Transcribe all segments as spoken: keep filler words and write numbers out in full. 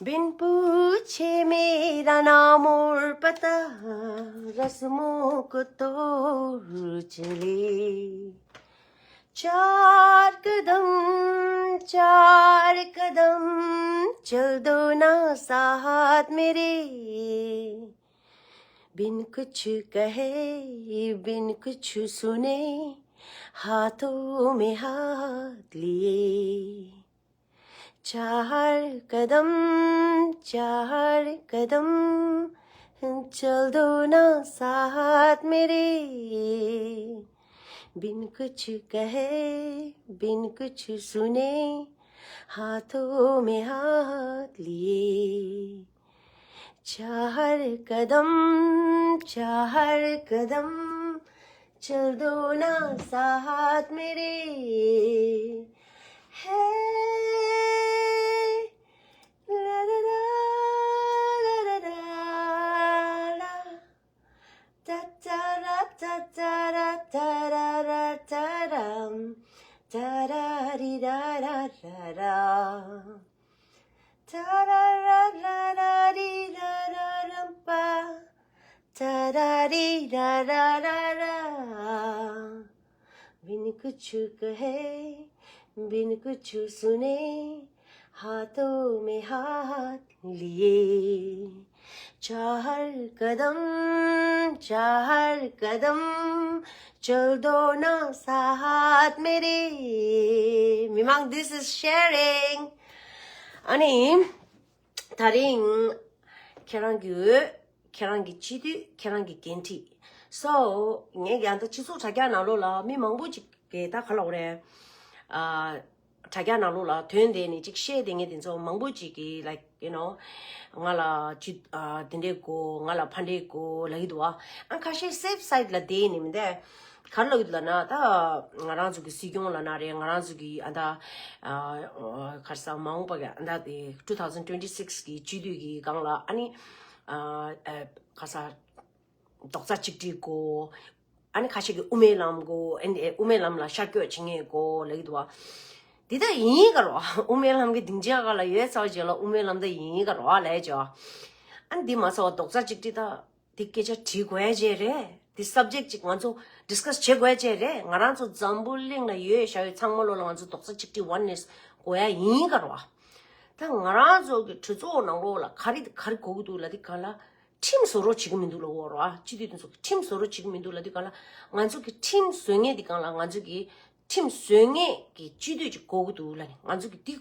बिन पूछे मेरा नाम और पता रस्मों को तोड़ चले। चार कदम, चार कदम चल दो ना साथ मेरे। बिन कुछ कहे, बिन कुछ सुने, हाथों में हाथ लिए। चार कदम, चार कदम चल दो ना साथ मेरे। बिन कुछ कहे, बिन कुछ सुने, हाथों में हाथ लिए। चार कदम, चार कदम चल दो ना साथ मेरे। है ला ला ला ला ला। Ta ta ra ta ta ra ta ra ra ta ram. Ta ra ri ra ra ra ra. Ta ra ra ra ra ri ra ra ram pa. Ta ra ri ra ra ra ra. बिन कुछ कहे, बिन कुछ सुने, हाथों में हाथ लिए। चार कदम, चार कदम चल दो ना साथ मेरे। མི་མང་། This is Sharing. ཨ་ནི། ད་རིང་ཁྱེད་རང་གི་འོས། ཁྱེད་རང་གི་སྤྱི་འཐུས། ཁྱེད་རང་གི་འགན་འཁྲི། So ངས་ཀྱང་ད་སྤྱི་ཚོགས་དྲ་རྒྱ་ནང་ལོགས་ལ་མི་མང་པོ་ཅིག་གིས་ད་ག་ལབ་དགོས་རེད། ཨ། དྲ་རྒྱ་ནང་ལོགས་ལ་དོན་དེ་ནི་ཅིག་བཤད་དེ་ངས་དེ་ཚོ་མང་པོ་ཅིག་གིས་like you know ང་ལ་ཅི་ཨ་དེ་འདྲས་དགོས། ང་ལ་ཕ་འདྲས་དགོས་ལབ་ཀྱི་འདུག་ཨ། ཨ་ཁ་ཤས་safe side ལ་བསྡད་ནི་མི་འདུག་ག་རེ་ལབ་ཀྱི་འདུག་ལབ་ན། ད་ང་རང་ཚོ་གི་སྲིད་སྐྱོང་ལབ་ན་རེད། ང་རང་ཚོ་གི་ཨ་ད་ཨ་ག་རེ་ཟ། མ་འོངས་པ་གི་ཨ་ད་དེ་two thousand twenty six གི་སྤྱི་འཐུས་ཀྱི་སྒང་ལ་ཨ་ནི་ཨ་ཨ་ག་རེ་ཟ། རྡོག་རྩ་གཅིག་སྒྲིལ་དགོས། ཨ་ནི་ཁ་ཤས་ཀྱིས་དབུ་མའི་ལམ་དགོས། ཨ་ནི་དབུ་མའི་ལམ་ལ་ཤར་བསྐྱོད་བྱེད་མཁན་དགོས་ལབ་ཀྱི་འདུག་བ། འདི་ད་ཡིན་ག་རོ། དབུ་མའི་ལམ་གྱི་སྡིངས་ཆ་སྒང་ལ་ཡོད་ཚར་བ་རྗེས་ལ་དབུ་མའི་ལམ་ད་ཡིན་ག་རོ་ལབ་ཀྱི་བ། ཨ་ནི་འདི་མ་ཚད་པ་རྡོག་རྩ་གཅིག་སྒྲིལ་ད། འདི་སྐད་ཆ་དྲི་དགོས་ཡ་ཅིག་རེད། འདི་subject ཅིག་ང་ཚོ་discuss བྱེད་དགོས་ཡ་ཅིག་རེད། ང་རང་ཚོ་འཛམ་བུ་གླིང་ལ་ཡོད་བཞག་ཡོད་ཚང་མ་ལོ་ལ་ང་ཚོ་རྡོག་རྩ་གཅིག་སྒྲིལ་oneness དགོས་ཡ་ཡིན་ག་རོ། ད་ང་རང་ཚོ་གི་གྲོས་ཚོགས་ནང་ལོགས་ལ་ག་རེ་ག་རེ་དགོས་ཀྱི་འདུག་ལབ་དུས་སྒང་ལ། ཁྲིམས་བཟོ་རོགས་བྱེད་ཀྱི་མི་འདུག་ལབ་ཀྱི་ཡོད་རེད་བ། སྤྱི་འཐུས་དེ་ཚོ་གིས་ཁྲིམས་བཟོ་རོགས་བྱེད་ཀྱི་མི་འདུག་ལབ་དུས་སྒང་ལ། ང་ཚོ་གི་ཁྲིམས་བཟོ་མཁན་དེ་སྒང་ལ་ང་ཚོ་གི་ཁྲིམས་བཟོ་མཁན་གྱི་སྤྱི་འཐུས་ཅིག་དགོས་ཀྱི་འདུག་ལབ་ནས་ང་ཚོ་གི་འདི་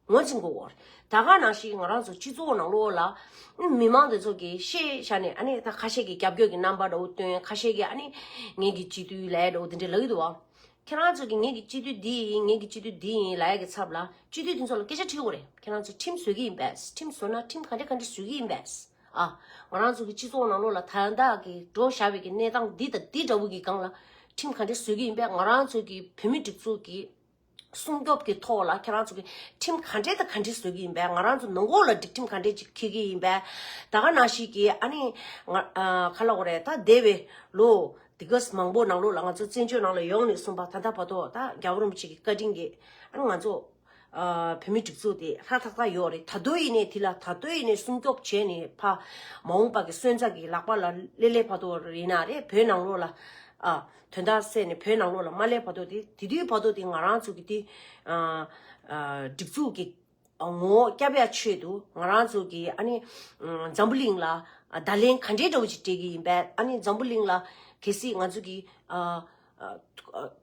ངོས་འཛིན་དགོས་ཀྱི་ཡོད་རེད། ད་ག་ནང་བཞིན་ང་རང་ཚོ་སྤྱི་ཚོགས་ནང་ལོགས་ལ་མི་མང་དེ་ཚོ་གིས་ཤེས་བྱས་ནས། ཨ་ནི་ད་ཁ་ཤས་ཀྱིས་རྒྱབ་སྐྱོར་གྱི་རྣམ་པ་འདྲ་བོ་སྟོན། ཁ་ཤས་ཀྱིས་ཨ་ནི་ངེད་ཀྱི་སྤྱི་འཐུས་ལབ་འདྲ་བོ་དེ་འདྲ་ལབ་ཀྱི་འདུག་བ། ཁྱེད་རང་ཚོ་གིས་ངེད་ཀྱི་སྤྱི་འཐུས་འདི་ཡིན། ངེད་ཀྱི་སྤྱི་འཐུས་འདི་ཡིན་ལབ་ཡ་གི་ཚབ་ལ་སྤྱི་འཐུས་དེ་ཚོ་ལ་སྐད་ཆ་དྲི་དགོས་རེད། ཁྱེད་རང་ཚོ་ཁྲིམས་བཟོ་གི་ཡིན་པས། ཁྲིམས་བཟོ་ན་ཁྲིམས་ག་འདྲ་ག་འདྲ་བཟོ་གི་ཡིན་པས། ཨ། ང་རང་ཚོ་གི་སྤྱི་ཚོགས་ནང་ལོགས་ལ་ད་ལྟ་གི་འགྲོ་བཞག་པའི་གི་གནས་སྟངས་འདི་དང་འདི་འདྲ་བོ་གི་སྒང་ལ་ཁྲིམས་ག་འདྲ་བཟོ་གི་ཡིན་པས། ང་རང་ཚོ་གི་བོད་མི་སྒྲིག་འཛུགས་ཀྱི་སྲུང་སྐྱོབ་ཀྱི་ཐོག་ལ་ཁྱེད་རང་ཚོ་གི་ཁྲིམས་ག་འདྲ་དང་ག་འདྲ་བཟོ་གི་ཡིན་པས། ང་རང་ཚོ་ནང་ལོགས་ལ་སྒྲིག་ཁྲིམས་ག་འདྲ་ཅིག་འཁྱེར་གི་ཡིན་པས། ད་ག་ནང་བཞིན་གི་ཨ་ནི་ང་ཨ་ག་ལབ་དགོས་རེད། ད་འདས་པའི་ལོ་དེ་ག་མང་པོ་ནང་ལོགས་ལ་ང་ཚོ་བཙན་བྱོལ་ནང་ལ་ཡོང་ནས་བཟུང་བ་ད་ལྟ་བར་དུ་ད་རྒྱལ་བ་རིན་པོ་ཆེ་གི་བཀའ་དྲིན་གྱིས་ཨ་ནི་ང་ཚོ་ཨ་བོད་མི་སྒྲིག་འཛུགས་དེ་ཧྲ་ཐག་ཐག་ཡོད་རེད། ད་དུང་ཡིན་ནའི་དེ་ལ་ད་དུང་ཡིན་ནའི་སྲུང་སྐྱོབ་བྱས་ནས་ཕ་མ་འོངས་པ་གི་སོན་རྩ་གི་ལག་པ་ལ་སླེབས་སླེབས་བར་དུ་ཡིན་ན་རེད། བོད་ནང་ལོགས་ལ་ཨ་དོན་དག་སེལ་ནས་བོད་ནང་ལོགས་ལ་མ་སླེབས་བར་དུ་དེ་དེ་དུས་བར་དུ་དེ་ང་རང་ཚོ་གི་དེ་ཨ་ཨ་སྒྲིག་འཛུགས་ཀྱི་ངོ་བོ་སྐྱབས་ཡ་ཆེད་དུ་ང་རང་ཚོ་གི་ཨ་ནི་འཛམ་བུ་གླིང་ལ་བརྡ་ལན་ག་འདྲའི་འདྲ་བོ་ཅིག་སྤྲད་ཀྱི་ཡིན་པས། ཨ་ནི་འཛམ་བུ་གླིང་ལ་གལ་སྲིད་ང་ཚོ་གི་ཨ་ཨ་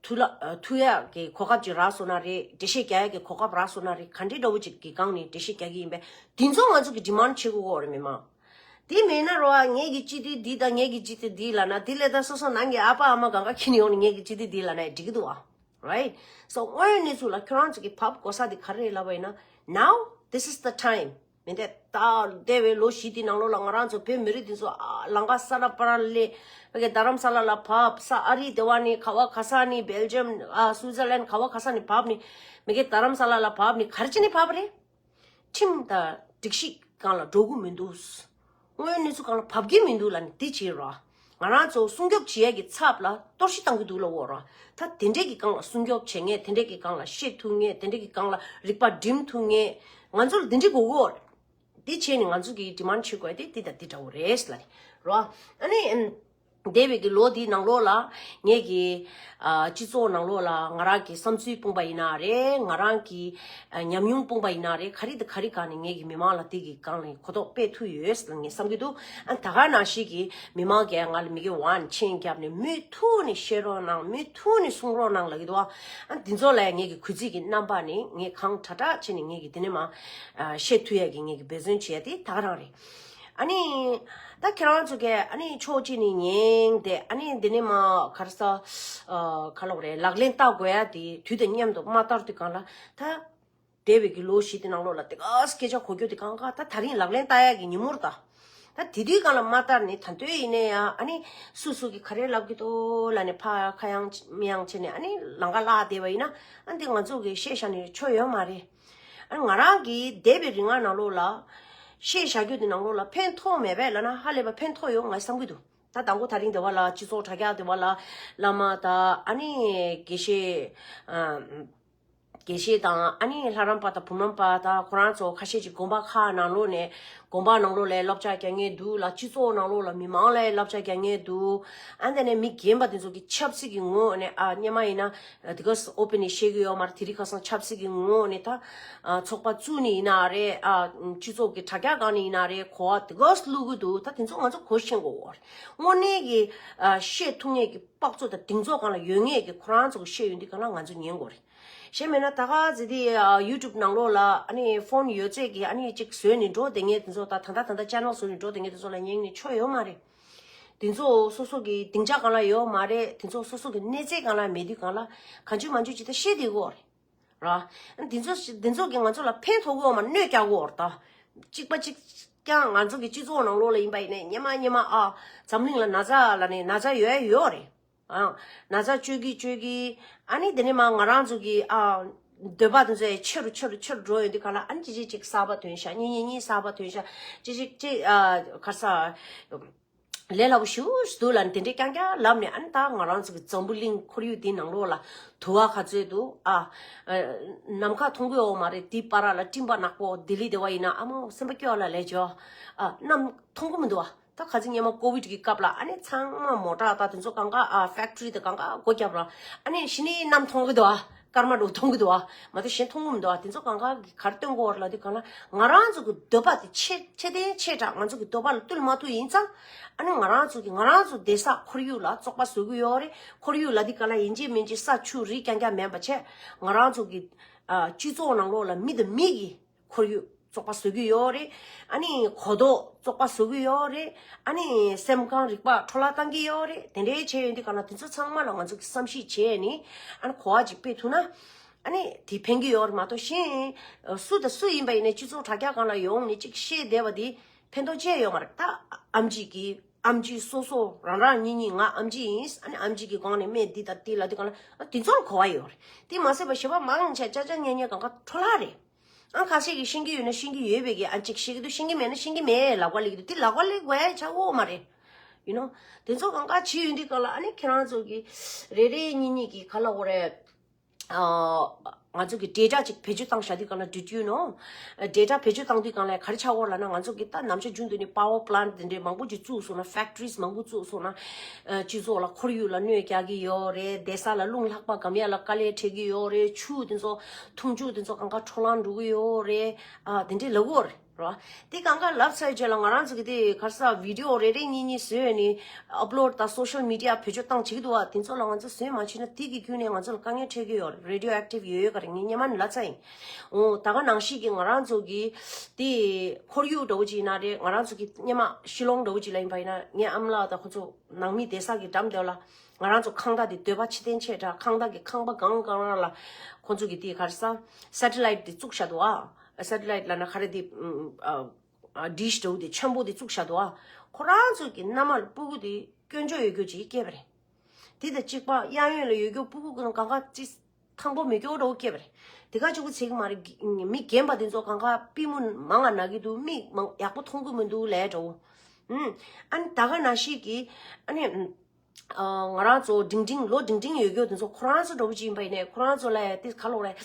ཐུག་ལ་ཨ་ཐུག་ཡག་གི་གོ་སྐབས་ཅིག་རག་སོང་ན་རེད། འགྲེལ་བཤད་རྒྱག་ཡག་གི་གོ་སྐབས་རག་སོང་ན་རེད། ག་འདྲའི་འདྲ་བོ་ཅིག་གི་སྒང་ནས་འགྲེལ་བཤད་རྒྱག་གི་ཡིན་པས། དེ་ཚོ་ང་ཚོ་གི་ཌི་མཱན་ཌི་བྱེད་དགོས་ཀྱི་ཡོད་རེད། མི་མང་དེ་མེད་ན་རོ། ཨ་ངེད་ཀྱི་སྤྱི་འཐུས་འདི་དང་ངེད་ཀྱི་སྤྱི་འཐུས་འདི་ལབ་ན། དེ་ལས་ད་སོ་སོ་ནང་གི་ཨ་ཕ་ཨ་མ་གང་ག་ཁྱེར་ནས་ཡོང་ནས་ངེད་ཀྱི་སྤྱི་འཐུས་འདི་ལབ་ན་ཡང་འགྲིག་གི་འདུག་ཨ། Right? So དངོས་ཡོད་གནས་ཚུལ་ལ་ཁྱོད་རང་ཚོ་གི་བབས་དགོས་ས་དེ་ག་རེ་རེད་ལབ་པ་ཡིན་ན། Now this is the time. མི་འདས་ད་འདས་པའི་ལོ་བཞི་དེའི་ནང་ལོགས་ལ་ང་རང་ཚོ་བོད་མི་རིགས་དེ་ཚོ་ཨ་ལམ་ཁ་ས་ར་པ་ར་ལས་ཕ་གི་རྡ་རམ་ས་ལ་ལ་བབས། ས་ཨ་རི་དེ་བ་ནས་ག་བ་ག་ས་ནས། Belgium ཨ་Switzerland ག་བ་ག་ས་ནས་བབས་ནས། མི་གི་རྡ་རམ་ས་ལ་ལ་བབས་ནས་ག་རེ་བྱས་ནས་བབས་པ་རེད། ཁྲིམས་དང་སྒྲིག་གཞི་སྒང་ལ་འགྲོ་གི་མི་འདུག་དངོས་ཡོད་གནས་ཚུལ་སྒང་ལ་བབས་ཀྱི་མི་འདུག་ལབ་ནས་འདི་བྱེད་རོགས། ང་རང་ཚོ་སྲུང་སྐྱོབ་བྱེད་ཡས་ཀྱི་ཚབ་ལ་གཏོར་བཤིག་བཏང་གི་འདུག་ལབ་འོ་རོགས། ད་དེ་འདྲས་ཀྱི་སྒང་ལ་སྲུང་སྐྱོབ་བྱེད་མཁན། དེ་འདྲས་ཀྱི་སྒང་ལ་བཤད་ཐུབ་མཁན། དེ་འདྲས་ཀྱི་སྒང་ལ་རིག་པ་སྒྲིམ་ཐུབ་མཁན། ང་ཚོར་འདི་འདྲས་དགོས་ཀྱི་ཡོད་རེད། དེ་བྱས་ནས་ང་ཚོ་གི་ཌི་མན་ཌི་བྱེད་དགོས་དེ་དེ་དང་དེ་འདྲ་བོ་རེད་ལབ་རེད་རོ། ཨ་ནི་འདས་པའི་གི་ལོ་དེའི་ནང་ལོགས་ལ་ངས་ཀྱི་ཨ་སྤྱི་ཚོགས་ནང་ལོགས་ལ་ང་རང་གི་བསམ་ཚུལ་སྤུངས་པ་ཡིན་ན་རེད། ང་རང་གི་ཨ་ཉམས་མྱོང་སྤུངས་པ་ཡིན་ན་རེད། ག་རེ་དང་ག་རེ་སྒང་ནས་ངས་ཀྱི་མི་མང་ལ་དེ་གི་སྒང་ནས་གོ་རྟོགས་སྤེལ་ཐུབ་ཡོད་ཟེར་ངས་བསམ་གྱི་འདུག་ཨ་ད་ག་ནང་བཞིན་གྱི་མི་མང་གིས་ང་ལ་མི་གི་ཝན་ཆེན་བརྒྱབ་ནས་མུ་མཐུད་ནས་བཤད་རོགས་གནང་། མུ་མཐུད་ནས་གསུང་རོགས་གནང་ལབ་ཀྱི་འདུག་ཨ་འདི་ཚོ་ལ་ངས་ཀྱི་གུས་བརྩི་གི་རྣམ་པ་ནས་ངས་གང་དྲག་དྲག་བྱས་ནས་ངས་ཀྱི་དེ་ནས་མ་ཨ་བཤད་ཐུབ་ཡ་གི་ངས་ཀྱི་འབད་བརྩོན་བྱས་ཏེ་ད་ག་རང་རེད། ཨ་ནི་ད་ཁྱེད་རང་ཚོ་གས་ཨ་ནི་ཕྱོགས་གཅིག་ནས་ཉན་ཏེ་ཨ་ནི་འདི་ནས་མ་ག་རེ་ཟ་ཨ་ག་ལབ་དགོས་རེད། ལག་ལེན་བསྟར་དགོས་ཡ་དེ་དུས་དང་མཉམ་དུ་མ་བསྟར་དུས་གང་ལ་ད་འདས་པའི་གི་ལོ་བཞི་དེ་ནང་ལོགས་ལ་དེ་ག་སྐད་ཆ་གོ་རྒྱུ་དེ་གང་ག་ད་ད་རིང་ལག་ལེན་བསྟར་ཡ་གི་ཉིན་མོར་ད། ད་དེ་དུས་གང་ལ་མ་བསྟར་ནས་ད་དུང་ཡིན་ནའི་ཡང་ཨ་ནི་སུ་སུ་གི་ག་རེ་ལབ་གི་འདུག་ལབ་ནས་ཕ་ཁ་ཡང་མི་ཡང་བྱས་ནས་ཨ་ནི་ལམ་ཁ་བརླག་བསྡད་པ་ཡིན་ན་ཨ་འདི་ང་ཚོ་གི་བཤད་བཞག་ནས་ཆོ་ཡོད་མ་རེད། ཨ་ང་རང་གིས་འདས་པའི་རིང་ང་ནང་ལོགས་ལ་བཤད་བཞག་རྒྱུ་དེ་ནང་ལོགས་ལ་ཕན་ཐོགས་མེད་པས་ལབ་ན་ཧ་ལས་པ་ཕན་ཐོགས་ཡོད་ང་བསམ་གྱི་འདུག་ད་དང་པོ་ད་རིང་དེ་བ་ལ་སྤྱི་ཚོགས་དྲ་རྒྱ་དེ་བ་ལ་བླ་མ་དང་ཨ་ནི་དགེ་བཤེས་ཨ་དགེ་བཤེས་དང་ཨ་ནི་ལྷ་རམས་པ་དང་བུམ་རམས་པ་དང་ཁོ་རང་ཚོ་ཁ་ཤས་ཀྱིས་དགོན་པ་ཁག་ནང་ལོགས་ནས་དགོན་པ་ནང་ལོགས་ལ་བསླབ་བྱ་རྒྱག་མཁན་འདུག་ལ། སྤྱི་ཚོགས་ནང་ལོགས་ལ་མི་མང་ལ་བསླབ་བྱ་རྒྱག་མཁན་འདུག་ཨ་འདི་ནས་མི་རྒན་པ་དེ་ཚོ་གི་ཆབ་སྲིད་ཀྱི་ངོས་ནས་ཨ་སྔོན་མ་ཡིན་ན་དེ་ག་ཨོ་པན་ནས་བཤད་གི་ཡོད་མ་རེད། དེ་རིང་ཁ་སང་ཆབ་སྲིད་ཀྱི་ངོས་ནས་ད་ཨ་ཚོགས་པ་བཙུགས་ནས་ཡིན་ན་རེད། ཨ་སྤྱི་ཚོགས་ཀྱི་དྲ་རྒྱ་སྒང་ནས་ཡིན་ན་རེད། གོ་བ་དེ་ག་བླུག་གི་འདུག་ད་དེ་ཚོ་ང་ཚོ་གོ་ཤེས་དགོས་རེད། དངོས་གནས་ཀྱི་ཨ་བཤད་ཐུབ་མཁན་གྱི་དཔག་ཚོད་དང་གདེང་ཚོད་སྒང་ལ་ཡོད་མཁན་གྱི་ཁོ་རང་ཚོ་གི་བཤད་ཡོང་དུས་སྒང་ལ་ང་ཚོ་ཉན་དགོས་རེད། གཞན་མེད་ན་ད་ག་ཟེ་དེ་ཡུ་ཊུབ་ནང་ལོགས་ལ་ཨ་ནི་ཕོན་ཡོད་ཚད་ཀྱི་ཨ་ནི་ཅིག་བཟོས་ནས་འགྲོ་བསྡད་མཁན་དེ་ཚོ་ད་ད་ལྟ་ད་ལྟ་ཅེ་ནལ་བཟོས་ནས་འགྲོ་བསྡད་མཁན་དེ་ཚོ་ལ་ཉན་ནས་ཆོ་ཡོད་མ་རེད། དེ་ཚོ་སོ་སོ་གི་སྡིངས་ཆ་སྒང་ལ་ཡོད་མ་རེད། དེ་ཚོ་སོ་སོ་གི་གནས་ཚད་སྒང་ལ་མེད་དུས་སྒང་ལ་གང་བྱུང་མང་བྱུང་ཅིག་ད་བཤད་བསྡད་ཀྱི་ཡོད་རེད། ར། དེ་ཚོ་དེ་ཚོ་གིས་ང་ཚོ་ལ་ཕན་ཐོགས་ཀྱི་ཡོད་མ་གནོད་རྒྱག་གི་ཡོད་རེད་ད། གཅིག་པ་གཅིག་རྐྱང་ང་ཚོ་གི་སྤྱི་ཚོགས་ནང་ལོགས་ལ་ཡིན་པ་ཡིན་ནའི་སྔོན་མ་སྔོན་མ་ཨ་འཛམ་གླིང་ལ་ན་ཚ་ལབ་ནས་ན་ཚ་ཡོད་ཡོད་རེད། ཨ། ན་ཚ་བཅོས་ཀྱི་བཅོས་ཀྱི། ཨ་ནི་དེ་ནས་མ་ང་རང་ཚོ་གི་ཨ་འདོད་པ་དེ་ཚོ་ཆེ་རུ་ཆེ་རུ་ཆེ་རུ་འགྲོ་ཡོང་དུས་ག་ལ་ཨ་ནི་གཅིག་གཅིག་གཅིག་གསར་པ་ཐོན་ཤག་གཉིས་གཉིས་གཉིས་གསར་པ་ཐོན་ཤག་གཅིག་གཅིག་གཅིག་ཨ་ག་རེ་ཟ། ལས་སླ་པོ་ཞེ་པོ་ཞིག་འདུག་ལབ་ནས་དེ་འདྲའི་རྐྱང་རྐྱང་ལབ་ནས། ཨ་ནི་ད་ང་རང་ཚོ་གི་འཛམ་བུ་གླིང་ཁོར་ཡུག་འདིའི་ནང་ལོགས་ལ་དུ་བ་ག་ཚོད་འདུག་ཨ། ཨ། ནམ་མཁའ་མཐོང་གི་ཡོད་མ་རེད། དེའི་བར་ལ་སྤྲིན་པ་ནག་པོ་ལྡི་ལི་དེ་བ་ཡིན་ན་ཨ་མ་སེམས་པ་སྐྱོ་ལ་ལས་ཇོ། ཨ། གནམ་མཐོང་གི་མི་འདུག་ཨ། ད་ཁ་ཚིག་སྔོན་མ་ཀོ་བིད་ཀྱི་སྐབས་ལ་ཨ་ནི་ཚང་མ་མོ་ཊ་ད་དེ་ཚོ་གང་ག་ཨ་ཕེག་ཊི་རི་དེ་གང་ག་སྒོ་བརྒྱབ་ར། ཨ་ནི་གཞི་ནས་གནམ་མཐོང་གི་འདུག་ཨ། སྐར་མ་འདྲ་བོ་མཐོང་གི་འདུག་ཨ། མ་གཏོགས་གཞན་མཐོང་གི་མི་འདུག་ཨ། དེ་ཚོ་གང་ག་གི་ག་རེ་སྟོན་གོ་བ་རེད་ལབ་དུས་གང་ལ་ང་རང་ཚོ་གི་འདོད་པ་དེ་ཆེ་ཆེ་ལྡན་ཆེ་དྲགས་ང་ཚོ་གི་འདོད་པ་ལ་བཏུལ་མ་ཐུབ་ཡིན་ཙང་། ཨ་ནི་ང་རང་ཚོ་གི་ང་རང་ཚོ་བསྡད་ས་ཁོར་ཡུག་ལ་བཙོག་པ་བཟོ་གི་ཡོད་རེད། ཁོར་ཡུག་ལབ་དུས་གང་ལ་ཡིན་གཅིག་མིན་གཅིག་ས་ཆུ་རི་རྐྱང་རྐྱང་མིན་པ་བྱས་ང་རང་ཚོ་གི་ཨ་སྤྱི་ཚོགས་ནང་ལོགས་ལ་མི་དང་མི་གི་ཁོར་ཡུག་བཙོག་པ་བཟོ་གི་ཡོད་རེད། ཨ་ནི་གོ་རྟོགས་བཙོག་པ་བཟོ་གི་ཡོད་རེད། ཨ་ནི་སེམས་ཁམས་རིག་པ་འཕྲོ་བརླག་བཏང་གི་ཡོད་རེད། དེ་འདྲའི་བྱས་ཡོད་དུས་གང་ལ་དེ་ཚོ་ཚང་མ་ལ་ང་ཚོ་གི་བསམ་གཞིག་བྱས་ནས་ཨ་ནི་གོ་བ་ཅིག་སྤེལ་ཐུབ་ན། ཨ་ནི་དེ་ཕན་གི་ཡོད་རེད་མ་གཏོགས་གཞན་སུ་དང་སུ་ཡིན་པ་ཡིན་ནའི་སྤྱི་ཚོགས་དྲ་རྒྱ་སྒང་ལ་ཡོང་ནས་ཅིག་བཤད་བསྡད་པ་དེ་ཕན་ཐོགས་ཅི་ཡང་ཡོད་མ་རེད། ད་ཨེམ་ཆི་གི་ཨེམ་ཆི་སོ་སོ་རང་རང་གཉིས་གཉིས་ང་ཨེམ་ཆི་ཡིན། ཨ་ནི་ཨེམ་ཆི་གི་སྒང་ནས་སྨན་འདི་དང་དེ་ལབ་དུས་གང་ལ་ཨ་དེ་ཚོ་ལ་གོ་བ་ཡོད་རེད། དེ་མ་ཟད་པ་གཞན་པ་མང་ཆེ་ཅ་ཅ་ཉེ་ཉེ་གང་ག་འཕྲོ་བརླག་རེད། ཨང་ཁ་ཤས་ཀྱིས་ཤེས་ཀྱི་ཡོད་ན་ཤེས་ཀྱི་ཡོད་པའི་གི་ཨ་ཅིག་ཤེས་ཀྱི་འདུག་ཤེས་ཀྱི་མེད་ན་ཤེས་ཀྱི་མེད་ལབ་ག་སླེབས་ཀྱི་འདུག་དེ་ལབ་ག་སླེབས་དགོས་ཡ་ཆགས་ཡོད་མ་རེད། ཡུ་ནོ། དེ་ཚོ་གང་ག་བྱེད་ཡོང་དུས་གང་ལ་ཨ་ནི་ཁྱེད་རང་ཚོ་གི་རེ་རེ་གཉིས་གཉིས་ཀྱི་ག་ལབ་དགོས་རེད། ཨ་ང་ཚོ་གི་ཌེ་ཊ་ཅིག་བེད་སྤྱོད་བཏང་བཞག་དུས་གང་ལ་did you know། ཌེ་ཊ་བེད་སྤྱོད་བཏང་དུས་གང་ལ་ག་རེ་ཆགས་ཡོད་ལབ་ན་ང་ཚོ་གི་ད་ནམ་ཞག་རྒྱུན་དུ་ནི་པ་ཝར་པ་ལན་ཊི་དེ་འདྲའི་མང་པོ་ཅིག་བཙུགས་སོང་ན། ཕེག་ཊི་རིས་མང་པོ་བཙུགས་སོང་ན། ཨ་སྤྱི་ཚོགས་ལ་ཁོར་ཡུག་ལ་གནོད་རྒྱག་གི་ཡོད་རེད། བསྡད་ས་ལ་རླུང་ལྷགས་པ་སྒམ་ཡ་ལ་དཀའ་ལས་འཕྲད་ཀྱི་ཡོད་རེད། ཆུ་དེ་ཚོ་འཐུང་ཆུ་དེ་ཚོ་གང་ག་འཕྲོ་བརླག་འགྲོ་གི་ཡོད་རེད། ཨ་དེ་འདྲའི་ལབ་ཡོད་རེད། རོ། དེ་གང་ག་ལབ་ཚར་རྗེས་ལ་ང་རང་ཚོ་གི་དེ་ག་རེ་ཟ་བི་ཌི་ཡོ་རེ་རེ་གཉིས་གཉིས་བཟོས་ནས་ཨབ་ལོཌ་དང་སོ་ཤལ་མི་ཌི་ཡ་བེད་སྤྱོད་བཏང་བྱེད་ཀྱི་འདུག་བ། དེ་ཚོ་ལ་ང་ཚོ་བཟོས་མ་བྱས་ན་དེ་གི་བརྒྱུད་ནས་ང་ཚོ་ལ་དཀའ་ངལ་འཕྲད་ཀྱི་ཡོད་རེད། རེ་ཌི་ཡོ་ཨེག་ཊིབ་ཡོད་ཡོད་ག་རེ་ངས་སྔོན་མ་ནས་ལབ་ཚར་ཡིན། འོ་ད་ག་ནང་བཞིན་གྱི་ང་རང་ཚོ་གི་དེ་ཁོར་ཡུག་འདྲ་བོ་ཅིག་ཡིན་ན་རེད། ང་རང་ཚོ་གི་སྔོན་མ་ཤི་ལོང་འདྲ་བོ་ཅིག་ལ་ཡིན་པ་ཡིན་ན་ངའི་ཨ་མ་ལགས་དང་ཁོ་ཚོ་ནང་མི་བསྡད་ས་གི་འགྲམ་དེ་ལ་ང་རང་ཚོ་ཁང་བདག་དེ་འདོད་པ་ཆེ་ལྡན་ཆེ་དྲགས། ཁང་བདག་གི་ཁང་པ་སྒང་སྒང་རང་ལ་ཁོ་ཚོ་གི་དེ་ག་རེ་ཟ་སེ་ཊི་ལའིཊ་དེ་བཙུགས་བཞག་འདུག་ཨ། སེ་ཊི་ལའིཊ་ལབ་ན་ག་རེ་དེ་ཨ་ཨ་ཌིཤ་འདྲ་བོ་དེ་ཆེན་པོ་དེ་བཙུགས་བཞག་འདུག་ཨ། ཁོ་རང་ཚོ་གི་མནའ་མ་ལ་སྤུ་གུ་དེ་སྐྱོན་བརྗོད་ཡོད་རྒྱུ་ཅིག་སྐྱེས་པ་རེད། དེ་དང་གཅིག་པ་གཡས་གཡོན་ལ་ཡོད་རྒྱུ་སྤུ་གུ་ཀུན་གང་ག་ཅིག་ཐང་པོ་མེད་རྒྱུ་འདྲ་བོ་སྐྱེས་པ་རེད། དེ་ག་གཅིག་པུ་ཚིག་མ་རེད། མི་རྒན་པ་དེ་ཚོ་གང་ག་པུས་མོ་མང་ང་ན་གི་འདུག་མིག་མང་ཡག་པོ་མཐོང་གི་མི་འདུག་ལབ་འདྲ་བོ། ཨུམ། ཨ་ནི་ད་ག་ནང་བཞིན་གྱི་ཨ་ནི། ང་རང་ཚོ་འབྲིང་འབྲིང་ལོ་འབྲིང་འབྲིང་ཡོད་རྒྱུ་དེ་ཚོ་ཁོ་རང་ཚོ་འདྲ་བོ་ཅིག་ཡིན་པ་ཡིན་ནའི་ཁོ་རང་ཚོ་ལ་དེ་ག་ལོག་རེད།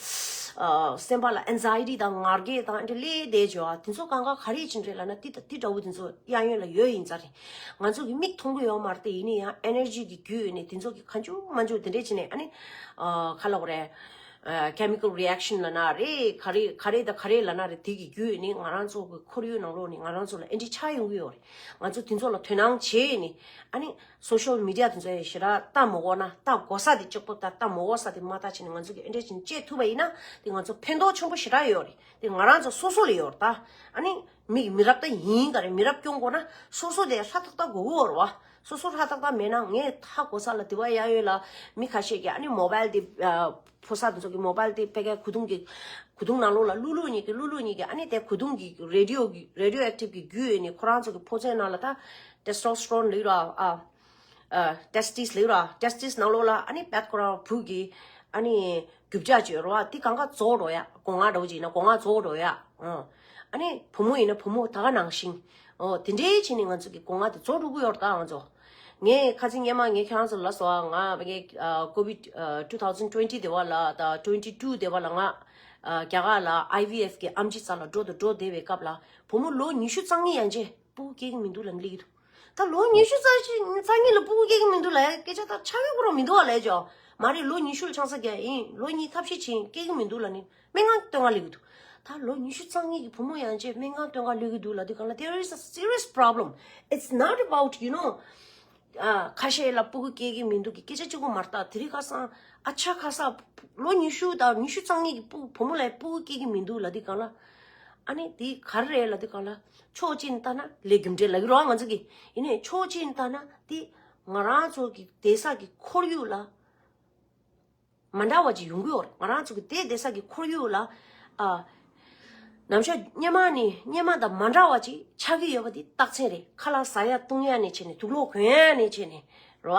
སེམས་པ་ལ་ཨེན་ཛའི་ཊི་དང་ངར་སྐད་དང་འདི་སླེབས་བསྡད་བྱུང་བ་དེ་ཚོ་གང་ག་ག་རེ་ཡིན་རེད་ལབ་ན་དེ་དང་དེ་འདྲ་བོ་དེ་ཚོ་གཡས་གཡོན་ལ་ཡོད་ཡིན་ཙང་རེད། ང་ཚོ་གི་མིག་མཐོང་གི་ཡོད་མ་རེད་དེ་ཡིན་ནའི་ཡང་ཨེ་ནར་ཇི་གི་རྒྱུ་ཡོད་ནས་དེ་ཚོ་གི་གང་བྱུང་མང་བྱུང་དེ་འདྲས་བྱས་ནས་ཨ་ནི་ག་ལོག་རེད། ཁེ་མི་ཀལ་རི་ཨེག་ཤན་ལབ་ན་རེད། ག་རེ་ག་རེ་དང་ག་རེ་ལབ་ན་རེད། དེ་གི་རྒྱུ་ཡོད་ནི་ང་རང་ཚོ་གི་ཁོར་ཡུག་ནང་ལོགས་ནི་ང་རང་ཚོ་ལ་ཨེ་འདྲི་ཆགས་ཡོང་གི་ཡོད་རེད། ང་ཚོ་དེ་ཚོ་ལ་དོ་སྣང་བྱས་ནི་ཨ་ནི་སོ་ཤལ་མི་ཌི་ཡ་དེ་ཚོ་ཡང་ཞེ་དྲག་ལྟ་མ་དགོས་ན་ལྟ་དགོས་ས་དེ་གཅིག་པོ་ལྟ་ལྟ་མ་དགོས་ས་དེ་མ་ལྟ་བྱས་ནི་ང་ཚོ་གི་ཨེ་འདྲ་བྱས་ནི་བྱེད་ཐུབ་པ་ཡིན་ན་དེ་ང་ཚོ་ཕན་ཐོགས་ཆེན་པོ་ཞེ་དྲག་ཡོད་རེད། དེ་ང་རང་ཚོ་སོ་སོ་ལ་ཡོད་རེད་ད། ཨ་ནི་མི་མི་རབས་ད་ཡིན་ག་རེད། མི་རབས་སྐྱོང་དགོས་ན་སོ་སོ་དེ་ཧྲ་ཐག་ཐག་དགོས་ཀྱི་ཡོད་རེད་བ། སོ་སོ་ཧྲ་ཐག་ཐག་མེད་ན་ངས་ཧ་གོ་ས་ལ་དེ་བ་གཡས་གཡོན་ལ་མི་ཁ་ཤས་ཀྱིས་ཨ་ནི་མོ་བལ་དེ་ཕོ་གསར་དེ་ཚོ་གི་མོ་བལ་དེ་ཕ་གིའི་གོས་ཐུང་གི་གོས་ཐུང་ནང་ལོགས་ལ་བླུག་བླུག་ཉིད་ཀྱི་བླུག་བླུག་ཉིད་ཀྱི་ཨ་ནི་དེ་གོས་ཐུང་གི་རེ་ཌི་ཡོ་གི་རེ་ཌི་ཡོ་ཨེག་ཊིབ་གི་རྒྱུ་ཡོད་ནི་ཁོ་རང་ཚོ་གི་ཕོ་ཚོད་ནང་ལ་ད་ཊེ་སི་ཊོ་སི་ཊེ་རོན་ལབ་ར་ཨ། ཨ། ཊེ་སི་ཊི་སི་ལབ་ར། ཊེ་སི་ཊི་སི་ནང་ལོགས་ལ་ཨ་ནི་བད་ཁོ་རང་བུ་གི་ཨ་ནི་རྒྱུ་ཆ་ཅིག་ཡོད་ར་བ། དེ་གང་ག་རྫོགས་འགྲོ་ཡ། སྒོ་ང་འདྲ་བོ་ཅིག་ཡིན་ན་སྒོ་ང་རྫོགས་འགྲོ་ཡ། ཨ། ཨ་ནི་བུ་མོ་ཡིན་ན་བུ་མོ་ད་ག་ནང་བཞིན། ཨོ་དེ་འདྲའི་བྱས་ནས་ང་ཚོ་གི་སྒོ་ང་དེ་རྫོགས་འགྲོ་གི་ཡོད་རེད་ད་ང་ཚོ། ངས་ཁ་སང་སྔོན་མ་ངས་ཁྱེད་རང་ཚོ་ལ་སོ་ང་ཕ་གི་ཨ་ཀོ་བིཌ་ཨ་two thousand twenty དེ་བ་ལ་ད་twenty two དེ་བ་ལ་ང་ཨ་རྒྱ་གར་ལ་ཨའི་ཝི་ཨེཕ་གི་ཨེམ་ཆི་རྩ་ལ་འགྲོ་དང་འགྲོ་བསྡད་པའི་སྐབས་ལ་བུ་མོ་ལོ་ཉི་ཤུ་རྩ་གཉིས་ཡན་ཆད་སྤུ་གུ་སྐྱེ་གི་མི་འདུག་ལབ་ནས་སླེབས་ཀྱི་འདུག་ད་ལོ་ཉི་ཤུ་རྩ་གཉིས་ལ་སྤུ་གུ་སྐྱེ་གི་མི་འདུག་ལབ་ཡ་སྐད་ཆ་ད་ཆགས་ཡོད་པོ་རང་མི་འདུག་བ་ལས་ཅོ། མ་རེད། ལོ་ཉི་ཤུ་ལ་ཆང་ས་རྒྱག་ཡིན། ལོ་གཉིས་ཐབས་ཤེས་བྱེད་ཡིན། སྐྱེ་གི་མི་འདུག་ལབ་ནི་སྨན་ཁང་སྟོན་ག་སླེབས་ཀྱི་འདུག་ད་ལོ་ཉི་ཤུ་རྩ་གཉིས་ཀྱི་བུ་མོ་ཡང་ཅེ་སྨན་ཁང་སྟོན་ག་སླེབས་ཀྱི་འདུག་ལབ་དུས་གང་ལ། There is a serious problem. It's not about, you know, ཨ། ཁ་ཤས་ལ་སྤུ་གུ་སྐྱེ་གི་མི་འདུག་གི་སྐད་ཆ་གཅིག་པོ་མ་རེད་ད། དེ་རིང་ཁ་སང་ཨ་ཆ་ཁ་ས་ལོ་ཉི་ཤུ་དང་ཉི་ཤུ་རྩ་གཉིས་ཀྱི་སྤུ་བུ་མོ་ལ་སྤུ་གུ་སྐྱེ་གི་མི་འདུག་ལབ་དུས་གང་ལ། ཨ་ནི་དེ་ག་རེ་རེད་ལབ་དུས་གང་ལ། ཕྱོགས་གཅིག་ནས་ལྟ་ན་ལས་རྒྱུ་འབྲས་ལབ་ཀྱི་རེད་བ་ང་ཚོ་གི། ཡིན་ནའི་ཕྱོགས་གཅིག་ནས་ལྟ་ན་དེ་ང་རང་ཚོ་གི་བསྡད་ས་གི་ཁོར་ཡུག་ལ་མ་འདྲ་བ་ཅིག་ཡོང་གི་ཡོད་རེད། ང་རང་ཚོ་གི་བསྡད་བསྡད་ས་གི་ཁོར་ཡུག་ལ་ཨ། ནམ་ཞག་སྔོན་མ་ནས་སྔོན་མ་དང་མ་འདྲ་བ་ཅིག་ཆགས་ཀྱི་ཡོད་པ་འདི་རྟགས་མཚན་རེད། ཁ་ལག་ཟ་ཡ་བཏུང་ཡ་ནས་བྱས་ནས། དུག་ལོག་གོན་ཡ་ནས་བྱས་ནས་རེད་བ།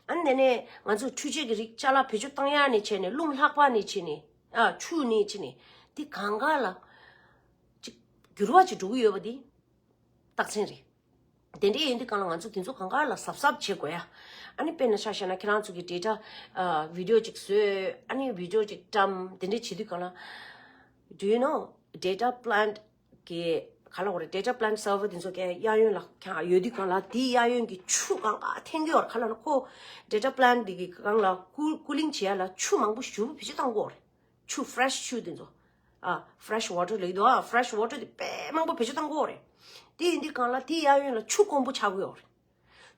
ཨ་ནི་དེ་ནས་ང་ཚོ་འཕྲུལ་ཆས་ཀྱི་རིགས་ཅ་ལག་བེད་སྤྱོད་བཏང་ཡ་ནས་བྱས་ནས། རླུང་ལྷགས་པ་ནས་བྱས་ནས། ཨ། ཆུ་ནས་བྱས་ནས། འདི་གང་ག་ལ་ཅིག་འགྱུར་བ་ཅིག་འགྲོ་གི་ཡོད་པ་འདི་རྟགས་མཚན་རེད། དེ་འདྲ་ཡིན་དུས་གང་ལ་ང་ཚོ་དེ་ཚོ་གང་ག་ལ་གཟབ་གཟབ་བྱེད་དགོས་ཡ། ཨ་ནི་དཔེར་ན་ཆ་བཞག་ན་ཁྱེད་རང་ཚོ་གི་ཌེ་ཊ་ཨ་བི་ཌི་ཡོ་ཅིག་བཟོས། ཨ་ནི་བི་ཌི་ཡོ་ཅིག་བཀྲམ། དེ་འདྲ་བྱེད་དུས་གང་ལ། Do you know data plant གི་ག་ལ་འོ་རེད། ཌེ་ཊ་པ་ལན་ཊི་སར་ཝར་དེ་ཚོ་གི་གཡས་གཡོན་ལ་ཁྱང་ཡོད་དུས་གང་ལ། དེའི་གཡས་གཡོན་གྱི་ཆུ་གང་ག་འཐེན་གྱི་ཡོད་རེད། ག་ལ་ན་ཁོ་ཌེ་ཊ་པ་ལན་ཊི་དེ་གི་སྒང་ལ་ཀུ་ཀུ་ལིང་བྱེད་ཡ་ལ་ཆུ་མང་པོ་ཞེ་པོ་བེད་སྤྱོད་བཏང་གི་ཡོད་རེད། ཆུ་ཕི་རེ་ཤི་ཆུ་དེ་ཚོ། ཨ། ཕི་རེ་ཤི་ཝ་ཊར་ལབ་ཀྱི་འདུག་ཨ། ཕི་རེ་ཤི་ཝ་ཊར་དེ་དཔེ་མང་པོ་བེད་སྤྱོད་བཏང་གི་ཡོད་རེད། དེ་ཡིན་དུས་གང་ལ་དེའི་གཡས་གཡོན་ལ་ཆུ་དཀོན་པོ་ཆགས་ཀྱི་ཡོད་རེད།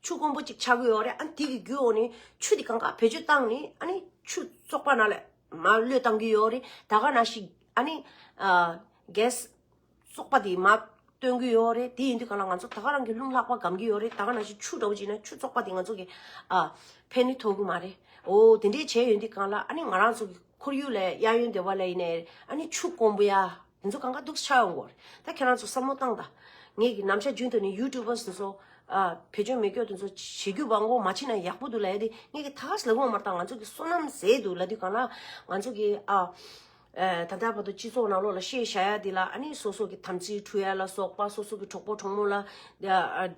ཆུ་དཀོན་པོ་ཅིག་ཆགས་ཀྱི་ཡོད་རེད། ཨ་ནི་དེ་གི་རྒྱུ་འོག་ནས་ཆུ་དེ་གང་ག་བེད་སྤྱོད་བཏང་ནས་ཨ་ནི་ཆུ་བཙོག་པ་ནང་ལ་མར་གློད་བཏང་གི་ཡོད་རེད། ད་ག་ནང་བཞིན་ཨ་ནི་ཨ་གྷེ་སི་བཙོག་པ་དེ་མར་བཏོན་གྱི་ཡོད་རེད། དེ་ཡིན་དུས་གང་ལ་ང་ཚོ་ད་ག་རང་གི་རླུང་ལྷགས་པ་སྒམ་གྱི་ཡོད་རེད། ད་ག་ནང་བཞིན་ཆུ་འདྲ་བོ་ཅིག་ན་ཆུ་བཙོག་པ་དེ་ང་ཚོ་གི་ཨ་ཕན་ནུས་ཐོགས་ཀྱི་མ་རེད། འོ་དེ་འདྲས་བྱས་ཡོང་དུས་གང་ལ་ཨ་ནི་ང་རང་ཚོ་གི་ཁོར་ཡུག་ལ་གཡས་གཡོན་སྡེ་བ་ལ་ཡིན་ནའི་ཨ་ནི་ཆུ་དཀོན་པོ་ཡ་དེ་ཚོ་གང་ག་འདུག་ཆགས་ཡོང་གི་ཡོད་རེད། ད་ཁྱེད་རང་ཚོ་བསམ་བློ་བཏང་དང་། ངས་ཀྱི་ནམ་ཞག་རྒྱུན་དུ་ནི་ཡུ་ཊུབ་པར་སི་ཚོ་ཨ་བེད་སྤྱོད་མེད་སྐྱོ་དེ་ཚོ་བྱེད་རྒྱུ་མང་པོ་མ་བྱེད་ན་ཡག་པོ་འདུག་ལབ་ཡ་དེ་ངས་ཀྱི་ད་ག་ཟེ་ལབ་དགོས་མ་རེད། ད་ང་ཚོ་གི་བསོད་ནམས་ཟད་འདུག་ལབ་དུས་གང་ལ་ང་ཚོ་གི་ཨ། ཨ་ད་ལྟ་བར་དུ་སྤྱི་ཚོགས་ནང་ལོགས་ལ་བཤད་བཞག་ཡ་འདི་ལ་ཨ་ནི་སོ་སོ་གི་དམ་ཚིག་འཁྲུག་ཡ་ལ་སོགས་པ། སོ་སོ་གི་གྲོགས་པོ་གྲོགས་མོ་ལ་ཨ་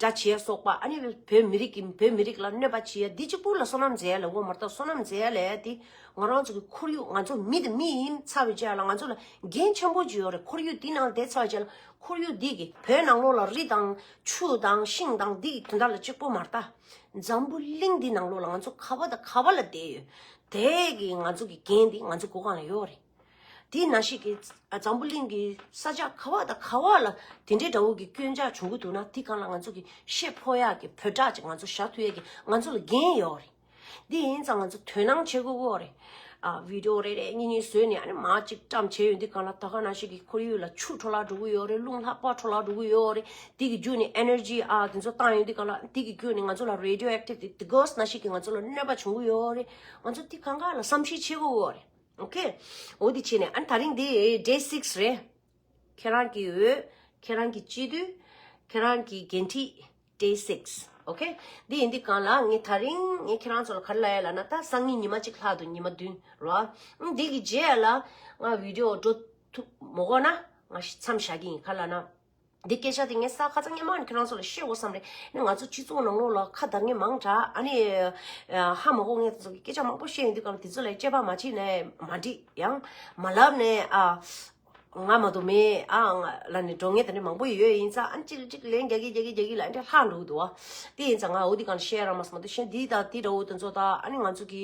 དགྲ་བྱེད་ཡ་སོགས་པ། ཨ་ནི་བོད་མི་རིགས་ཀྱི་བོད་མི་རིགས་ལ་གནོད་པ་བྱེད་ཡ་འདི་གཅིག་པུ་ལ་བསོད་ནམས་ཟད་ཡ་ལབ་དགོས་མ་རེད། ད་བསོད་ནམས་ཟད་ཡ་ལབ་ཡ་འདི་ང་རང་ཚོ་གི་ཁོར་ཡུག་ང་ཚོ་མི་དང་མི་ཡིན་ཚར་བའི་རྗེས་ལ་ང་ཚོ་ལ་འགན་ཆེན་པོ་ཅིག་ཡོད་རེད། ཁོར་ཡུག་འདི་ནང་བསྡད་ཚར་བའི་རྗེས་ལ་ཁོར་ཡུག་འདི་གི་བོད་ནང་ལོགས་ལ་རི་དང་ཆུ་དང་ཤིང་དང་འདི་གི་དོན་དག་ལ་གཅིག་པུ་མ་རེད། ད་འཛམ་བུ་གླིང་འདི་ནང་ལོགས་ལ་ང་ཚོ་ག་པ་དང་ག་པ་ལ་བསྡད་ཡོད། དེ་གི་ང་ཚོ་གི་འགན་འདི་ང་ཚོ་སྒོ་ཁང་ལ་ཡོད་རེད། དེ་ནང་བཞིན་གྱི་འཛམ་བུ་གླིང་གི་ས་ཆ་ག་བ་དང་ག་བ་ལ་དེ་འདྲའི་འདྲ་བོ་གི་སྐྱོན་ཆ་བྱུང་གི་འདུག་ན་དེ་གང་ལ་ང་ཚོ་གི་ཤེས་ཕོད་ཡག་གི་བོད་ཕྲུག་ཅིག་ང་ཚོ་བཞག་ཐུབ་ཡག་གི་ང་ཚོ་ལ་འགན་ཡོད་རེད། འདི་ཡིན་ཙང་ང་ཚོ་དོ་སྣང་བྱེད་དགོས་ཀྱི་ཡོད་རེད། ཨ་བི་ཌི་ཡོ་རེ་རེ་གཉིས་གཉིས་བཟོས་ནས་ཨ་ནི་མར་ཅིག་བཀྲམ་བྱས་ཡོང་དུས་གང་ལ་ད་ག་ནང་བཞིན་གྱི་ཁོར་ཡུག་ལ་ཆུ་འཕྲོ་བརླག་འགྲོ་གི་ཡོད་རེད། རླུང་ལྷགས་པ་འཕྲོ་བརླག་འགྲོ་གི་ཡོད་རེད། དེ་གི་བརྒྱུད་ནས་ཨེ་ནར་ཇི་ཨ་དེ་ཚོ་བཏང་ཡོང་དུས་གང་ལ་དེ་གི་བརྒྱུད་ནས་ང་ཚོ་ལ་རེ་ཌི་ཡོ་ཨེག་ཊིབ་དེ་དེ་གོས་ནང་བཞིན་གྱི་ང་ཚོ་ལ་གནོད་པ་བྱུང་གི་ཡོད་རེད། ང་ཚོ་དེ་གང་ག་ལ་བསམ་གཞིག་བྱེད་དགོས་ཀྱི་ཡོད་རེད། ཨོ་ཁེ། འོ་དེ་བྱས་ནས་ཨ་ནི་ད་རིང་འདི་ཌེ་སིག་རེད། ཁྱེད་རང་གི་འོས། ཁྱེད་རང་གི་སྤྱི་འཐུས། ཁྱེད་རང་གི་འགན་འཁྲི། ཌེ་སིག་ཨོ་ཁེ། འདི་ཡིན་དུས་གང་ལ་ངས་ད་རིང་ངས་ཁྱེད་རང་ཚོ་ལ་ག་རེ་ལབ་ཡ་ལབ་ན། ད་སང་ཉིན་ཉི་མ་གཅིག་ལྷག་འདུག་ཉི་མ་བདུན་རེད་བ། ཨ་འདི་གི་རྗེས་ལ་ང་བི་ཌི་ཡོ་འགྲོ་ཐུབ་མ་དགོས་ན་ང་མཚམས་བཞག་གི་ཡིན། ག་རེ་ལབ་ན། འདི་སྐད་ཆ་དེ་ངས་ས་ཁ་ཚ་ངས་མ་ནི་ཁྱེད་རང་ཚོ་ལ་བཤད་དགོས་བསམ་རེད། ནི་ང་ཚོ་སྤྱི་ཚོགས་ནང་ལོགས་ལ་ཁ་བརྡ་ངས་མང་དྲགས་ཨ་ནི་ཧ་མ་གོ་ངས་དེ་ཚོ་གི་སྐད་ཆ་མང་པོ་བཤད་ཡོང་དུས་གང་དེ་ཚོ་ལ་དཔྱད་པ་མ་བྱས་ནས་མ་འགྲིག་ཡང་མ་ལབ་ནས་ཨ། ང་མ་གཏོགས་མེད་ཨ། ང་ལ་ནི་འགྲོ་ངེས་དེ་འདྲ་མང་པོ་ཡོད་ཡིན་ཙང་ཨ་ནི་གཅིག་ལ་གཅིག་ལན་རྒྱག་གི་རྒྱག་གི་རྒྱག་གི་ལ་ཨ་འདྲ་ལྷག་འགྲོ་གི་འདུག་བ། དེ་ཡིན་ཙང་ང་འོ་དེ་གང་བཤད་ར་མ་སོང་མ་གཏོགས་གཞན་དེ་དང་དེ་འདྲ་བོ་དེ་ཚོ་དང་ཨ་ནི་ང་ཚོ་གི་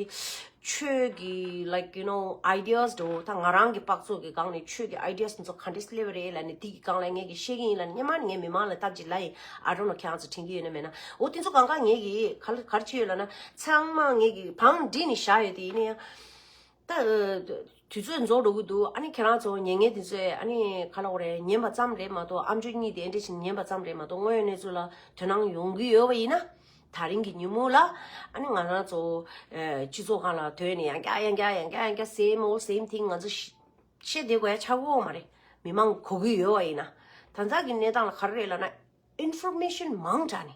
ཆོས་ཀྱི་like you know ideas འདྲ་བོ་ད་ང་རང་གི་དཔག་ཚོད་ཀྱི་སྒང་ནས་ཆོས་ཀྱི་ideas དེ་ཚོ་ག་འདྲས་སླེབས་པ་རེད་ལ་ནི་དེ་གི་སྒང་ལ་ངས་ཀྱི་བཤད་ཀྱི་ཡིན་ལ་ནི་སྔོན་མ་ངས་མི་མང་ལ་སྟབས་ཀྱིས་ལ་ཡིན་ཨ་རོ་ནོ་ཁྱེད་རང་ཚོ་དྲན་གྱི་ཡོད་ན་མེད་ན་འོ་དེ་ཚོ་གང་ག་ངས་ཀྱི་ག་ལ་ག་རེ་བྱས་ཡོད་ལ་ན་ཚང་མ་ངས་ཀྱི་བང་བསྒྲིགས་ནས་བཞག་ཡོད་དེ་ཡིན་ན་ཡང་། ད། དུས་ཚོད་རྫོགས་འགྲོ་གི་འདུག་ཨ་ནི་ཁྱེད་རང་ཚོ་ཉན་མཁན་དེ་ཚོས་ཨ་ནི་ག་ལ་འོ་རེད་ཉན་པ་ཙམ་རེད་མ་གཏོགས་ཨམ་ཅོག་གཉིས་དེ་འདྲ་ཞིག་ཉན་པ་ཙམ་རེད་མ་གཏོགས་དངོས་ཡོད་གནས་ཚུལ་ལ་དོ་སྣང་ཡོང་གི་ཡོད་པ་ཡིན་ན། ད་རིང་གི་ཉིན་མོ་ལ་ཨ་ནི་ང་རང་ཚོ་སྤྱི་ཚོགས་སྒང་ལ་དོན་ནས་ཡང་བསྐྱར་ཡང་བསྐྱར་ཡང་བསྐྱར་ཡང་བསྐྱར་same old same thing ང་ཚོ་བཤད་བསྡད་དགོས་ཡ་ཆགས་ཀྱི་ཡོད་མ་རེད། མི་མང་གོ་གི་ཡོད་པ་ཡིན་ན། ད་ལྟ་གི་གནས་སྟངས་ལ་ག་རེ་རེད་ལབ་ན། information མང་དྲགས་ནི།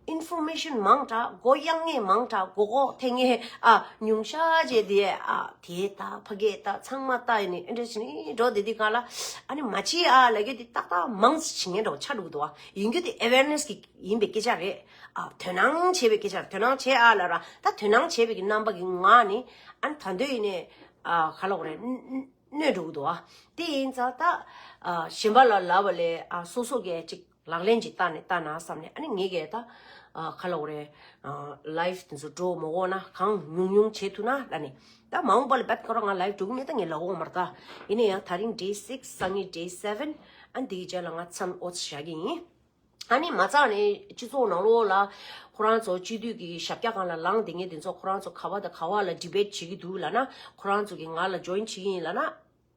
information མང་དྲགས་མགོ་གཡག་ངེས་མང་དྲགས་མགོ་སྐོག་ཐེངས་ངེས་ཨ་ཉུང་ཤ་བྱས་དེ་ཨ་དེ་ད་ཕ་གས་ད་ཚང་མ་ལྟ་ཡིན་ནི་ཨེ་འདྲ་བྱས་ནི་འགྲོ་དེ་དེ་ག་ལ་ཨ་ནི་མ་བྱེད་ཨ་ལ་གི་དེ་ཏག་ཏག་མང་ཙམ་བྱེད་ངེས་འགྲོ་ཆ་འགྲོ་གི་འདུག་ཨ་ཡིན་རྒྱུ་དེ་awareness གི་ཡིན་པའི་སྐད་ཆ་རེད་ཨ་དོ་སྣང་བྱེད་པའི་སྐད་ཆ་རེད་དོ་སྣང་བྱེད་ཨ་ལ་ར་ད་དོ་སྣང་བྱེད་པའི་གི་རྣམ་པ་གི་ངང་ནི་ཨ་ནི་ད་འདོད་ཡིན་ནི་ཨ་ག་ལ་འོ་རེད། གནོད་འགྲོ་གི་འདུག་ཨ། དེ་ཡིན་ཙང་ད། ཨ་གཞན་པ་ལ་ལབ་པ་ལས་ཨ་སོ་སོ་གས་ཅིག་ལག་ལེན་ཅིག་བསྟར་ནས་བསྟར་ན་བསམ་ནས་ཨ་ནི་ངེད་ཀྱིས་ད། ཨ་ག་ལ་འོ་རེད། ཨ་live དེ་ཚོ་འགྲོ་མ་དགོས་ན་གང་ཉུང་ཉུང་བྱེད་ཐུབ་ན་ལ་ནི། ད་མ་འོངས་པ་ལ་བད་ཁོ་རང་ང་live འགྲོ་གི་མེད་ད་ངས་ལབ་དགོས་མ་རེད་ད། ཡིན་ན་ཡང་ད་རིང་day six སང་ཉིན་day seven ཨ་འདིའི་རྗེས་ལ་ང་མཚམས་འོ་ཙམ་བཞག་གི་ཡིན། ཨ་ནི་མ་རྩ་ནས་སྤྱི་ཚོགས་ནང་ལོགས་ལ་ཁོ་རང་ཚོ་སྤྱི་འཐུས་ཀྱི་ཞབས་བཀྱག་སྒང་ལ་ལངས་བསྡད་མཁན་དེ་ཚོ་ཁོ་རང་ཚོ་ག་བ་དང་ག་བ་ལ་debate བྱེད་ཀྱི་འདུག་ལབ་ན་ཁོ་རང་ཚོ་གིས་ང་ལ་join བྱེད་ཀྱི་ཡིན་ལབ་ན་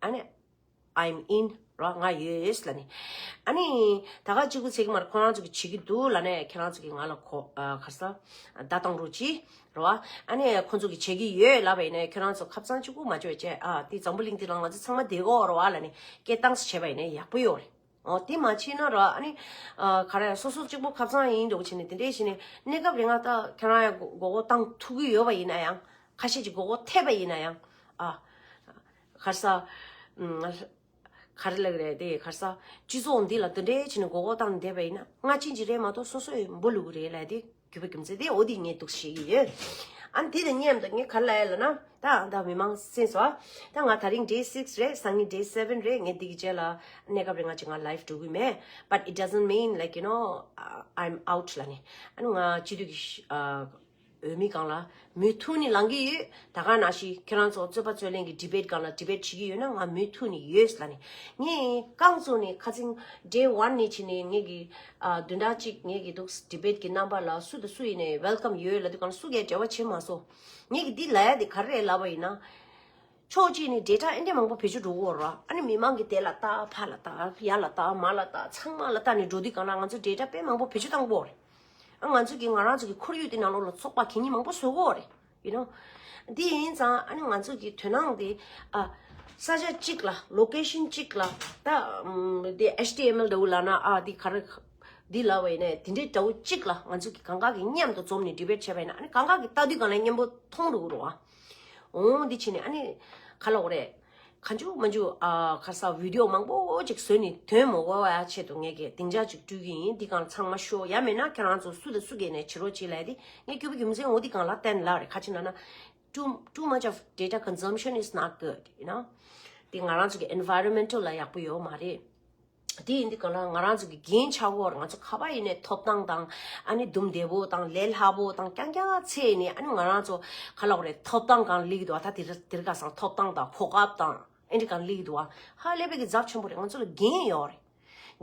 ཨ་ནི་I'm in ར་ང་ཡོད་ལབ་ནི། ཨ་ནི་ད་ག་གཅིག་པུ་ཚེ་གི་མར་ཁོ་རང་ཚོ་གིས་བྱེད་ཀྱི་འདུག་ལབ་ནས་ཁྱེད་རང་ཚོ་གིས་ང་ལ་གོ་ཨ་ག་ས་བརྡ་བཏང་རོགས་གྱིས་ར་བ། ཨ་ནི་ཁོ་ཚོ་གིས་བྱེད་ཀྱི་ཡོད་ལབ་པ་ཡིན་ནའི་ཁྱེད་རང་ཚོ་ཁ་སང་གཅིག་པུ་མ་བྱོས་བྱས་ཨ་དེ་འཛམ་བུ་གླིང་འདི་ལ་ང་ཚོ་ཚང་མ་བསྡད་ཀྱི་ཡོད་ར་བ་ལབ་ནས་སྐད་བཏང་ས་བྱས་པ་ཡིན་ནའི་ཡག་པོ་ཡོད་རེད། ཨོ་དེ་མ་བྱས་ན་ར་ཨ་ནི། ཨ་ག་རེ་སོ་སོ་གཅིག་པོ་ཁ་སང་ཡིན་འགྲོ་བྱས་ནས་དེ་འདྲས་བྱས་ནས་གནས་སྐབས་རིང་ང་ད་ཁྱེད་རང་ཡང་མགོ་སྐོར་བཏང་ཐུབ་ཀྱི་ཡོད་པ་ཡིན་ན་ཡང་ཁ་ཤས་ཀྱིས་མགོ་སྐོར་ཐེབས་པ་ཡིན་ན་ཡང་ཨ། ག་རེ་ཟ། ཨམ། ག་རེ་ལབ་ཀྱི་རེད་དེ་ག་རེ་ཟ། སྤྱི་ཚོགས་འདི་ལ་དེ་འདྲས་བྱས་ནས་མགོ་སྐོར་བཏང་བསྡད་པ་ཡིན་ན་སྔ་ཕྱི་གཅིག་རེད་མ་གཏོགས་སོ་སོ་ཡི་འབུ་ལུག་རེད་ལབ་དེ། རྒྱུ་བ་རྒྱུ་མཚན་དེ་འོ་དེ་ངས་འདུག་ཤེས་ཀྱི་ཡོད། ཨ་ནི་དེ་དང་མཉམ་དུ་ངས་ག་རེ་ལབ་ཡ་ལབ་ན་ད་ད་མི་མང་གསན་སོང་། ད་ང་ད་རིང་day six རེད་སང་ཉིན་day seven རེད་ངས་འདི་གི་རྗེས་ལ་གནས་སྐབས་རིང་ང་ཅིག་ང་live འགྲོ་གི་མེད། But it doesn't mean like you know I'm out ལབ་ནས་ཨ་ནི་ང་སྤྱི་འཐུས་ཀྱི་ཨ་འོས་མི་སྒང་ལ་མུ་མཐུད་ནས་ལངས་ཀྱི་ཡོད། ད་ག་ནང་བཞིན་ཁྱེད་རང་ཚོ་རྩོད་པ་རྩོད་ལེན་གྱི་debate སྒང་ལ་debate བྱེད་ཀྱི་ཡོད་ན་ང་མུ་མཐུད་ནས་ཡོད་ལབ་ནས་ངས་རྐང་བཙུགས་ནས་ཁ་སང་day one ནས་བྱས་ནས་ངས་ཀྱི་ཨ་བདུན་ཕྲག་གཅིག་ངས་ཀྱི་འདུག་debate གི་རྣམ་པ་ལ་སུ་དང་སུ་ཡིན་ནའི་welcome ཡོད་ལབ་དུས་གང་ལ་སུ་གས་འབྲེལ་བ་བྱེད་མ་སོང་། ངས་ཀྱི་འདི་ལབ་ཡ་དེ་ག་རེ་རེད་ལབ་པ་ཡིན་ན། ཕྱོགས་གཅིག་ནས་data ཨེ་འདྲས་མང་པོ་བེད་སྤྱོད་འགྲོ་གི་ཡོད་རེད། ཨ་ནི་མི་མང་གིས་དེ་ལ་ལྟ་ཕར་ལ་ལྟ་ཡར་ལ་ལྟ་མར་ལ་ལྟ་ཚང་མ་ལ་ལྟ་ནས་འགྲོ་དུས་གང་ལ་ང་ཚོ་data དཔེ་མང་པོ་བེད་སྤྱོད་བཏང་གི་ཡོད་རེད། ཨ་ང་ཚོ་གིས་ང་རང་ཚོ་གི་ཁོར་ཡུག་དེ་ནང་ལོགས་ལ་ཚོགས་པ་གད་སྙིགས་མང་པོ་བཟོ་གི་ཡོད་རེད། you know། འདི་ཡིན་ཙང་ཨ་ནི་ང་ཚོ་གི་དོ་སྣང་དེ་ཨ་ས་ཆ་གཅིག་ལ་location གཅིག་ལ་ད་ཨམ་དེ་H T M L འདྲ་བོ་ལབ་ན་ཨ་དེ་ག་རེ་འདི་ལབ་པ་ཡིན་ནའི་དེ་འདྲའི་འདྲ་བོ་གཅིག་ལ་ང་ཚོ་གི་གང་ག་གི་མཉམ་དུ་འཛོམས་ནས་debate བྱས་པ་ཡིན་ན་ཨ་ནི་གང་ག་གི་ལྟ་དུས་གང་ལ་མཉམ་པོ་མཐོང་འགྲོ་གི་རེད་བ། འོང་འདི་བྱས་ནས་ཨ་ནི་ག་ལ་འོ་རེད། གང་བྱུང་མང་བྱུང་ཨ་ག་ས་video མང་པོ་ཅིག་བཟོས་ནས་དོན་མ་གོ་བ་ཆེད་དུ་ངས་ཀྱི་སྡིངས་ཆ་ཅིག་སྤྲུལ་གྱི་ཡིན། འདི་གང་ཚང་མ་ཤོག་ཡ་མེད་ན་ཁྱེད་རང་ཚོ་སུ་དང་སུ་གས་ནས་བྱེད་རོགས་བྱེད་ལབ་དེ་ངས་རྒྱུ་བ་རྒྱུ་མཚན་འོ་འདི་གང་ལ་བརྟེན་ལ་རེད། ཁ་ཅིག་ན་ན་too too much of data consumption is not good you know། འདི་ང་རང་ཚོ་གི་environmental ལ་ཡག་པོ་ཡོད་མ་རེད། དེ་ཡིན་དུས་གང་ལ་ང་རང་ཚོ་གི་འགན་ཆགས་ཀྱི་ཡོད་རེད། ང་ཚོ་ཁ་པར་ཡིན་ནའི་ཐོབ་ཐང་དང་ཨ་ནི་འདུམ་བདེ་པོ་དང་ལས་སླ་པོ་དང་རྐྱང་རྐྱང་ཚད་ནས་ཨ་ནི་ང་རང་ཚོ་ག་ལ་འོ་རེད་ཐོབ་ཐང་གང་ལེགས་འདུག་ད་དེ་རིང་དེ་རིང་ཁ་སང་ཐོབ་ཐང་དང་གོ་སྐབས་དང་ཨེ་འདྲ་གང་ལེགས་འདུག་ཧ་ལས་པའི་གི་ཚབས་ཆེན་པོ་རེད། ང་ཚོ་ལ་འགན་ཡོད་རེད།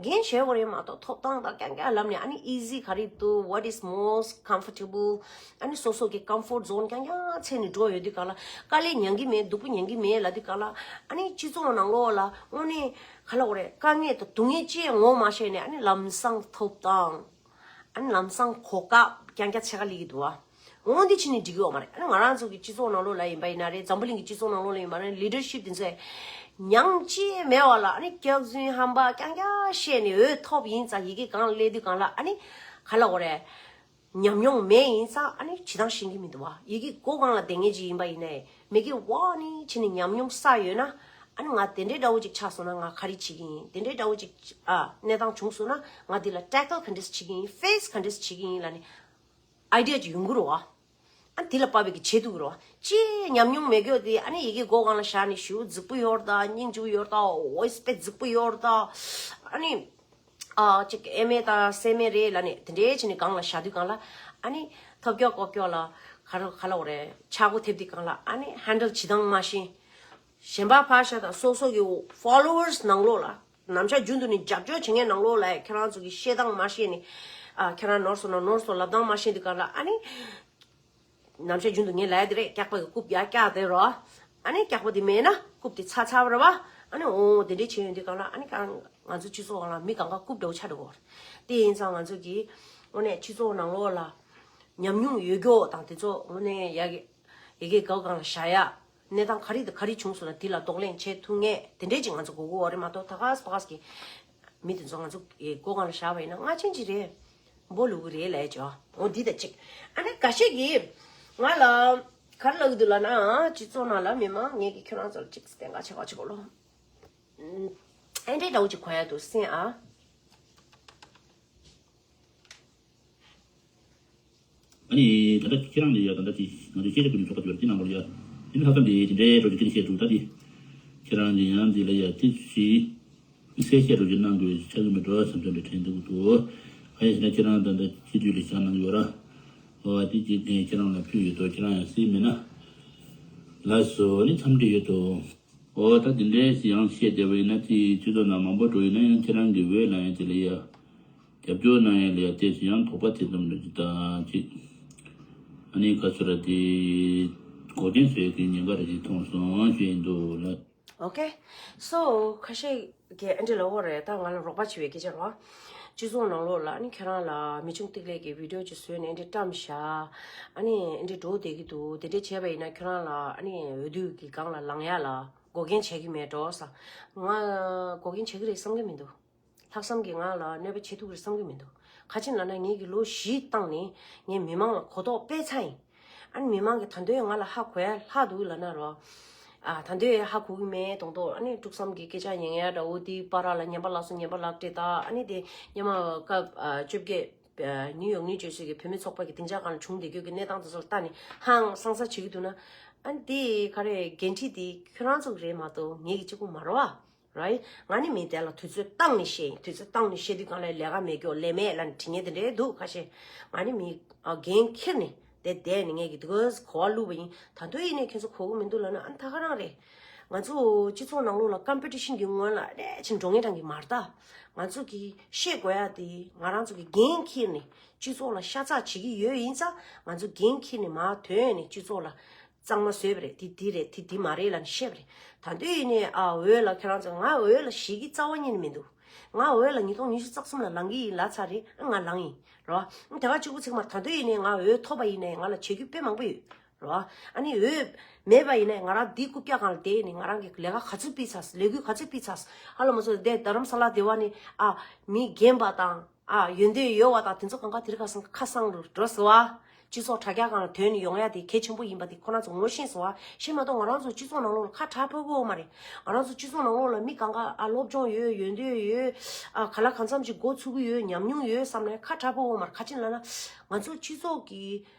འགན་བཞེས་དགོས་རེད་མ་གཏོགས་ཐོབ་ཐང་དང་རྐྱང་རྐྱང་ལབ་ནས་ཨ་ནི་easy ག་རེ་འདུག what is most comfortable ཨ་ནི་སོ་སོ་གི་comfort zone རྐྱང་རྐྱང་ཚད་ནས་འགྲོ་ཡོད་དུས་གང་ལ་དཀའ་ལས་མྱང་གི་མེད་སྡུག་པོ་མྱང་གི་མེད་ལབ་དུས་གང་ལ་ཨ་ནི་སྤྱི་ཚོགས་ནང་ལོགས་ལ་དངོས་གནས། ག་ལ་འོ་རེད། དཀའ་ངལ་དང་སྡུག་བསྔལ་ཅི་ཡང་ངོ་མ་ཤེས་ནས་ཨ་ནི་ལམ་སང་ཐོབ་ཐང་། ཨ་ནི་ལམ་སང་གོ་སྐབས་རྐྱང་རྐྱང་ཕྱེད་ཀ་སླེབས་ཀྱི་འདུག་བ། འོ་འདི་ཕྱིན་ནས་འགྲིག་གི་ཡོད་མ་རེད། ཨ་ནི་ང་རང་ཚོ་གི་སྤྱི་ཚོགས་ནང་ལོགས་ལ་ཡིན་པ་ཡིན་ན་རེད། འཛམ་བུ་གླིང་གི་སྤྱི་ཚོགས་ནང་ལོགས་ལ་ཡིན་པ་རེད། leadership དེ་ཚོས་མྱང་ཅི་མེད་བ་ལ་ཨ་ནི་སྐྱག་རྫུན་ཧམ་པ་རྐྱང་རྐྱང་བཤད་ནས་འོས་ཐོབ་ཡིན་ཙང་ཡི་གེ་གང་སླེབས་དུས་གང་ལ་ཨ་ནི་ག་ལ་འོ་རེད། ཉམས་མྱོང་མེད་ཡིན་ཙང་ཨ་ནི་ཇི་ལྟར་ཤེས་ཀྱི་མི་འདུག་བ། ཡི་གེ་མགོ་སྒང་ལ་བསྡད་མཁན་ཅིག་ཡིན་པ་ཡིན་ནའི་མི་གི་བ་ནི་ཕྱིན་ནས་ཉམས་མྱོང་བསགས་ཡོད་ན་ ཨ་ནི་ང་དེ་འདྲའི་འདྲ་བོ་ཅིག་ཆགས་སོང་ན་ང་ག་རེ་བྱེད་ཀྱི་ཡིན། དེ་འདྲའི་འདྲ་བོ་ཅིག་ཨ་གནས་སྟངས་བྱུང་སོང་ན་ང་འདི་ལ་ཊེ་ཀལ་ག་འདྲས་བྱེད་ཀྱི་ཡིན། ཕེ་སི་ག་འདྲས་བྱེད་ཀྱི་ཡིན་ལབ་ནས་ཨའི་ཌི་ཡ་ཅིག་ཡོང་གི་རེད་བ། ཨ་དེ་ལ་དཔག་པའི་གི་བྱེད་ཐུབ་ཀྱི་རེད་བ། ཅི་ཉམས་མྱོང་མེད་རྒྱུ་དེ་ཨ་ནི་ཡི་གེ་མགོ་སྒང་ལ་བཞག་ནས་ཞེ་པོ་རྫིག་པོ་ཡོད་རེད་ད། སྙིང་རྗེ་པོ་ཡོད་རེད་ད། ཝོ་ཡི་སི་དཔེ་རྫིག་པོ་ཡོད་རེད་ད། ཨ་ནི། ཨ་ཅིག་ཨེ་མེ་དང་སེ་མེ་རེད་ལབ་ནས་དེ་འདྲའི་བྱས་ནས་སྒང་ལ་བཞག་དུས་སྒང་ལ་ཨ་ནི་ཐབས་སྐྱོ་ལྐོག་སྐྱོ་ལ་ག་རེ་ག་ལབ་དགོས་རེད། ཆག་སྒོ་ཐེབས་དུས་སྒང་ལ་ཨ་ནི་ཧན་ཌལ་བྱེད་སྟངས་མ་ཤེས། གཞན་པ་ཕར་བཞག་དང་སོ་སོ་གི་ཕོ་ལོ་ཝར་སི་ནང་ལོགས་ལ་ནམ་ཞག་རྒྱུན་དུ་ནི་རྒྱབ་སྐྱོར་བྱེད་མཁན་ནང་ལོགས་ལ་ཁྱེད་རང་ཚོ་གི་བཤད་སྟངས་མ་ཤེས་ནས་ཨ་ཁྱེད་རང་ནོར་སོང་ན་ནོར་སོང་ལབ་སྟངས་མ་ཤེས་དུས་སྒང་ལ་ཨ་ནི། ནམ་ཞག་རྒྱུན་དུ་ངས་ལབ་ཡ་དེ་རེད། སྐྱག་པ་གི་རྐུབ་ཡར་བཀྱག་དེ་རོ། ཨ་ནི་སྐྱག་པ་དེ་མེད་ན་རྐུབ་དེ་ཚ་ཚ་བ་རེད་བ། ཨ་ནི་འོ་དེ་འདྲས་བྱས་ཡོང་དུས་སྒང་ལ་ཨ་ནི་གང་ང་ཚོ་སྤྱི་ཚོགས་ནང་ལ་མི་གང་ག་རྐུབ་འདྲ་བོ་ཆགས་འགྲོ་གི་རེད། དེ་ཡིན་ཙང་ང་ཚོ་གིས་དངོས་གནས་སྤྱི་ཚོགས་ནང་ལོགས་ལ་ཉམས་མྱོང་ཡོད་རྒྱུ་དང་དེ་ཚོ་དངོས་གནས་ཡ་གི་ཡ་གི་སྒང་སྒང་ལ་བཞག་ཡ། གནས་སྟངས་ག་རེ་དང་ག་རེ་བྱུང་སོང་ན་དེ་ལ་གདོང་ལེན་བྱེད་ཐུབ་མཁན་དེ་འདྲས་ཅིག་ང་ཚོ་དགོས་ཀྱི་ཡོད་རེད་མ་གཏོགས་ད་ག་ས་པ་ག་ས་གི་མི་དེ་ཚོ་ང་ཚོ་གི་སྒོ་སྒང་ལ་བཞག་པ་ཡིན་ན་སྔ་ཆེན་ཅིག་རེད། འབོ་ལུག་རེད་ལས་ཅོ། འོ་འདི་ད་ཅིག་ཨ་ནི་འགའ་ཤས་ཀྱིས་ང་ལ་ག་རེ་ལབ་ཀྱི་འདུག་ལབ་ན། སྤྱི་ཚོགས་ནང་ལ་མི་མང་ངེད་ཀྱིས་ཁྱོད་རང་ཚོ་ལ་ཅིག་བསྟན་ག་ཆེ་ག་ཆེ་གོ་ལོ། ཨེ་འདྲའི་འདྲ་བོ་ཅིག་གོ་ཡ་འདུག་སེམས་ཨ། ཨ་ནི་ད་ལྟ་ཁྱེད་རང་ལ་ཡ་ད་ལྟ་དེ་ང་ཚོའི་སྐད་ཆ་ཀུན་ནས་ཚོགས་པ་བརྗོད་དེ་ནང་ལོགས་ལ་ཡ་དེ་ནི་ལྷག་བསམ་དེ་དེ་འདྲའི་འགྲོ་རྒྱུ་སྐད་ཆ་བཤད་འདུག་ད་དེ་ཁྱེད་རང་གི་ཡང་འདི་ལ་ཡ་དེ་ཞིག་གསལ་བཤད་རོགས་ཀྱི་གནང་དགོས་ཆགས་ཀྱི་མེད་འགྲོ་བསམ་བསམ་དེ་དྲན་འདུག་འདུག་ཨ་ཡ་ཞེ་ན་ཁྱེད་རང་ད་ལྟ་སྤྱི་འཐུས་ལས་བྱ་གནང་ཡོད་ར། ཨོ་དེ་ཅི་ནས་ཁྱེད་རང་ལ་ཕུལ་ཡོད་དོ། ཁྱེད་རང་ཡང་སྲིད་མེད་ན་ལ་སོ་ནི་འཚམས་འདྲི་ཡོད་དོ། ཨོ་ད་དེ་འདྲའི་ཡང་བཤད་བསྡད་པ་ཡིན་ན་དེ་སྤྱི་ཚོགས་ནང་མང་པོ་འགྲོ་ཡིན་ན་ཡང་ཁྱེད་རང་གི་འོས་ལ་ཡང་དེ་ལ་ཡ། རྒྱབ་སྐྱོར་གནང་ཡ་ལ་ཡ་བལྟས་སུ་ཡང་དོགས་པ་དེ་ཙམ་རེ་ཅིག་དང་ཅིག་ཨ་ནི་ག་ཚོད་ར་དེ་འགོག་རྐྱེན་བཟོ་ཡ་གི་ཉེན་ཁ་རེ་ཅིག་མཐོང་སོང་ཞུ་ཡིན་འདུག་ལ། Okay. So ཁ་ཤས་ཀྱིས་ཨ་འདྲི་ལབ་ཡོད་རེད། ད་ང་ལ་རོགས་པ་བྱེད་པའི་སྐད་ཆ་རོ། སྤྱི་ཚོགས་ནང་ལོགས་ལ་ཨ་ནི་ཁྱེད་རང་ལ་མི་ཆུང་ཏིག་ལེ་གི་བི་ཌིའོ་ཅིག་བཟོས་ནས་ཨ་འདྲི་བཀྲམ་བཞག་ཨ་ནི་ཨ་འདྲི་འགྲོ་བསྡད་ཀྱི་འདུག་དེ་འདྲས་བྱས་པ་ཡིན་ན་ཁྱེད་རང་ལ་ཨ་ནི་འོས་བསྡུ་གི་སྒང་ལ་ལངས་ཡ་ལ་འགོག་རྐྱེན་བྱེད་ཀྱི་མེད་འགྲོ་ས། ང་འགོག་རྐྱེན་བྱེད་ཀྱི་རེད་བསམ་གྱི་མི་འདུག་ལྷག་བསམ་གྱིས་ང་ལ་གནོད་པ་བྱེད་ཐུབ་ཀྱི་རེད་བསམ་གྱི་མི་འདུག་ག་ཅི་ལབ་ན་ངེད་ཀྱིས་ལོ་བཞི་བཏང་ནས་ངས་མི་མང་ལ་གོ་རྟོགས་སྤེལ་ཚར་ཡིན། ཨ་ནི་མི་མང་གིས་ད་དུང་ང་ལ་ཧ་གོ་ཡ་ལྷག་འདུག་ལབ་ན་རོ། ཨ་ད་དུང་ཧ་གོ་གི་མེད་མདོག་མདོག་ཨ་ནི་དཀྲུག་གཏམ་གྱི་སྐད་ཆ་ཉན་ཡ་འདྲ་བོ་དེ་པར་ལ་ཉན་པ་ལགས་སོ་ཉན་པ་ལགས་སྤྲད་ད་ཨ་ནི་དེ་སྔོན་མ་སྐབས་ཨ་བཅོ་བརྒྱད་ཨ་ནིའུ་ཡོག་ནིའུ་ཇར་སི་གི་བོད་མི་ཚོགས་པ་གི་སྡིངས་ཆ་སྒང་ལ་བྱུང་བསྡད་རྒྱུ་གི་གནས་སྟངས་དེ་ཚོ་ལ་ལྟ་ནས་ཧང་སང་ས་བྱེད་ཀྱི་འདུག་ན། ཨ་ནི་དེ་ག་རེ་འགན་འཁྲི་དེ་ཁྱོད་རང་ཚོ་གི་རེད་མ་གཏོགས་ངེད་ཀྱི་གཅིག་པུ་མ་རེད་བ། རའི། ང་ནི་མི་དེ་ལ་དུས་ཚོད་བཏང་ནས་བཤད་ཡིན། དུས་ཚོད་བཏང་ནས་བཤད་དུས་སྒང་ལ་ལས་ཀ་མེད་སྐྱོ་ལས་མེད་ལ་ནི་དྲི་ངན་དེ་འདྲའི་འདུག་ཁ་ཤས། ང་ནི་མི་ཨ་འགན་འཁྱེར་ནས་དེ་བསྡད་ནས་ངས་ཀྱི་དུས་གོ་བ་བླུགས་པ་ཡིན། ད་དུང་ཡིན་ནས་ཁྱོད་ཚོ་གོ་གི་མི་འདུག་ལབ་ན་ཨ་ནི་ད་ག་རང་རེད། ང་ཚོ་སྤྱི་ཚོགས་ནང་ལོགས་ལ་ཀམ་པི་ཊི་ཤན་གྱི་སྔོན་ལ་རེ་ཆེན་འགྲོ་ངེས་གྲང་གི་མ་རེད་ད། ང་ཚོ་གི་བཤད་དགོས་ཡ་དེ་ང་རང་ཚོ་གི་འགན་འཁྱེར་ནས་སྤྱི་ཚོགས་ལ་ཤ་ཚ་བྱེད་ཀྱི་ཡོད་ཡིན་ཙང་ང་ཚོ་འགན་འཁྱེར་ནས་མར་ཐོན་ནས་སྤྱི་ཚོགས་ལ། གཙང་མ་བཟོས་པ་རེད། དེ་འདི་རེད། དེ་འདི་མ་རེད་ལབ་ནས་བཤད་པ་རེད། ད་དུང་ཡིན་ནའི་ཨ་འོས་ལ་ཁྱེད་རང་ཚོ་ང་འོས་ལ་ཞེད་ཀྱི་རྩ་བ་ཉིད་ནས་མི་འདུག་ང་འོས་ལ་ཉིས་སྟོང་ཉི་ཤུ་རྩ་གསུམ་ལ་ལངས་ཀྱི་ཡིན་ལབ་ཚར་རེད། ཨ་ང་ལངས་ཡིན་རོ། ཨ་དེ་ག་གཅིག་པུ་ཚིག་མ་ད་དུང་ཡིན་ནའི་ང་འོས་ཐོབ་པ་ཡིན་ནའི་ང་ལ་བྱེད་རྒྱུ་དཔེ་མང་པོ་ཡོད་རོ། ཨ་ནི་འོས་མེད་པ་ཡིན་ནའི་ང་རང་འདི་རྐུབ་བཀྱག་སྒང་ལ་བསྡད་ནས་ང་རང་གི་ལས་ཀ་ག་ཚོད་སྤེལ་ཚར། ལས་འགུལ་ག་ཚོད་སྤེལ་ཚར། ཨ་ལ་མ་ཚོ་འདི་རྡ་རམ་ས་ལ་སྡེ་བ་ནི་ཨ་མི་རྒན་པ་དང་། ཨ་ཡོན་ཏན་ཡོད་པ་དང་དེ་ཚོ་གང་ག་དེ་རིང་ཁ་སང་ཁ་སང་རུ་འགྲོ་ཟེར་བ། སྤྱི་ཚོགས་དྲ་རྒྱ་སྒང་ལ་ཐོན་ནས་ཡོང་ཡ་དེ་གལ་ཆེན་པོ་ཡིན་པ་དེ་ཁོ་རང་ཚོ་ངོ་ཤེས་སོང་བ། ཤེས་མ་གཏོགས་ང་རང་ཚོ་སྤྱི་ཚོགས་ནང་ལོགས་ལ་ཁ་གྲག་ཕོད་ཀྱི་ཡོད་མ་རེད། ང་རང་ཚོ་སྤྱི་ཚོགས་ནང་ལོགས་ལ་མི་གང་ག་ཨ་སློབ་སྦྱོང་ཡོད། ཡོན་ཏན་ཡོད། ཨ་ག་ལ་གང་འཚམ་ཅིག་འགོ་ཚུགས་ཀྱི་ཡོད། ཉམས་མྱོང་ཡོད་བསམ་ནས་ཁ་གྲག་ཕོད་ཀྱི་ཡོད་མ་རེད། ག་ཅི་ལབ་ན་ང་ཚོ་སྤྱི་ཚོགས་ཀྱི་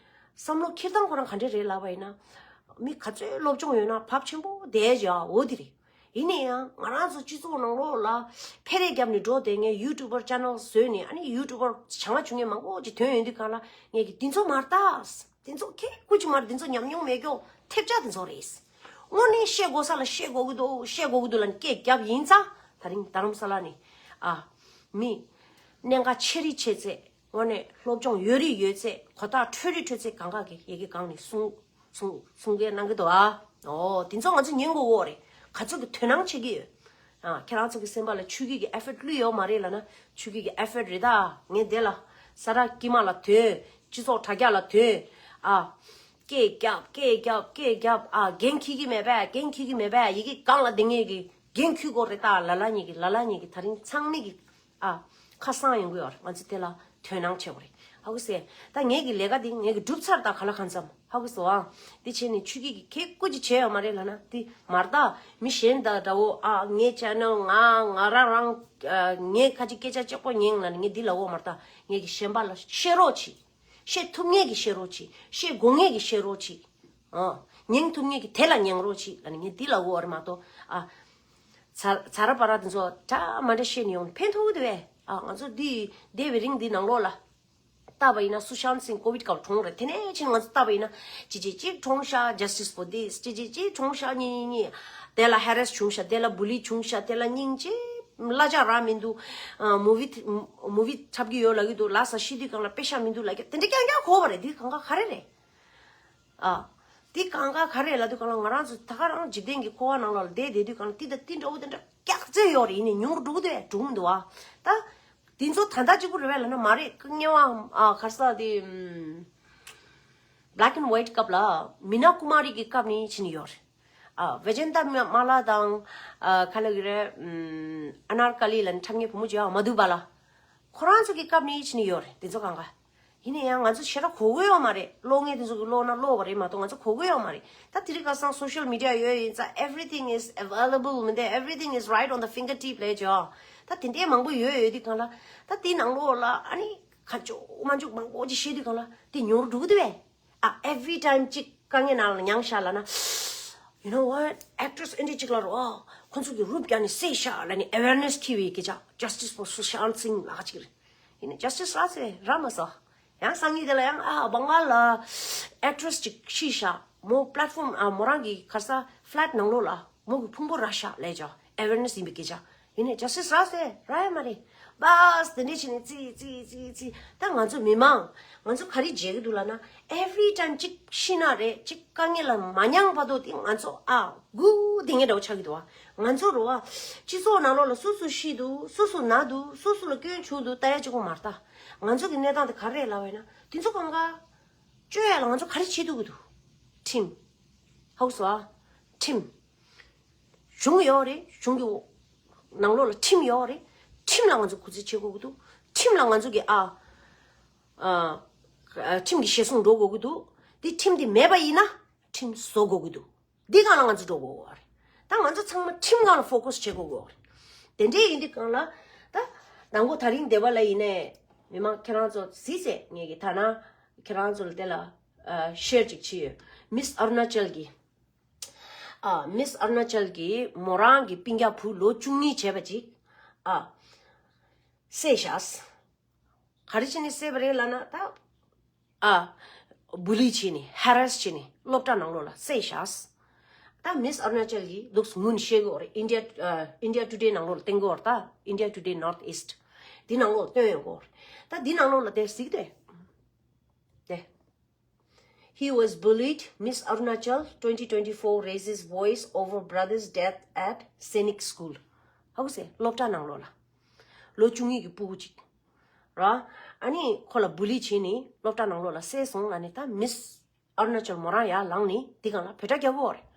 བསམ་བློ་འཁྱེར་སྟངས་ཁོ་རང་ག་འདྲས་རེད་ལབ་པ་ཡིན་ན། མི་ག་ཚོད་སློབ་སྦྱོང་ཡོད་ན་བབ་ཆེན་པོ་བསྡད་བཞག་འོ་དེ་རེད། ཡིན་ན་ཡང་ང་རང་ཚོ་སྤྱི་ཚོགས་ནང་ལོགས་ལ་འཕེལ་རེས་བརྒྱབ་ནས་འགྲོ་བསྡད་མཁན་ཡུ་ཊུབ་པར་ཆེ་ནལ་བཟོས་ནས་ཨ་ནི་ཡུ་ཊུབ་པར་བྱང་བ་བྱུང་མཁན་མང་པོ་ཅིག་ཐོན་ཡོང་དུས་སྒང་ལ་ངས་ཀྱི་འདི་ཚོ་མ་རེད་ད། འདི་ཚོ་ཁེ་ཁུ་ཅིག་མ་རེད། འདི་ཚོ་ཉམས་མྱོང་མེད་ཀྱོག་ཐེབས་ཆག་འདི་ཚོ་རེད། དངོས་གནས་བཤད་དགོས་ས་ལ་བཤད་དགོས་ཀྱི་འདུག་བཤད་དགོས་ཀྱི་འདུག་ལབ་ནས་སྐད་བརྒྱབ་ཡིན་ཙང་ད་རིང་རྡ་རམ་ས་ལ་ནས་ཨ་མི་གནད་འགག་ཆེ་རིགས་ཆེ་ཚད། དངོས་གནས་སློབ་སྦྱོང་ཡོད་རིགས་ཡོད་ཚད་གོ་རྟོགས་འཕྲོད་རིགས་འཕྲོད་ཚད་གང་ག་གི་ཡི་གེ་སྒང་ནས་གསུང་གསུང་གསུང་སྐད་གནང་གི་འདུག་ཨ། ཨོ་དེ་ཚོ་ང་ཚོ་ཉན་དགོས་འོ་རེད། ག་ཚོད་ཀྱི་དོ་སྣང་བྱེད་ཀྱི་ཡོད། ཨ་ཁྱེད་རང་ཚོ་གི་སེམས་པ་ལ་ཆོས་བརྒྱུད་ཀྱི་ཨེ་ཕེག་བླུགས་ཡོད་མ་རེད་ལབ་ན་ཆོས་བརྒྱུད་ཀྱི་ཨེ་ཕེག་རེད་ད། ངས་དེ་ལ་ས་ར་དཀྱིལ་མ་ལ་ཐོན། སྤྱི་ཚོགས་དྲ་རྒྱ་ལ་ཐོན། ཨ་སྐད་རྒྱབ་སྐད་རྒྱབ་སྐད་རྒྱབ་ཨ་འགན་འཁྱེར་གྱི་མེད་པས་འགན་འཁྱེར་གྱི་མེད་པས་ཡི་གེ་སྒང་ལ་དེ་ངས་གི་འགན་འཁྱེར་དགོས་རེད་ད། ལ་ལ་ཉིད་ཀྱི་ལ་ལ་ཉིད་ཀྱི་ད་རིང་ཚང་མས་ཀྱི་ཨ། ཁ་སང་ཡོང་གི་ཡོད་རེད། ང་ཚོ་དེ་ལ་དོ་སྣང་བྱེད་དགོས་རེད། ཧ་གོ་སོང་། ད་ངེད་ཀྱི་ལས་ཀ་འདི་ངེད་ཀྱི་སྒྲུབ་ཚར། ད་ག་ལ་གང་འཚམ་ཧ་གོ་སོང་ཨ། འདི་བྱས་ནས་ཆུ་སྐྱིད་ཀྱི་ཁེ་སྐུ་ཅི་བྱས་ཡོད་མ་རེད་ལབ་ན། འདི་མར་ད་མི་གཞན་དང་འདྲ་བོ་ཨ། ངའི་ཆེ་ནལ་ང་ང་རང་རང་ངས་ཁ་ཅིག་སྐད་ཆ་གཅིག་པོ་ཉན་ལབ་ནས་ངས་འདི་ལབ་འོ་མར་ད། ངེད་ཀྱི་གཞན་པ་ལ་བཤད་རོགས་གྱིས། བཤད་ཐུབ་མཁན་གྱིས་བཤད་རོགས་གྱིས། བཤད་དགོས་མཁན་གྱིས་བཤད་རོགས་གྱིས། ཨ། ཉན་ཐུབ་མཁན་གྱིས་དེ་ལ་ཉན་རོགས་གྱིས་ལབ་ནས་ངས་འདི་ལབ་འོ་རེད་མ་གཏོགས་ཨ། ཚ་ཚ་ར་པ་ར་དེ་ཚོ་འདྲ་མ་འདྲ་བཤད་ནས་ཡོང་ནས་ཕན་ཐོགས་གི་འདུག་བས། ཨ། ང་ཚོ་འདི་འདས་པའི་རིང་འདི་ནང་ལོགས་ལ་བལྟས་པ་ཡིན་ན་སུ་ཤཱན་སིང་ཀོ་ཝིད་སྐབས་གྲོངས་རེད། དེ་ནས་ཕྱིན་ང་ཚོ་བལྟས་པ་ཡིན་ན་ཅི་ཅི་ཅི་གྲོངས་ཤག Justice for this ཅི་ཅི་ཅི་གྲོངས་ཤག་གཉིས་གཉིས་གཉིས། དེ་ལ་ཧེ་རེ་སི་བྱུང་ཤག་དེ་ལ་བུ་ལི་བྱུང་ཤག་དེ་ལ་སྙིང་རྗེ་གླ་ཆ་རག་མི་འདུག་ཨ། མུ་བི་མུ་བི་འཁྲབ་ཀྱི་ཡོད་ལབ་ཀྱི་འདུག་ལ་ས་ཤི་དུས་སྒང་ལ་པེ་ཤ་མི་འདུག་ལབ་ཀྱི། དེ་འདྲ་རྐྱང་རྐྱང་གོ་བ་རེད། འདི་གང་ག་ག་རེ་རེད། ཨ། འདི་གང་ག་ག་རེ་ལབ་དུས་སྒང་ལ་ང་རང་ཚོ་ད་ག་རང་འཇིག་རྟེན་གྱི་འཁོར་བ་ནང་ལ་བསྡད་བསྡད་དུས་སྒང་ལ་འདི་དང་འདི་འདྲ་བོ་དེ་འདྲ་སྐྱག་རྫུན་ཡོད་རེད། ཡིན་ནའི་ཉུང་རུ་འགྲོ་གི་འདུག་བས། འགྲོ་གི་མི་འདུག་ཨ། ད་འདི་ཚོ་ད་ལྟ་གཅིག་པུ་རེད་བས་ལབ་ན་མ་རེད། སྔོན་མ་ཨ་ག་རེ་ཟེར་དེ་ཨམ། Black and White སྐབས་ལ་མི་ན་ཀུ་མ་རི་གི་སྐབས་ནས་ཕྱིན་ནས་ཡོད་རེད། ཨ། བེ་ཇེན་ཏ་མ་ལ་དང་ཨ་ག་ལབ་ཀྱི་རེད། ཨམ། ཨ་ནར་ཀ་ལི་ལབ་ནས་འཁྲབ་མཁན་བུ་མོ་ཅིག་ཡོད། མ་དུ་བ་ལ། ཁོ་རང་ཚོ་གི་སྐབས་ནས་ཕྱིན་ནས་ཡོད་རེད། འདི་ཚོ་གང་ག་ཡིན་ན་ཡང་ང་ཚོ་ཞེ་དྲག་གོ་གི་ཡོད་མ་རེད། ཀློག་མཁན་དེ་ཚོ་གི་ཀློག་ན་ཀློག་པ་རེད་མ་གཏོགས་ང་ཚོ་གོ་གི་ཡོད་མ་རེད། ད་དེ་རིང་ཁ་སང་social media ཡོད་ཡིན་ཙང་everything is available མི་འདུག everything is right on the fingertip ལབ་ཀྱི་ཡོད། ད་དེ་འདྲའི་མང་པོ་ཡོད་ཡོད་དུས་སྒང་ལ། ད་དེའི་ནང་ལོགས་ལ་ཨ་ནི་ཁ་ཅོ་མ་འཇུག་མང་པོ་ཅིག་བཤད་དུས་སྒང་ལ་དེ་ཉུང་རུ་འགྲོ་གི་འདུག་བས། ཨ། every time ཅིག་དཀའ་ངལ་ནང་ལ་མྱངས་ཤག་ལབ་ན། You know what? Actress ཨེ་འདྲ་ཅིག་ལ་རོ། ཁོ་ཚོ་གི་རུབ་རྒྱག་ནས་བསད་ཤག་ལབ་ནས་awareness ཐེབས་པའི་སྐད་ཆ། Justice for Sushant Singh ལབ་ཅིག་རེད། ཡིན་ནའི་Justice རག་སོང་རག་མ་སོང་། ཡང་སང་ཉིན་དེ་ལ་ཡང་ཨ་བང་ག་ལ་actress ཅིག་ཤི་ཤག་མོ་platform ཨ་མོ་རང་གི་ག་རེ་ཟེར་flat ནང་ལོགས་ལ་མོ་གི་ཕུང་པོ་རག་ཤག་ལབ་ཅོ། awareness ཡིན་པའི་སྐད་ཆ། ཡིན་ནའི་Justice རག་སོང་རག་ཡ་མ་རེད། བཱས་དེ་འདྲས་བྱས་ནས་རྩིས་རྩིས་རྩིས་རྩིས། ད་ང་ཚོ་མི་མང་ང་ཚོ་ག་རེ་བརྗེད་ཀྱི་འདུག་ལབ་ན། every time ཅིག་ཤི་ན་རེད། ཅིག་དཀའ་ངལ་ལ་མ་མྱངས་བར་དུ་དེ་ང་ཚོ་ཨ་སྒུག་བསྡད་མཁན་འདྲ་བོ་ཆགས་ཀྱི་འདུག་བ། ང་ཚོ་རོ་བ། སྤྱི་ཚོགས་ནང་ལོགས་ལ་སུ་སུ་ཤི་འདུག་སུ་སུ་ན་འདུག་སུ་སུ་ལ་སྐྱོན་བྱུང་འདུག་ལྟ་ཡ་གཅིག་པོ་མ་རེད་ད། ང་ཚོ་གི་གནས་སྟངས་དེ་ག་རེ་རེད་ལབ་པ་ཡིན་ན། དེ་ཚོ་གང་ག་བཅོས་ཡ་ལ་ང་ཚོ་ག་རེ་བྱེད་ཐུབ་ཀྱི་འདུག་ཁྲིམས། ཧ་གོ་སོང་ཨ། ཁྲིམས། གཞུང་ཡོད་རེད། གཞུང་གི་ནང་ལོགས་ལ་ཁྲིམས་ཡོད་རེད། ཁྲིམས་ལ་ང་ཚོ་གུས་བརྩི་བྱེད་དགོས་ཀྱི་འདུག་ཁྲིམས་ལ་ང་ཚོ་གི་ཨ། ཨ། ཁྲིམས་ཀྱི་ཞལ་གསུང་འགྲོ་དགོས་ཀྱི་འདུག་དེ་ཁྲིམས་དེ་མེད་པ་ཡིན་ན་ཁྲིམས་བཟོ་དགོས་ཀྱི་འདུག་འདི་སྒང་ལ་ང་ཚོ་འགྲོ་དགོས་ཀྱི་རེད། ད་ང་ཚོ་ཚང་མ་ཁྲིམས་སྒང་ལ་focus བྱེད་དགོས་ཀྱི་རེད། དེ་འདྲས་ཡིན་དུས་སྒང་ལ་ད་ནང་གོ་ད་རིང་འདས་པ་ལ་ཡིན་ནའི་མི་མང་ཁྱེད་རང་ཚོ་གཟིགས་སེ་ངེད་ཀྱི་ཐ་ན་ཁྱེད་རང་ཚོ་ལ་དེ་ལ་ཨ་share ཅིག་བྱས་ཡོད། Miss Arunachal གི་ཨ། Miss Arunachal གིས་མོ་རང་གི་སྤུན་ཀྱག་བུ་ལོ་བཅུ་གཉིས་བྱས་པ་ཅིག་ཨ། བསད་ཤག་ག་རེ་བྱས་ནས་བསད་པ་རེད་ལབ་ན་ད། ཨ། bully བྱས་ནས་harass བྱས་ནས་སློབ་གྲྭ་ནང་ལོགས་ལ་བསད་ཤག་ད་Miss Arunachal གིས་འདུག་སྔོན་བཤད་གི་ཡོད་རེད། India ཨ། India Today ནང་ལོགས་ལ་བསྟན་གི་ཡོད་རེད། ད་India Today North East དེ་ནང་ལོགས་ལ་བཏོན་ཡོང་གི་ཡོད་རེད། ད་དེ་ནང་ལོགས་ལ་དེ་གཟིགས་དེ། དེ། He was bullied. Miss Arunachal twenty twenty-four raises voice over brother's death at Sainik School. ཧ་གོ་སོང་། སློབ་གྲྭ་ནང་ལོགས་ལ། ལོ་བཅུ་གཉིས་ཀྱི་སྤུ་གུ་ཅིག་ར། ཨ་ནི་ཁོ་ལ་bully བྱས་ནས་སློབ་གྲྭ་ནང་ལོགས་ལ་བསད་སོང་། ཨ་ནི་ད་Miss Arunachal མོ་རང་ཡར་ལངས་ནས་དེ་སྒང་ལ་བོད་སྒྲ་རྒྱག་གི་ཡོད་རེད།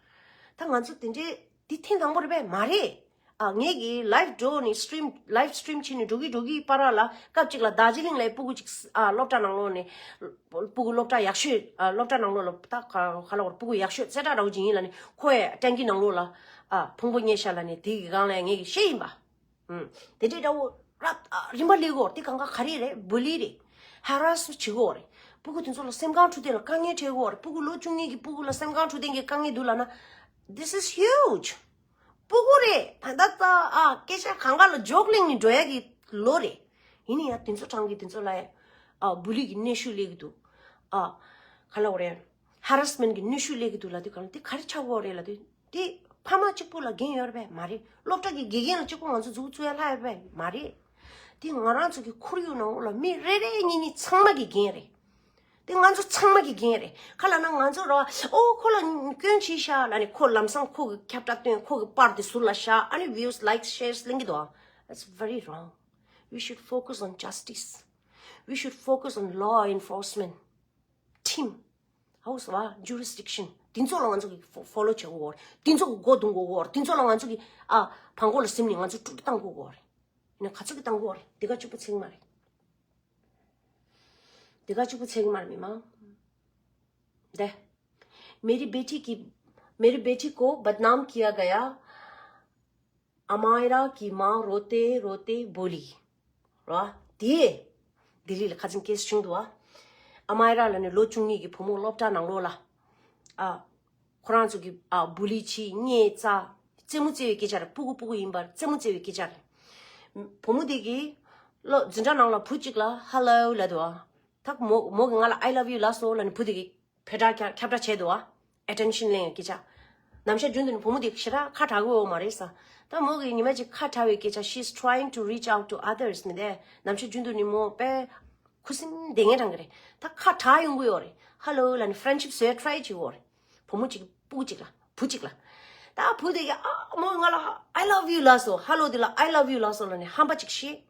ད་ང་ཚོ་དེ་འདྲའི་འདི་ཐེངས་དང་པོ་རེད་པས་མ་རེད། ཨ། ངེད་ཀྱིས་live འགྲོ་ནས་stream live stream བྱས་ནས་འགྲོ་གི་འགྲོ་གི་བར་ལ་སྐབས་གཅིག་ལ་རྡོ་རྗེ་གླིང་ལ་སྤུ་གུ་གཅིག་ཨ། སློབ་གྲྭ་ནང་ལོགས་ནས་སྤུ་གུ་སློབ་གྲྭ་ཡག་ཤོས་ཨ། སློབ་གྲྭ་ནང་ལོགས་ལ་ད་ག་ག་ལ་བར་སྤུ་གུ་ཡག་ཤོས་རྩེ་གྲ་འདྲ་བོ་ཅིག་ཡིན་ལབ་ནས་ཁོ་ཡ་ཊེང་ཀི་ནང་ལོགས་ལ་ཨ། ཕུང་པོ་རྙེད་ཤག་ལབ་ནས་དེ་གི་སྒང་ལ་ངེད་ཀྱིས་བཤད་ཡིན་པ། ཨུམ། དེ་འདྲའི་འདྲ་བོ་རབ་ཨ། རིམ་པ་སླེབས་ཀྱི་ཡོད་རེད། དེ་གང་ག་ག་རེ་རེད། bully རེད། harass བྱེད་ཀྱི་ཡོད་རེད། སྤུ་གུ་དེ་ཚོ་ལ་སེམས་ཁམས་འཁྲུག་ལྡན་ལ་དཀའ་ངལ་འཕྲད་ཀྱི་ཡོད་རེད། སྤུ་གུ་ལོ་བཅུ་གཉིས་ཀྱི་སྤུ་གུ་ལ་སེམས་ཁམས་འཁྲུག་ལྡན་གྱི་དཀའ་ངལ་འདུག་ལབ་ན། This is huge. སྤུ་གུ་རེད། ད་ལྟ་ད་ཨ། སྐད་ཆ་གང་ག་ལ་ཇོག་གླེང་ནས་འགྲོ་ཡ་གི་ལོ་རེད། ཡིན་ན་ཡང་དེ་ཚོ་གྲངས་ཀྱི་དེ་ཚོ་ལ་ཡ་ཨ། bully གི་གནོན་ཤུགས་སླེབས་ཀྱི་འདུག་ཨ། ག་ལབ་དགོས་རེད། harassment གི་གནོན་ཤུགས་སླེབས་ཀྱི་འདུག་ལབ་དུས་གང་ལ་དེ་ག་རེ་ཆགས་ཀྱི་ཡོད་རེད་ལབ་དུས། དེ་ཕ་མ་གཅིག་པུ་ལ་འགན་ཡོད་རེད་པས་མ་རེད། སློབ་གྲྭ་གི་དགེ་རྒན་ལ་གཅིག་པུ་ང་ཚོ་མཛུབ་བཙུགས་ཡ་ལྷག་ཡོད་རེད་པས་མ་རེད། དེ་ང་རང་ཚོ་གི་ཁོར་ཡུག་ནང་ལ་མི་རེ་རེ་གཉིས་གཉིས་ཚང་མ་གི་འགན་རེད། དེ་ང་ཚོ་ཚང་མ་གི་འགན་རེད། ག་ལབ་ན་ང་ཚོ་ར་ཨོ་ཁོ་ལ་སྐྱོན་བྱས་ཤག་ལབ་ནས་ཁོ་ལམ་སང་ཁོ་གི་ཁྱབ་བསྒྲགས་བཏོན། ཁོ་གི་པར་དེ་ཟུར་ལ་བཞག་ཨ་ནི་views, likes, shares ལེན་གྱི་འདུག That's very wrong. We should focus on justice. We should focus on law enforcement. ཁྲིམས། ཧའུ་སི་བ། jurisdiction དེ་ཚོ་ལ་ང་ཚོ་གི་ཕོ་ལོ་བྱེད་དགོས་རེད། དེ་ཚོ་གི་མགོ་རྡུང་དགོས་རེད། དེ་ཚོ་ལ་ང་ཚོ་གི་ཨ། བང་མགོ་ལ་ཟིམ་ནས་ང་ཚོ་དཀྲུག་བཏང་དགོས་རེད། ག་ཚོད་ཀྱི་བཏང་དགོས་རེད། དེ་ག་གཅིག་པུ་ཚེག་མ་རེད། དེ་ག་གཅིག་པུ་ཚེག་མ་རེད། མི་མང་། དེ། मेरी बेटी की मेरी बेटी को बदनाम किया गया। अमायरा की माँ रोते रोते बोली। ར། དེ། ལྡི་ལི་ལ་ཁ་ཚིག་ཀེས་བྱུང་འདུག་ཨ། ཨ་མའི་ར་ལ་ནི་ལོ་བཅུ་གཉིས་ཀྱི་བུ་མོ་སློབ་གྲྭ་ནང་ལོགས་ལ། ཨ། ཁོ་རང་ཚོ་གི་ཨ་བུ་ལི་ཆི་ཉེས་རྩ། རྩེད་མོ་རྩེ་བའི་སྐད་ཆ་རེད། སྤུ་གུ་སྤུ་གུ་ཡིན་པར་རྩེད་མོ་རྩེ་བའི་སྐད་ཆ་རེད། བུ་མོ་དེ་གིས་སློབ་འཛིན་གྲྭ་ནང་ལ་བུ་གཅིག་ལ་ཧ་ལོ་ལབ་འདུག་ཨ། ད་མོ་མོ་གིས་ང་ལ་I love you ལབ་སོང་ལབ་ནས་བུ་དེ་གིས་བེ་ཏྲ་ཁྱབ་ཁྱབ་བསྒྲགས་བྱས་འདུག་ཨ། ཨེ་ཊེན་ཤན་ལེན་ཡོད་སྐད་ཆ། ནམ་ཞག་རྒྱུན་དུ་ནི་བུ་མོ་དེ་ཞེ་དྲག་ཁ་གྲག་གི་ཡོད་མ་རེད་ས། ད་མོ་གིས་ཉི་མ་གཅིག་ཁ་གྲག་པའི་སྐད་ཆ། she's trying to reach out to others མི་དེ་ནམ་ཞག་རྒྱུན་དུ་ནི་མོ་དཔེ་ཁུ་སིམ་བསྡད་མཁན་རང་གི་རེད། ད་ཁ་གྲག་ཡོང་གི་ཡོད་རེད། ཧ་ལོ་ལབ་ནས་ཕྲེན་ཤིབ་བཟོས་ཊ་རའི་བྱེད་ཀྱི་ཡོད་རེད། བུ་མོ་གཅིག་བུ་གཅིག་ལ་བུ་གཅིག་ལ། ད་བུ་དེ་གིས་ཨ་མོ་ང་ལ་I love you ལབ་སོང་། ཧ་ལོ་དེ་ལ་I love you ལབ་སོང་ལབ་ནས་ཧམ་པ་གཅིག་བཤད།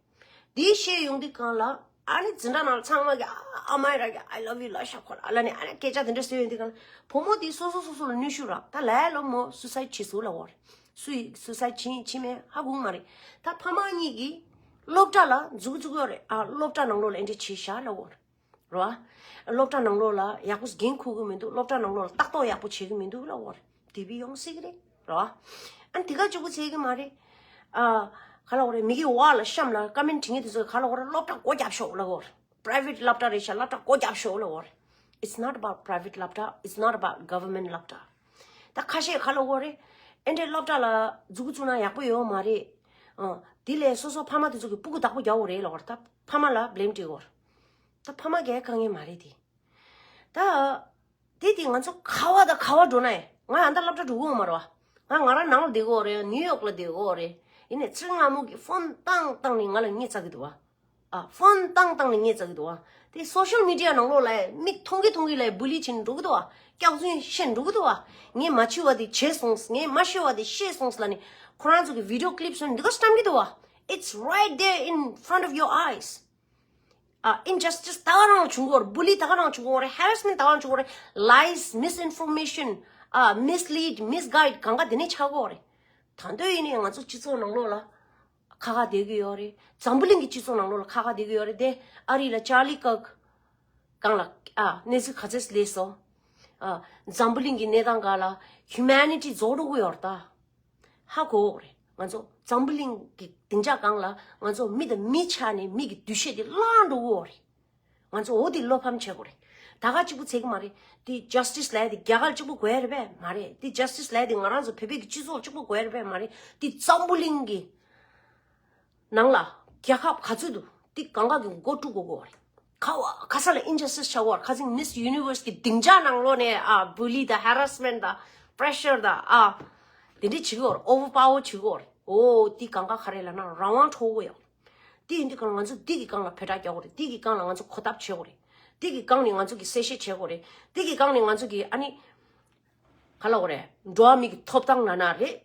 དེའི་བཤད་ཡོང་དུས་སྒང་ལ་ཨ་ནི་འཛིན་གྲྭ་ནང་ལ་ཚང་མ་གིས་ཨ་ཨ་མའི་ར་གིས་I love you ལབ་ཤག་ཁོ་ལ་ལབ་ནས་ཨ་ནི་སྐད་ཆ་དེ་འདྲ་བཟོས་ཡོང་དུས་སྒང་ལ་བུ་མོ་དེ་སོ་སོ་སོ་སོ་ལ་གནོན་ཤུགས་རག་ད་ལས་ལོ་མོ་སུ་སའིཌ་བྱེད་སོང་ལབ་ཡོད་རེད། སུ་ཡིས་སུ་སའིཌ་བྱེད་བྱེད་མེད་ཧ་གོ་གི་མ་རེད། ད་ཕ་མ་གཉིས་ཀྱིས་སློབ་གྲྭ་ལ་འཛུགས་འཛུགས་ཡོད་རེད། ཨ་སློབ་གྲྭ་ནང་ལོགས་ལ་ཨེ་འདྲ་བྱས་ཤག་ལབ་ཡོད་རེད། རེད་བ། སློབ་གྲྭ་ནང་ལོགས་ལ་ཡག་པོ་འགན་འཁུར་གི་མི་འདུག་སློབ་གྲྭ་ནང་ལོགས་ལ་ལྟ་རྟོག་ཡག་པོ་བྱེད་ཀྱི་མི་འདུག་ལབ་ཡོད་རེད། དེ་བི་ཡོང་སྲིད་ཀྱི་རེད། རེད་བ། ཨ་ནི་དེ་ག་གཅིག་པུ་བྱེད་ཀྱི་མ་རེད། ཨ། ག་ལབ་དགོས་རེད། མི་གི་འོག་ལ་གཤམ་ལ་ཀོ་མེན་ཊི་བྲིས་མཁན་དེ་ཚོས་ག་ལབ་དགོས་རེད། སློབ་གྲྭ་སྒོ་བརྒྱབ་ཤོག་ལབ་དགོས་རེད། པ་རའི་ཝེ་ཊི་སློབ་གྲྭ་རེད་ཤག་སློབ་གྲྭ་སྒོ་བརྒྱབ་ཤོག་ལབ་དགོས་རེད། It's not about private ལབ་གྲྭ། It's not about government ལབ་གྲྭ། ད་ཁ་ཤས་ག་ལབ་དགོས་རེད། ཨེ་འདྲའི་སློབ་གྲྭ་ལ་འཛུགས་བཙུགས་ན་ཡག་པོ་ཡོད་མ་རེད། ཨ། དེ་ལས་སོ་སོ་ཕ་མ་དེ་ཚོ་གིས་སྤུ་གུ་བདག་པོ་རྒྱག་དགོས་རེད་ལབ་དགོས་རེད། ད་ཕ་མ་ལ་བྷི་ལེམ་སྤྲད་དགོས་རེད། ད་ཕ་མ་གའི་དཀའ་ངལ་མ་རེད་དེ། ད། དེ་དེ་ང་ཚོ་ག་བ་དང་ག་བ་འགྲོ་ན་ཡང་། ང་ཡང་ད་སློབ་གྲྭ་འགྲོ་གི་ཡོད་མ་རེད་བ། ང་ང་རང་ནང་ལ་བསྡད་ཀྱི་ཡོད་རེད། ནིའུ་ཡོག་ལ་བསྡད་ཀྱི་ཡོད་རེད། ཡིན་ནའི་ཚེ་རིང་ལྷ་མོ་གིས་ཕོན་བཏང་བཏང་ནས་ང་ལ་ཉེས་བཙག་གི་འདུག་བ། ཨ། ཕོན་བཏང་བཏང་ནས་ཉེས་བཙག་གི་འདུག་བ། དེ་སོ་ཤལ་མི་ཌི་ཡ་ནང་ལོགས་ལ་མིག་མཐོང་གི་མཐོང་གི་ལ་བུ་ལི་བྱེད་འགྲོ་གི་འདུག་བ། སྐྱག་རྫུན་བཤད་འགྲོ་གི་འདུག་བ། ངས་མ་བྱས་པ་དེ་བྱས་སོང་། ངས་མ་ཤེས་པ་དེ་ཤེས་སོང་ལབ་ནས་ཁོ་རང་ཚོ་གི་བི་ཌི་ཡོ་ཀི་ལིབ་བཟོས་ནས་འདི་ག་བཀྲམ་གི་འདུག་བ། It's right there in front of your eyes. ཨ། ཨིན་ཇ་སི་ཊི་སི་ད་ག་རང་བྱུང་གི་ཡོད་རེད། བུ་ལི་ད་ག་རང་བྱུང་གི་ཡོད་རེད། ཧེ་ར་སི་མེན་ཊི་ད་ག་རང་བྱུང་གི་ཡོད་རེད། ལའིས། མིས་ཨིན་ཕོར་མེ་ཤན། ཨ། མིས་ལིཌ། མིས་གའིཌ། གང་ག་དེ་ནས་ཆགས་ཀྱི་ཡོད་རེད། ད་དུང་ཡིན་ནའི་ང་ཚོ་སྤྱི་ཚོགས་ནང་ལོགས་ལ་ཁ་ཁ་བསྡད་ཀྱི་ཡོད་རེད། འཛམ་བུ་གླིང་གི་སྤྱི་ཚོགས་ནང་ལོགས་ལ་ཁ་ཁ་བསྡད་ཀྱི་ཡོད་རེད་དེ། ཨ་རི་ལ་ཅར་ལི་ཀག་སྒང་ལ། ཨ། གནས་ཚུལ་ག་ཚོད་སླེབས་སོང་། ཨ། འཛམ་བུ་གླིང་གི་གནས་སྟངས་སྒང་ལ་ཧིའུ་མེ་ནི་ཊི་རྫོགས་འགྲོ་གི་ཡོད་རེད་ད། ཧ་གོ་དགོས་རེད། ང་ཚོ་འཛམ་བུ་གླིང་གི་སྡིངས་ཆ་སྒང་ལ་ང་ཚོ་མི་དང་མི་ཆགས་ནས་མི་གི་འདུ་ཤེས་དེ་བརླག་འགྲོ་གི་ཡོད་རེད། ང་ཚོ་འོ་དེ་བློ་ཕམ་བྱེད་དགོས་རེད། ད་ག་གཅིག་པུ་ཚད་ཀྱི་མ་རེད། དེ་ཇ་སི་ཊི་སི་ལབ་ཡ་དེ་རྒྱ་གར་གཅིག་པུ་དགོས་ཡ་རེད་པས་མ་རེད། དེ་ཇ་སི་ཊི་སི་ལབ་ཡ་དེ་ང་རང་ཚོ་བོད་པའི་གི་སྤྱི་ཚོགས་གཅིག་པུ་དགོས་ཡ་རེད་པས་མ་རེད། དེ་འཛམ་བུ་གླིང་གི་ནང་ལ་རྒྱལ་ཁབ་ག་ཚོད་འདུག་དེ་གང་ག་གི་མགོ་དཀྲུག་དགོས་ཀྱི་ཡོད་རེད། ག་བ་ག་ས་ལ་ཨིན་ཇ་སི་ཊི་སི་ཆགས་ཀྱི་ཡོད་རེད། ཁ་སང་མིས་ཡུ་ནི་ཝར་སི་གི་སྡིངས་ཆ་ནང་ལོགས་ནས། ཨ། བུ་ལི་དང་ཧེ་ར་སི་མེན་ཊི་དང་པྲེ་ཤར་དང་། ཨ། དེ་འདྲ་བྱེད་ཀྱི་ཡོད་རེད། ཨོ་ཝར་པ་ཝར་བྱེད་ཀྱི་ཡོད་རེད། འོ་དེ་གང་ག་ག་རེ་ལབ་ན་རང་དབང་འཕྲོག་གི་ཡོད་རེད། དེ་ཡིན་དུས་སྒང་ལ་ང་ཚོ་དེ་གི་སྒང་ལ་བེ་ཊ་རྒྱག་དགོས་རེད། དེ་གི་སྒང་ལ་ང་ཚོ་གོ་ཐབས་བྱེད་དགོས་རེད། དེ་གི་སྒང་ནས་ང་ཚོ་གི་གསལ་བཤད་བྱེད་དགོས་རེད། དེ་གི་སྒང་ནས་ང་ཚོ་གི་ཨ་ནི་ག་ལབ་དགོས་རེད། འགྲོ་བ་མི་གི་ཐོབ་ཐང་ལབ་ན་རེད།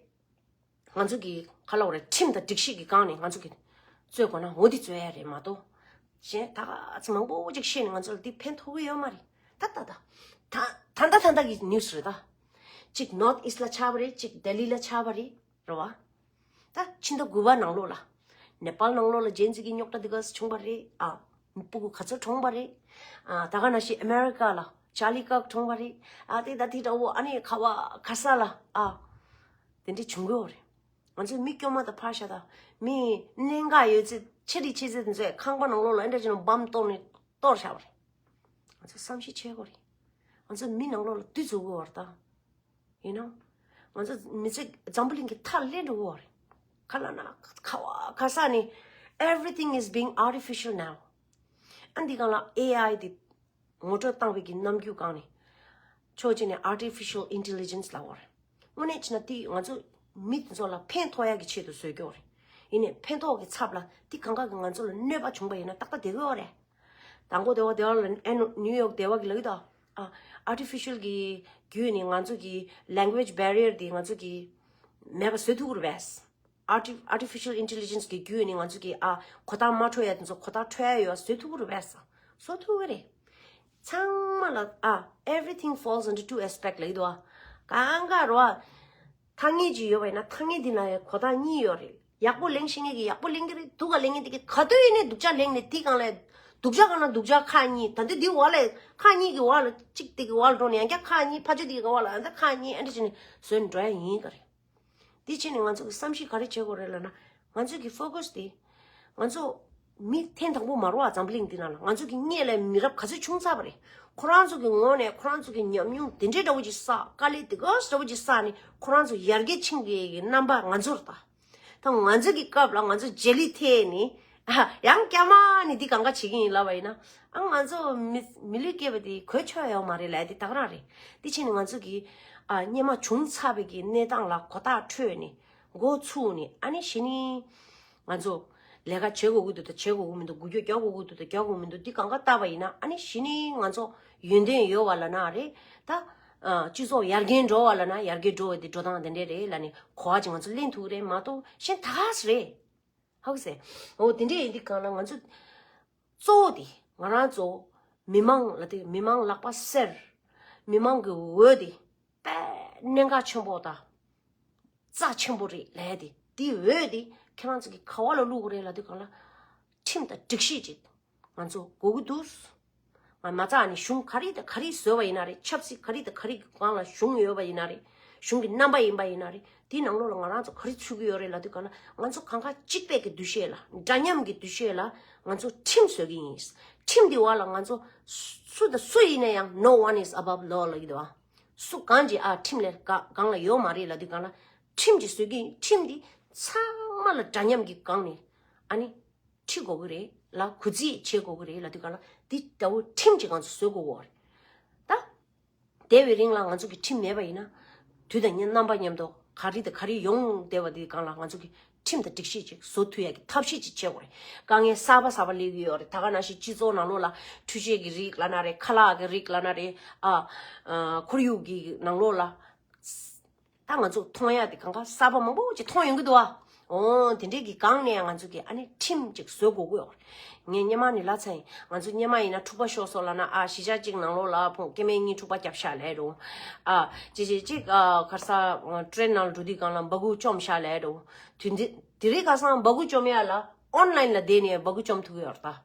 ང་ཚོ་གི་ག་ལབ་དགོས་རེད། ཁྲིམས་དང་སྒྲིག་གཞི་གི་སྒང་ནས་ང་ཚོ་གི་རྩོད་དགོས་ན་འོ་དེ་རྩོད་ཡ་རེད་མ་གཏོགས། གཞན་ད་ག་ཚོད་མང་པོ་ཅིག་བཤད་ནས་ང་ཚོ་ལ་དེ་ཕན་ཐོགས་ཀྱི་ཡོད་མ་རེད། ད་ད་ད་ད་ད་ད་ད་གི་ནིའུ་སི་རེད་ད། གཅིག་ནོར་ཐི་ཨིསི་ཊི་ལ་ཆགས་པ་རེད། གཅིག་ལྡི་ལི་ལ་ཆགས་པ་རེད། རེད་བ། ད་ཕྱི་ཟླ་དགུ་པ་ནང་ལོགས་ལ་ནེ་པཱལ་ནང་ལོགས་ལ་ཇེན་ཟི་གི་རྙོག་དྲ་འདི་ག་ཙམ་བྱུང་བ་རེད། ཨ། སྤུ་གུ་ག་ཚོད་གྲོངས་པ་རེད། ཨ། ད་ག་ནང་བཞིན་ཨ་མེ་རི་ཀ་ལ་ཅར་ལི་ཀག་གྲོངས་པ་རེད། ཨ། དེ་ད་དེ་འདྲ་བོ་ཨ་ནི་ག་བ་ག་ས་ལ། ཨ། དེ་འདྲ་བྱུང་གི་ཡོད་རེད། ང་ཚོ་མི་སྐྱོ་མ་དང་ཕར་བཞག་ད། མི་གནད་འགག་ཡོད་ཚད་ཆེ་རིགས་ཆེ་ཚད་དེ་ཚོས་ཁང་པ་ནང་ལོགས་ལ་ཨེ་འདྲ་བྱས་ནས་བམ་གཏོར་ནས་གཏོར་བཞག་པ་རེད། ང་ཚོ་བསམ་ཤེས་བྱེད་དགོས་རེད། ང་ཚོ་མི་ནང་ལོགས་ལ་བདུད་འཛུགས་དགོས་པ་རེད་ད། ཡིན་ནོ། ང་ཚོ་མི་ཚེ་འཛམ་བུ་གླིང་གི་མཐའ་ཀླས་འགྲོ་གི་ཡོད་རེད། ག་ལབ་ན་ག་བ་ག་ས་ནས། Everything is being artificial now. ཨ། འདི་སྒང་ལ་ཨེ་ཨའི་དེ་ངོ་སྤྲོད་བཏང་བའི་གི་རྣམ་འགྱུར་སྒང་ནས། ཕྱོགས་གཅིག་ནས་ཨར་ཊི་ཕི་ཤལ་ཨིན་ཊེ་ལི་ཇེན་སི་ལབ་ཡོད་རེད། དངོས་གནས་བྱས་ན་དེ་ང་ཚོ་མི་དེ་ཚོ་ལ་ཕན་ཐོགས་ཡག་གི་ཆེད་དུ་བཟོས་ཀྱི་ཡོད་རེད། ཡིན་ནའི་ཕན་ཐོགས་ཀྱི་ཚབ་ལ་དེ་གང་ག་གིས་ང་ཚོ་ལ་གནོད་པ་བྱུང་པ་ཡིན་ན་ཏག་ཏག་བསྡད་ཀྱི་ཡོད་རེད། དང་པོ་དེ་བ་དེ་བ་ལ་ཨེ་ནོ་ནིའུ་ཡོག་དེ་བ་གི་ལབ་ཀྱི་འདུག་ཨ། ཨར་ཊི་ཕི་ཤལ་གྱི་བརྒྱུད་ནས་ང་ཚོ་གི་ལེང་གུ་ཝེཇ་བེ་རི་ཡར་དེ་ང་ཚོ་གི་མེད་པ་བཟོ་ཐུབ་ཀྱི་རེད་པས། ཨར་ཊི་ཨར་ཊི་ཕི་ཤལ་ཨིན་ཊེ་ལི་ཇེན་སི་གི་བརྒྱུད་ནས་ང་ཚོ་གི། ཨ། གོ་རྟོགས་མ་འཕྲོད་ཡ་དེ་ཚོ་གོ་རྟོགས་འཕྲོད་ཡ་ཡོད་བཟོ་ཐུབ་ཀྱི་རེད་པས། བཟོ་ཐུབ་ཀྱི་རེད། ཚང་མ་ལ། ཨ། Everything falls into two aspect ལབ་ཀྱི་འདུག་ཨ། གང་ག་རོ། ཨ། ཐ་སྙད་ཅིག་ཡོད་པ་ཡིན་ན་ཐ་སྙད་འདི་ལ་ཡང་གོ་རྟོགས་གཉིས་ཡོད་རེད། ཡག་པོ་ལེན་ཤེས་མཁན་གྱིས་ཡག་པོ་ལེན་གྱི་རེད། སྡུག་ག་ལེན་མཁན་དེ་གིས་ག་དུས་ཡིན་ནའི་སྡུག་ཅག་ལེན་ནས་དེ་སྒང་ལ་སྡུག་ཅག་སྒང་ལ་སྡུག་ཅག་ཁག་གཉིས། ད་འདི་འདི་བར་ལ་ཁག་གཉིས་ཀྱི་བར་ལ་གཅིག་དེ་གི་བར་ལ་འགྲོ་ནས་ཡང་བསྐྱར་ཁག་གཉིས་ཕར་ཕྱོགས་དེ་གི་བར་ལ་ཡང་ད་ཁག་གཉིས་ཨ་འདྲ་བྱས་ནས་བཟོས་ནས་འགྲོ་ཡ་ཡིན་ག་རེད། དེ་བྱས་ནས་ང་ཚོ་གི་བསམ་གཞིག་ག་རེ་བྱེད་དགོས་རེད་ལབ་ན། ང་ཚོ་གི་ཕོ་ཀས་དེ། ང་ཚོ་མི་ཐེངས་དང་པོ་མ་རེད་བ། འཛམ་བུ་གླིང་འདི་ནང་ལ་ང་ཚོ་གི་སྔོན་ལ་མི་རབས་ག་ཚོད་བྱུང་ཚར་བ་རེད། ཁོ་རང་ཚོ་གི་ངོས་ནས་ཁོ་རང་ཚོ་གི་ཉམས་མྱོང་དེ་འདྲའི་འདྲ་བོ་ཅིག་བསགས། དཀའ་ལས་དེ་ག་འདྲ་བོ་ཅིག་བསགས་ནས་ཁོ་རང་ཚོ་ཡར་རྒྱས་ཕྱིན་པའི་རྣམ་པ་ང་ཚོར་ལྟ། ད་ང་ཚོ་གི་སྐབས་ལ་ང་ཚོ་རྗེས་ལུས་ཐེབས་ནས་ཨ་ཡང་བསྐྱར་མ་ནས་འདི་གང་ག་བྱེད་ཀྱི་ཡིན་ལབ་པ་ཡིན་ན། ཨ་ང་ཚོ་མི་མི་ལུས་སྐྱེས་པ་དེ་གོད་ཆོད་ཡོད་མ་རེད་ལབ་དེ་ད་ག་རང་རེད། དེ་བྱས་ནས་ང་ཚོ་གི་ཨ་སྔོན་མ་བྱུང་ཚར་བའི་གི་གནས་སྟངས་ལ་གོ་རྟོགས་འཕྲོད་ནས་འགོ་ཚུགས་ནས། ཨ་ནི་གཞི་ནས་ང་ཚོ་ལས་ཀ་བྱེད་དགོས་ཀྱི་འདུག་དང་བྱེད་དགོས་ཀྱི་མི་འདུག་འགུལ་སྐྱོད་རྒྱག་དགོས་ཀྱི་འདུག་དང་རྒྱག་དགོས་མི་འདུག་འདི་གང་ག་བལྟས་པ་ཡིན་ན། ཨ་ནི་གཞི་ནས་ང་ཚོ་ཡོན་ཏན་ཡོད་པ་ལབ་ན་རེད། ད་ཨ་སྤྱི་ཚོགས་ཡར་རྒྱས་འགྲོ་བ་ལབ་ན་ཡར་རྒྱས་འགྲོ་བའི་དེ་འགྲོ་སྟངས་དེ་འདྲས་རེད་ལབ་ནས་གོ་བ་ཅིག་ང་ཚོ་ལེན་ཐུབ་ཀྱི་རེད་མ་གཏོགས་གཞན་དག་རེད། ཧ་གོ་སོང་། འོ་དེ་འདྲས་ཡིན་དུས་སྒང་ལ་ང་ཚོ་གཙོ་བོ་དེ་ང་རང་ཚོ་མི་མང་ལ་དེ་མི་མང་ལག་པ་སེར། མི་མང་གི་འོས་དེ་དཔེ་གནད་འགག་ཆེན་པོ་དང་རྩ་ཆེན་པོ་རེད་ལབ་ཡ་དེ། དེའི་འོས་དེ་ཁྱེད་རང་ཚོ་གིས་ག་བ་ལ་བླུག་དགོས་རེད་ལབ་དུས་སྒང་ལ། ཁྲིམས་དང་སྒྲིག་གཞི་ཅིག་ང་ཚོ་དགོས་ཀྱི་འདུག་ང་མ་རྩ་ནས་གཞུང་ག་རེ་དང་ག་རེ་བཟོས་པ་ཡིན་ན་རེད། ཆབ་སྲིད་ག་རེ་དང་ག་རེ་གི་སྒང་ལ་གཞུང་ཡོད་པ་ཡིན་ན་རེད། གཞུང་གི་རྣམ་པ་ཡིན་པ་ཡིན་ན་རེད། དེའི་ནང་ལོགས་ལ་ང་རང་ཚོ་ག་རེ་ཚུད་ཀྱི་ཡོད་རེད་ལབ་དུས་སྒང་ལ། ང་ཚོ་གང་ག་གཅིག་པའི་གི་འདུ་ཤེས་ལ། འདྲ་མཉམ་གྱི་འདུ་ཤེས་ལ་ང་ཚོ་ཁྲིམས་བཟོ་གི་ཡིན། ཁྲིམས་འདི་བར་ལ་ང་ཚོ་སུ་དང་སུ་ཡིན་ན་ཡང་no one is above law ལབ་ཀྱི་འདུག་ཨ། སུ་གང་གིས་ཨ་ཁྲིམས་ལས་སྒང་ལ་ཡོད་མ་རེད་ལབ་དུས་སྒང་ལ། ཁྲིམས་ཅིག་བཟོ་གི་ཡིན། ཁྲིམས་འདི་ཚང་མ་ལ་འདྲ་མཉམ་གྱི་སྒང་ནས་ཨ་ནི་ཁྲིད་དགོས་ཀྱི་རེད་ལ། གུས་བརྩི་བྱེད་དགོས་ཀྱི་རེད་ལབ་དུས་སྒང་ལ། འདི་ལྟ་བུ་ཁྲིམས་ཅིག་ང་ཚོ་བཟོ་དགོས་ཀྱི་རེད། ད་འདས་པའི་རིང་ལ་ང་ཚོ་གི་ཁྲིམས་མེད་པ་ཡིན་ན། དུས་དང་རྣམ་པ་མཉམ་དུ་ག་རེ་དང་ག་རེ་ཡོང་བསྡད་པ་འདི་སྒང་ལ་ང་ཚོ་གི་ཁྲིམས་དང་སྒྲིག་གཞི་ཅིག་བཟོ་ཐུབ་ཡ་གི་ཐབས་ཤེས་ཅིག་བྱེད་དགོས་རེད། དཀའ་ངལ་གསར་པ་གསར་པ་སླེབས་ཀྱི་ཡོད་རེད། ད་ག་ནང་བཞིན་སྤྱི་ཚོགས་ནང་ལོགས་ལ་འཕྲུལ་ཆས་ཀྱི་རིགས་ལབ་ན་རེད། ཁ་ལག་གི་རིགས་ལབ་ན་རེད། ཨ། ཨ། ཁོར་ཡུག་གི་ནང་ལོགས་ལ། ད་ང་ཚོ་མཐོང་ཡ་དེ་གང་ག་གསར་པ་མང་པོ་ཅིག་མཐོང་ཡོང་གི་འདུག་ཨ། འོ་དེ་འདྲའི་གི་སྒང་ནས་ང་ཚོ་གི་ཨ་ནི་ཁྲིམས་ཅིག་བཟོ་དགོས་ཀྱི་ཡོད་རེད། ངས་སྔོན་མ་ནས་ལབ་ཚར་ཡིན། ང་ཚོ་སྔོན་མ་ཡིན་ན་འཁྲུག་པ་ཤོར་སོང་ལབ་ན། ཨ། གཞིས་ཆགས་གཅིག་ནང་ལོགས་ལ་ཕོ་སྐྱེ་དམན་གཉིས་འཁྲུག་པ་བརྒྱབ་ཤག་ལབ་རེད། ཨ། ཅིག་ཅིག་ཅིག་ཨ། ག་རེ་ཟ། ཊེན་ནང་ལ་འགྲོ་དུས་སྒང་ལ་འབག་གུ་བཅོམ་ཤག་ལབ་རེད། དེ་འདི་དེ་རིང་ཁ་སང་འབག་གུ་བཅོམ་ཡ་ལ་ཨོན་ལན་ལ་བསྡད་ནས་འབག་གུ་བཅོམ་ཐུབ་ཀྱི་ཡོད་རེད་ད།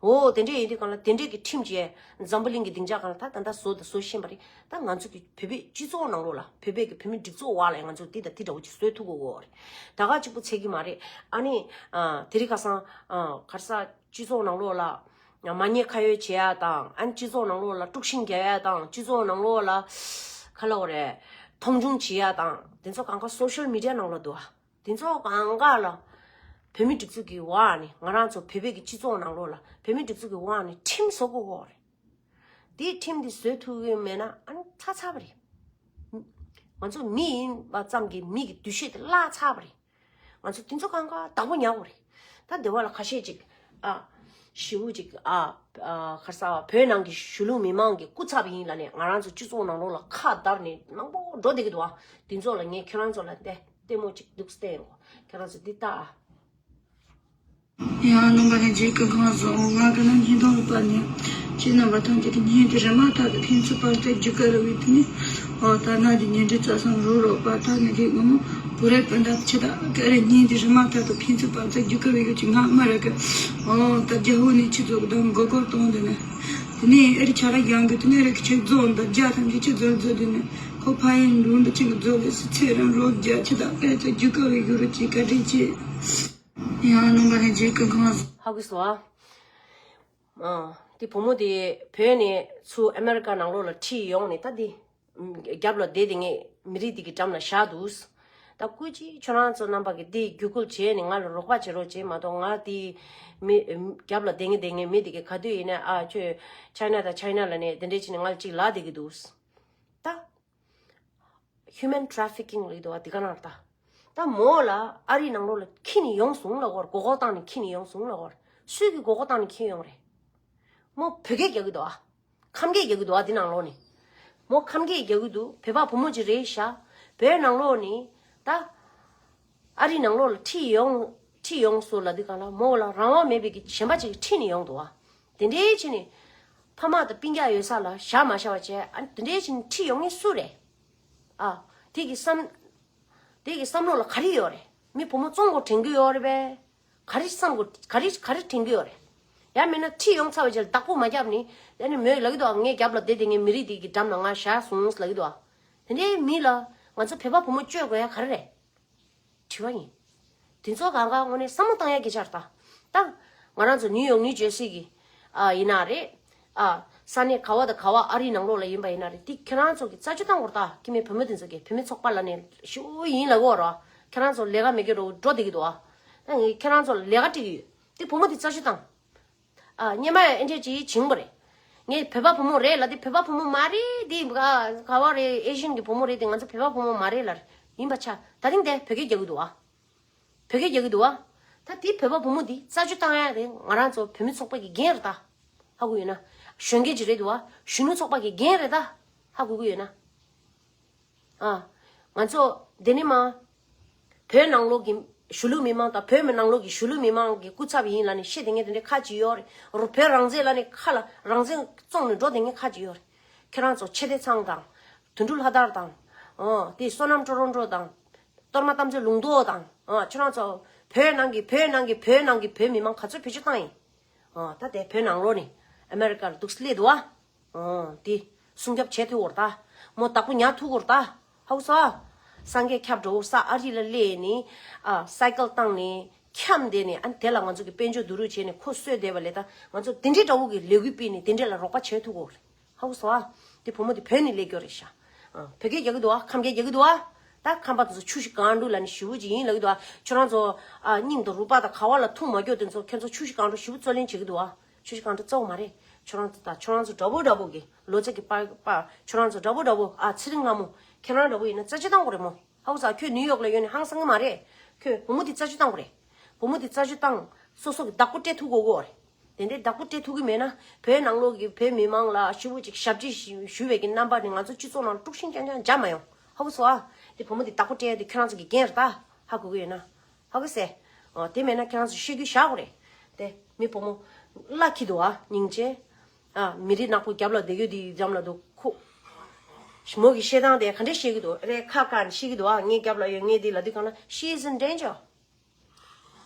འོ་དེ་འདྲས་ཡིན་དུས་སྒང་ལ་དེ་འདྲས་ཀྱི་ཁྲིམས་བཅས་འཛམ་བུ་གླིང་གི་སྡིངས་ཆ་སྒང་ལ་ད་ད་ལྟ་བཟོ་དང་བཟོ་བཞིན་པ་རེད། ད་ང་ཚོ་གི་བོད་པའི་སྤྱི་ཚོགས་ནང་ལོགས་ལ། བོད་པའི་གི་བོད་མི་སྒྲིག་འཛུགས་འོག་ལ་ཡང་ང་ཚོ་འདི་དང་འདི་འདྲ་བོ་ཅིག་བཟོས་ཐུབ་དགོས་ཀྱི་ཡོད་རེད། ད་ག་གཅིག་པུ་ཚད་ཀྱི་མ་རེད། ཨ་ནི་ཨ། དེ་རིང་ཁ་སང་ཨ། ག་རེ་ཟ། སྤྱི་ཚོགས་ནང་ལོགས་ལ་མ་ཉེས་ཁ་གཡོགས་བྱེད་ཡ་དང་། ཨ་ནི་སྤྱི་ཚོགས་ནང་ལོགས་ལ་དཀྲུག་ཤིང་རྒྱག་ཡ་དང་། སྤྱི་ཚོགས་ནང་ལོགས་ལ་ག་ལབ་དགོས་རེད། མཐོང་ཆུང་བྱེད་ཡ་དང་། དེ་ཚོ་གང་ག་སོ་ཤལ་མི་ཌི་ཡ་ནང་ལོགས་འདུག་ཨ། དེ་ཚོ་གང་ག་ལ་བོད་མི་སྒྲིག་འཛུགས་ཀྱི་འོག་ནས། ང་རང་ཚོ་བོད་པའི་གི་སྤྱི་ཚོགས་ནང་ལོགས་ལ་བོད་མི་སྒྲིག་འཛུགས་ཀྱི་འོག་ནས་ཁྲིམས་བཟོ་དགོས་ཀྱི་ཡོད་རེད། དེའི་ཁྲིམས་དེ་བཟོ་ཐུབ་ཀྱི་མེད་ན་ཨ་ནི་ཚར་ཚར་བ་རེད། ང་ཚོ་མི་ཡིན་པ་ཙམ་གྱིས་མི་གི་འདུ་ཤེས་དེ་བརླག་ཚར་བ་རེད། ང་ཚོ་དེ་ཚོ་གང་ག་བདག་པོ་ཉར་དགོས་རེད། ད་སྡེ་བ་ལ་ཁ་ཤས་ཅིག་ཨ། ཞེ་པོ་ཅིག་ཨ། ཨ། ག་རེ་ཟ། བོད་ནང་གི་གཞིས་ལུས་མི་མང་གི་སྐུ་ཚབ་ཡིན་ལབ་ནས་ང་རང་ཚོ་སྤྱི་ཚོགས་ནང་ལོགས་ལ་ཁ་བརྡར་ནས་མང་པོ་འགྲོ་བསྡད་ཀྱི་འདུག་ཨ། དེ་ཚོ་ལ་ངས་ཁྱེད་རང་ཚོ་ལ་བལྟས། ལྟད་མོ་གཅིག་འདུག་བལྟས་ཡོང་གོ། ཁྱེད་རང་ཚོ་འདི་ལྟ་ཨ། ཡང་རྣམ་པ་ལྷན་རྒྱས་སྐུ་ཁམས་བཟང་། ང་གི་ནང་བརྙན་ཐུང་ལ་བལྟས་ནས་ཁྱེད་རྣམ་པ་ཐམས་ཅད་ཀྱི་བརྙན་དེ་རེ་མ་ཐག་ཏུ་ཕན་ཚུན་བར་དུ་བརྒྱུད་སྐུར་བའི་དུས་ནས། ཨོ་ད་ནང་གི་བརྙན་འཕྲིན་རྩ་བསམ་རོགས་རོགས་པ་ད་ནི་རིགས་ངོ་མ་བུ་རེ་སྤུན་ཟླ་ཆེ་ད་ག་རེ་བརྙན་དེ་རེ་མ་ཐག་ཏུ་ཕན་ཚུན་བར་དུ་བརྒྱུད་སྐུར་བའི་གི་ང་མ་རེད་གི། ཨོ་ད་རྒྱ་ཧོ་ནས་ཁྱེད་ཚོ་གི་ད་མགོ་སྐོར་གཏོང་དུས་ནས། དེ་ནས་ཨེ་རི་ཆ་ལ་ཡང་གི་དེ་ནས་རེ་ཁྱེད་རྫོགས་འདི་རྒྱ་ཐམས་ཅད་ཁྱེད་རྫོགས་རྫོགས་དུས་ནས། ཁོ་ཕ་ཡིན་འགྲོ་འདི་ཁྱེད་ཀྱི་རྫོགས་ལས་སི་ཚེ་རང་རོགས་རྒྱ་ཆེ་ད་ཨེ་ཚོ་རྒྱུད་སྐུར་བའི་གི་རུ་ཅིག་བཀའ་དྲིན་ཆེ། ཡང་རྣམ་པ་ལྷན་རྒྱས་སྐུ་ཁམས། ཧ་གོ་སོང་ཨ། ཨ། དེ་བུ་མོ་དེ་བོད་ནས་ཚུར་ཨ་མེ་རི་ཀ་ནང་ལོགས་ལ་ཁྲིད་ཡོང་ནས། ད་དེ་རྒྱབ་ལ་བསྡད་དེ་ངས་མི་རིགས་དེ་གི་འགྲམ་ལ་བཞག་འདུག་ད་སྐུ་མཁྱེན་ཁྱོད་རང་ཚོ་རྣམ་པ་གིས་དེ་བརྒྱུད་སྐུལ་བྱས་ནས་ང་ལ་རོགས་པ་བྱེད་རོགས་བྱེད་མ་གཏོགས། ང་དེ་མི་རྒྱབ་ལ་བསྡད་ངེས་བསྡད་ངེས་མི་དེ་གི་ག་དུས་ཡིན་ན། ཨ། ཁྱོད་ཆའི་ན་དང་ཆའི་ན་ལ་ནས་དེ་འདྲས་བྱས་ནས་ང་ལ་ཅིག་ལབ་བསྡད་ཀྱི་འདུག་ད། Human trafficking ལབ་ཀྱི་འདུག་བ། དེ་ག་ནང་ལ་ད། ད་མོ་ལ་ཨ་རི་ནང་ལོགས་ལ་ཁྱེར་ནས་ཡོང་སོང་ལབ་ཀྱི་ཡོད་རེད། མགོ་སྐོར་བཏང་ནས་ཁྱེར་ནས་ཡོང་སོང་ལབ་ཀྱི་ཡོད་རེད། སུས་ཀྱིས་མགོ་སྐོར་བཏང་ནས་ཁྱེར་ཡོང་རེད། མོ་བོད་སྐད་རྒྱག་གི་འདུག་བ། ཁམས་སྐད་རྒྱག་གི་འདུག་བ། དེ་ནང་ལོགས་ནས་མོ་ཁམས་སྐད་རྒྱག་གི་འདུག་བོད་པ་བུ་མོ་ཅིག་རེད་ཤག་བོད་ནང་ལོགས་ནས་ད། ཨ་རི་ནང་ལོགས་ལ་ཁྲིད་ཡོང་། ཁྲིད་ཡོང་སོང་ལབ་དུས་སྒང་ལ་མོ་ལ་རང་དབང་མེད་པའི་གི་གཞན་པ་ཅིག་ཁྲིད་ནས་ཡོང་འདུག་བ། དེ་འདྲའི་བྱས་ནས་ཕ་མ་དང་སྤུན་ཀྱག་ཡོད་ས་ལ་བཞག་མ་བཞག་པ་བྱས། ཨ། དེ་འདྲའི་བྱས་ནས་ཁྲིད་ཡོང་མཁན་སུ་རེད། ཨ། དེ་གི་བསམ། དེ་གི་བསམ་བློ་ལ་ག་རེ་ཡོད་རེད། མི་བུ་མོ་བཙོང་དགོས་དྲན་གྱི་ཡོད་རེད་པས། ག་རེ་བསམ་དགོས། ག་རེ་ག་རེ་དྲན་གྱི་ཡོད་རེད། ཡང་མིན་ན་ཁྲིད་ཡོང་ཚར་བའི་རྗེས་ལ་བདག་པོ་མ་བརྒྱབ་ནི། ཡང་ནི་མོས་ལབ་ཀྱི་འདུག་ངའི་རྒྱབ་ལ་བསྡད་དེ་ངའི་མི་རིགས་འདི་གི་འགྲམ་ན་ང་བཞག་སོང་ལབ་ཀྱི་འདུག་དེ་འདྲའི་མི་ལ་ང་ཚོ་བོད་པ་བུ་མོ་བཅོས་དགོས་ཡ་ག་རེ་རེད། དྲི་བ་ཡིན། དེ་ཚོ་གང་ག་དངོས་གནས་བསམ་བློ་བཏང་ཡ་སྐད་ཆ་རེད་ད། ད། ང་རང་ཚོ་ནིའུ་ཡོག་ནིའུ་ཇར་སི་གི་ཨ་ཡིན་ན་རེད། ཨ། ས་གནས་ག་བ་དང་ག་བ་ཨ་རིའི་ནང་ལོགས་ལ་ཡིན་པ་ཡིན་ན་རེད། དེ་ཁྱེད་རང་ཚོ་གི་རྩ་ཆེ་བཏང་དགོས་རེད་ད། ཁྱི་མི་བུ་མོ་དེ་ཚོ་གི་བུད་མེད་ཚོགས་པ་ལ་ནས་ཞུ་ཡིན་ལ་གོ་ར། ཁྱེད་རང་ཚོ་ལས་ཀ་མེད་གི་རོ་འགྲོ་བསྡད་ཀྱི་འདུག་ཨ། ད་ངས་ཁྱེད་རང་ཚོ་ལ་ལས་ཀ་སྤྲད་ཀྱི་ཡོད། དེ་བུ་མོ་དེ་རྩ་ཆེ་བཏང་། ཨ། སྔོན་མ་ཡང་ཨེ་འདྲས་ཅིག་བྱིང་པ་རེད། ངས་བོད་པ་བུ་མོ་རེད་ལ་དེ་བོད་པ་བུ་མོ་མ་རེད་དེ་ག་བ་རེད། ཨེ་ཤན་གྱི་བུ་མོ་རེད་དེ་ང་ཚོ་བོད་པ་བུ་མོ་མ་རེད་ལ་ཡིན་པ་ཆ་ད་རིང་དེ་བོད་སྐད་རྒྱག་གི་འདུག་ཨ། བོད་སྐད་རྒྱག་གི་འདུག་ཨ། ད་དེ་བོད་པ་བུ་མོ་དེ་རྩ་ཆུ་བཏང་ཡ་དེ་ང་རང་ཚོ་བོད་མི་ཚོགས་པ་གི་འགན་རེད་ད། ཧ་གོ་ཡོད་ན། གཞོན་སྐྱེས་ཅིག་རེད་འདུག་ཨ། གཞོན་ནུ་ཚོགས་པ་གི་འགན་རེད་ད། ཧ་གོ་གི་ཡོད་ན། ཨ། ང་ཚོ་འདི་ནས་མ། བོད་ནང་ལོགས་ཀྱི་གཞིས་ལུས་མི་མང་དང་བོད་མི་ནང་ལོགས་ཀྱི་གཞིས་ལུས་མི་མང་གི་སྐུ་ཚབ་ཡིན་ལབ་ནས་བཤད་དེ་ངས་དེ་འདྲའི་ཁ་ཅིག་ཡོད་རེད། རོ་བོད་རང་བཙན་ལབ་ནས་ཁ་ལ་རང་བཙན་བཙོང་ནས་འགྲོ་དེ་ངས་ཁ་ཅིག་ཡོད་རེད། ཁྱེད་རང་ཚོ་ཆེ་བསྟན་ཚང་དང་། དོན་གྲུབ་ལྷ་དར་དང་། ཨོ། དེ་བསོད་ནམས་ཀྲོ་རོན་ཀྲོ་དང་། གཏོར་མ་དམ་ཚིག་ལུང་རྟོགས་དང་། ཨོ། ཁྱེད་རང་ཚོ་བོད་ནང་གི་བོད་ནང་གི་བོད་ནང་གི་བོད་མི་མང་ག་ཚོད་བེད་སྤྱོད་བཏང་ཡིན། ཨོ། ད་དེ་བོད་ནང་ལོགས་ནས་ཨ་མེ་རི་ཀར་འདུག་སེ་སླེབས་འདུག་ཨ། ཨོ། དེ་སྲུང་སྐྱོབ་བྱེད་ཐུབ་ཀྱི་རེད་ད། མོ་བདག་པོ་ཉར་ཐུབ་ཀྱི་རེད་ད། ཧ་གོ་སོང་ཨ། སངས་རྒྱས་ཁྱབ་འགྲོ་ས་ཨ་རི་ལ་སླེབས་ནས། ཨ། སའི་ཀལ་བཏང་ནས་འཁྱམས་བསྡད་ནས། ཨ། དེ་ལ་ང་ཚོ་གི་དཔལ་འབྱོར་བསྡུ་རུབ་བྱས་ནས་ཁོ་གསོས་བསྡད་པ་ལས་ད་ང་ཚོ་དེ་འདྲའི་འདྲ་བོ་གི་ལས་འགུལ་སྤེལ་ནས་དེ་འདྲ་ལ་རོགས་པ་བྱེད་ཐུབ་ཀྱི་རེད། ཧ་གོ་སོང་ཨ། དེ་བུ་མོ་དེ་བོད་ནས་སླེབས་ཀྱི་རེད་ཤག་ཨ། བོད་སྐད་རྒྱག་གི་འདུག་ཨ། ཁམས་སྐད་རྒྱག་གི་འདུག་ཨ། ད་ཁམས་པ་དེ་ཚོ་ཆུ་བཞི་སྒང་དྲུག་ལབ་ནས་ཞེ་པོ་ཅིག་ཡིན་ལབ་ཀྱི་འདུག་ཨ། ཁྱོད་རང་ཚོ། ཨ། སྙིང་དང་རུས་པ་དང་ག་བ་ལ་ཐུག་མ་རྒྱུག་དེ་ཚོ་ཁྱོད་ཚོ་ཆུ་བཞི་སྒང་དྲུག་ཞེ་པོ་རྩོད་ལེན་བྱེད་ཀྱི་འདུག་ཨ། ཆུ་བཞི་སྒང་དྲུག་གཙོ་བོ་མ་རེད། ཁྱོད་རང་ཚོ་ད་ཁྱོད་རང་ཚོ་འདྲ་པོ་འདྲ་པོ་གི་ལོ་ཙཱ་གི་པ་པ། ཁྱོད་རང་ཚོ་འདྲ་པོ་འདྲ་པོ། ཨ། ཚེ་རིང་ལྷ་མོ། ཁྱེད་རང་འདྲ་པོ་ཡིན་ན་རྩ་ཆེ་བཏང་དགོས་རེད་མོ། ཧ་གོ་སོང་ཨ། ཁྱོད་ནིའུ་ཡོག་ལ་ཡོད་ནས་ཧང་སང་གི་མ་རེད། ཁྱོད་བུ་མོ་དེ་རྩ་ཆེ་བཏང་དགོས་རེད། བུ་མོ་དེ་རྩ་ཆེ་བཏང་། སོ་སོ་གི་བདག་པོ་སྤྲད་ཐུབ་དགོས་གོ་རེད། དེ་འདྲའི་བདག་པོ་སྤྲད་ཐུབ་ཀྱི་མེད་ན། བོད་ནང་ལོགས་ཀྱི་བོད་མི་མང་ལ་ཞེ་པོ་ཅིག་ཞབས་ཕྱི་ཞུ་ཞུ་བའི་གི་རྣམ་པ་ནི་ང་ཚོ་སྤྱི་ཚོགས་ནང་དཀྲུག་ཤིང་རྐྱང་རྐྱང་རྒྱག་མ་ཡོང་། ཧ་གོ་སོང་ཨ། དེ་བུ་མོ་དེ་བདག་པོ་སྤྲད་ཡ་དེ་ཁྱེད་རང་ཚོ་གི་འགན་རེད་ད། ཧ་གོ་གི་ཡོད་ན། ཧ་གོ་སེ། ཨོ། དེ་མེད་ན་ཁྱེད་རང་ཚོ་ཤེས་རྒྱུ་བཞག་དགོས་རེད། དེ་མི་བུ་མོ་ལ་ཁྱི་འདུག་ཨ། སྙིང་རྗེ། ཨ། མི་རིགས་ནག་པོ་རྒྱབ་ལ་བསྡད་ཡོད་དེ་འཇམ་ལ་འདུག་ཁུ། མོ་གི་བཤད་སྟངས་དེ་ག་འདྲས་བཤད་ཀྱི་འདུག་རེད། ཁ་བཀག་ནས་བཤད་ཀྱི་འདུག་ཨ། ངའི་རྒྱབ་ལ་ཡོད། ངས་དེ་ལབ་དུས་གང་ལ། She is in danger།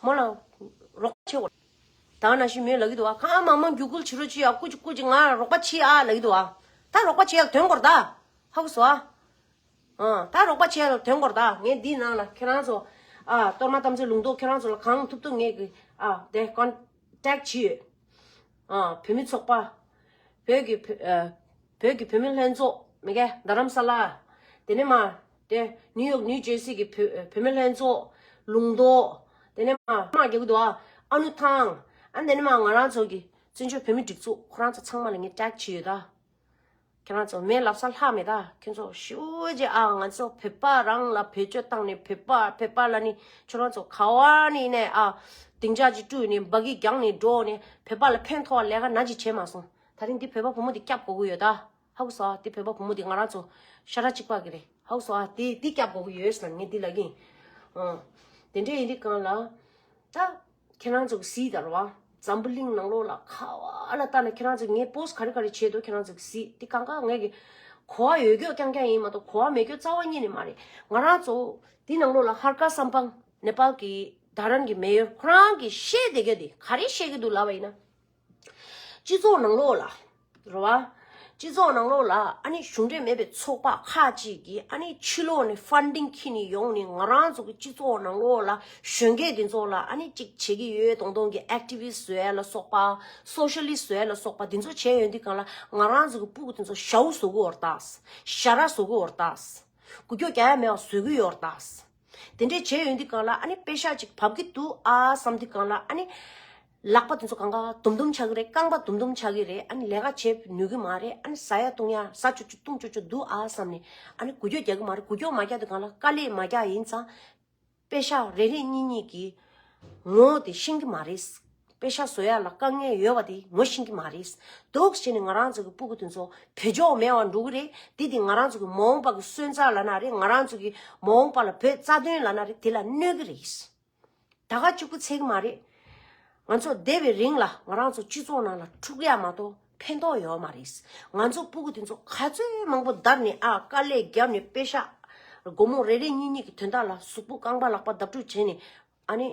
མོ་ལ་རོགས་པ་བྱེད་དགོས། ད་ནང་བཞིན་མོས་ལབ་ཀྱི་འདུག་ཨ། གང་མང་མང་རྒྱུག་ཁུལ་བྱེད་རོགས་བྱེད་ཨ། སྐུ་མཁྱེན་སྐུ་མཁྱེན་ང་རོགས་པ་བྱེད་ཨ་ལབ་ཀྱི་འདུག་ཨ། ད་རོགས་པ་བྱེད་ཡག་དོན་དགོས་རེད་ད། ཧ་གོ་སོང་ཨ། ཨ། ད་རོགས་པ་བྱེད་ཡག་དོན་དགོས་རེད་ད། ངས་འདིའི་ནང་ལ་ཁྱེད་རང་ཚོ། ཨ། གཏོར་མ་དམ་ཚིག་ལུང་རྟོགས་ཁྱེད་རང་ཚོ་ལ་གང་ཐུབ་ཐུབ་ངས་གི། ཨ། དེ་ཀོན་ཊེག་བྱས་ཡོད། ཨ། བོད་མི་ཚོགས་པ། བོད་ཀྱི་བོད། ཨ། བོད་ཀྱི་བུད་མེད་ལྷན་ཚོགས་མི་གེ་རྡ་རམ་ས་ལ། དེ་ནས་མ། དེ་ནིའུ་ཡོག་ནིའུ་ཇར་སི་གི་བོད་བུད་མེད་ལྷན་ཚོགས། ལུང་རྟོགས། དེ་ནས་མ་མ་རྒྱག་གི་འདུག་ཨ། ཨ་ནུ་ཐང་། ཨ། དེ་ནས་མ་ང་རང་ཚོ་གི་བཙན་བྱོལ་བོད་མི་སྒྲིག་འཛུགས། ཁོ་རང་ཚོ་ཚང་མ་ལ་ངས་ཊེག་བྱས་ཡོད་ད། ཁྱེད་རང་ཚོ་མེད་ལབ་ས་ལྷག་མེད་ད། ཁྱེད་ཚོ་ཞུ་རྗེས་ཨ། ང་ཚོ་བོད་པ་རང་ལ་བེད་སྤྱོད་བཏང་ནས་བོད་པ་བོད་པ་ལབ་ནས་ཁྱོད་རང་ཚོ་ག་བ་ནས་ནས་ཨ། སྡིངས་ཆ་ཅིག་བསྐྲུན་ནས་འབའ་གི་རྒྱང་ནས་འགྲོ་ནས་བོད་པ་ལ་ཕན་ཐོགས་པ་ལས་ཀ་ནག་ཅིག་བྱས་མ་སོང་། ད་རིང་འདི་བོད་པ་བུ་མོ་འདི་སྐྱབས་དགོས་ཀྱི་ཡོད་ད། ཧ་གོ་སོང་ཨ། འདི་བོད་པ་བུ་མོ་འདི་ང་རང་ཚོ་ཤ་ཁྲག་གཅིག་པ་གི་རེད། ཧ་གོ་སོང་ཨ། འདི་འདི་སྐྱབས་དགོས་ཀྱི་ཡོད་ཟེར་ངས་འདི་ལབ་ཀྱི་ཡིན། ཨ། དེ་འདྲ་ཡིན་དུས་གང་ལ། ད། ཁྱེད་རང་ཚོ་གི་གཟིགས་དང་རེད་བ། འཛམ་བུ་གླིང་ནང་ལོགས་ལ་ག་བ་ལ་ལྟ་ན་ཁྱེད་རང་ཚོ་ངའི་པོ་སི་ག་རེ་ག་རེ་བྱས་འདུག་ཁྱེད་རང་ཚོ་གི་གཟིགས། དེ་གང་ག་ངས་གི་གོ་བ་ཡོད་རྒྱུ་རྐྱང་རྐྱང་ཡིན་མ་གཏོགས་གོ་བ་མེད་རྒྱུ་རྩ་བ་ཉིད་ནས་མ་རེད། ང་རང་ཚོ་དེ་ནང་ལོགས་ལ་ཧར་ཀ་སམ་པང་ནེ་པཱལ་གི་དྷ་རན་གི་མེ་ཡོར་ཁོ་རང་གིས་བཤད་བསྡད་རྒྱུ་དེ་ག་རེ་བཤད་ཀྱི་འདུག་ལབ་པ་ཡིན་ན། སྤྱི་ཚོགས་ནང་ལོགས་ལ། རེད་བ། སྤྱི་ཚོགས་ནང་ལོགས་ལ་ཨ་ནི་གཞུང་འབྲེལ་མེད་པའི་ཚོགས་པ་ཁག་ཅིག་གིས་ཨ་ནི་ཕྱི་ལོགས་ནས་ཕན་ཌིང་འཁྱེར་ནས་ཡོང་ནས་ང་རང་ཚོ་གི་སྤྱི་ཚོགས་ནང་ལོགས་ལ་གཞོན་སྐྱེས་དེ་ཚོ་ལ་ཨ་ནི་གཅིག་བྱེད་ཀྱི་ཡོད་མདོག་མདོག་གི་ཨེག་ཊི་བི་སི་ཊི་བཟོ་ཡ་ལ་སོགས་པ། སོ་ཤ་ལི་སི་ཊི་བཟོ་ཡ་ལ་སོགས་པ་དེ་ཚོ་བྱས་ཡོང་དུས་གང་ལ་ང་རང་ཚོ་གི་སྤུ་གུ་དེ་ཚོ་ཞའོ་བཟོ་གི་ཡོད་རེད་ད། ཞ་ར་བཟོ་གི་ཡོད་རེད་ད། འགུལ་སྐྱོད་རྒྱག་ཡ་མེད་པ་བཟོ་གི་ཡོད་རེད་ད། དེ་འདྲས་བྱས་ཡོང་དུས་གང་ལ་ཨ་ནི་པེ་ཤག་ཅིག་བབས་ཀྱི་འདུག་ཨ་བསམ་དུས་གང་ལ་ཨ་ནི། ལག་པ་དེ་ཚོ་གང་ག་དུམ་དུམ་ཆགས་ཀྱི་རེད། རྐང་པ་དུམ་དུམ་ཆགས་ཀྱི་རེད། ཨ་ནི་ལས་ཀ་བྱེད་ནུས་ཀྱི་མ་རེད། ཨ་ནི་ཟ་ཡ་བཏུང་ཡ་ཟ་ཆོག་ཆོག་བཏུང་ཆོག་ཆོག་འདུག་ཨ་བསམ་ནས་ཨ་ནི་འགུལ་སྐྱོད་རྒྱག་གི་མ་རེད། འགུལ་སྐྱོད་མ་རྒྱག་དུས་གང་ལ་དཀའ་ལས་མ་རྒྱག་ཡིན་ཙང་། པེ་ཤག་རེ་རེ་གཉིས་གཉིས་ཀྱི་ངོ་དེ་ཤེས་ཀྱི་མ་རེད། པེ་ཤག་བཟོ་ཡ་ལ་དཀའ་ངལ་ཡོད་པ་དེ་ངོ་ཤེས་ཀྱི་མ་རེད། འདུག་བྱས་ནས་ང་རང་ཚོ་གི་སྤུ་གུ་དེ་ཚོ་བེད་སྤྱོད་མེད་པ་འགྲོ་གི་རེད། དེ་དེ་ང་རང་ཚོ་གི་མ་འོངས་པ་གི་སོན་རྩ་ལབ་ན་རེད། ང་རང་ཚོ་གི་མ་འོངས་པ་ལ་བོད་རྩ་དོན་ལབ་ན་རེད། དེ་ལ་གནོད་གི་རེད། ད་ག་གཅིག་པུ་ཚད་ཀྱི་མ་རེད། ང་ཚོ་བསྡད་པའི་རིང་ལ་ང་རང་ཚོ་སྤྱི་ཚོགས་ནང་ལ་འཁྲུག་ཡ་མ་གཏོགས་ཕན་ཐོགས་ཡོད་མ་རེད། ང་ཚོ་སྤུ་གུ་དེ་ཚོ་ག་ཚོད་མང་པོ་བརྡབས་ནས་ཨ་དཀའ་ལས་བརྒྱབ་ནས་པེ་ཤག་ སྒོར་མོ་རེ་རེ་གཉིས་གཉིས་ཀྱི་དོན་དག་ལ་གཟུགས་པོ་རྐང་པ་ལག་པ་བརྡབ་འཁྲུག་བྱས་ནས་ཨ་ནི་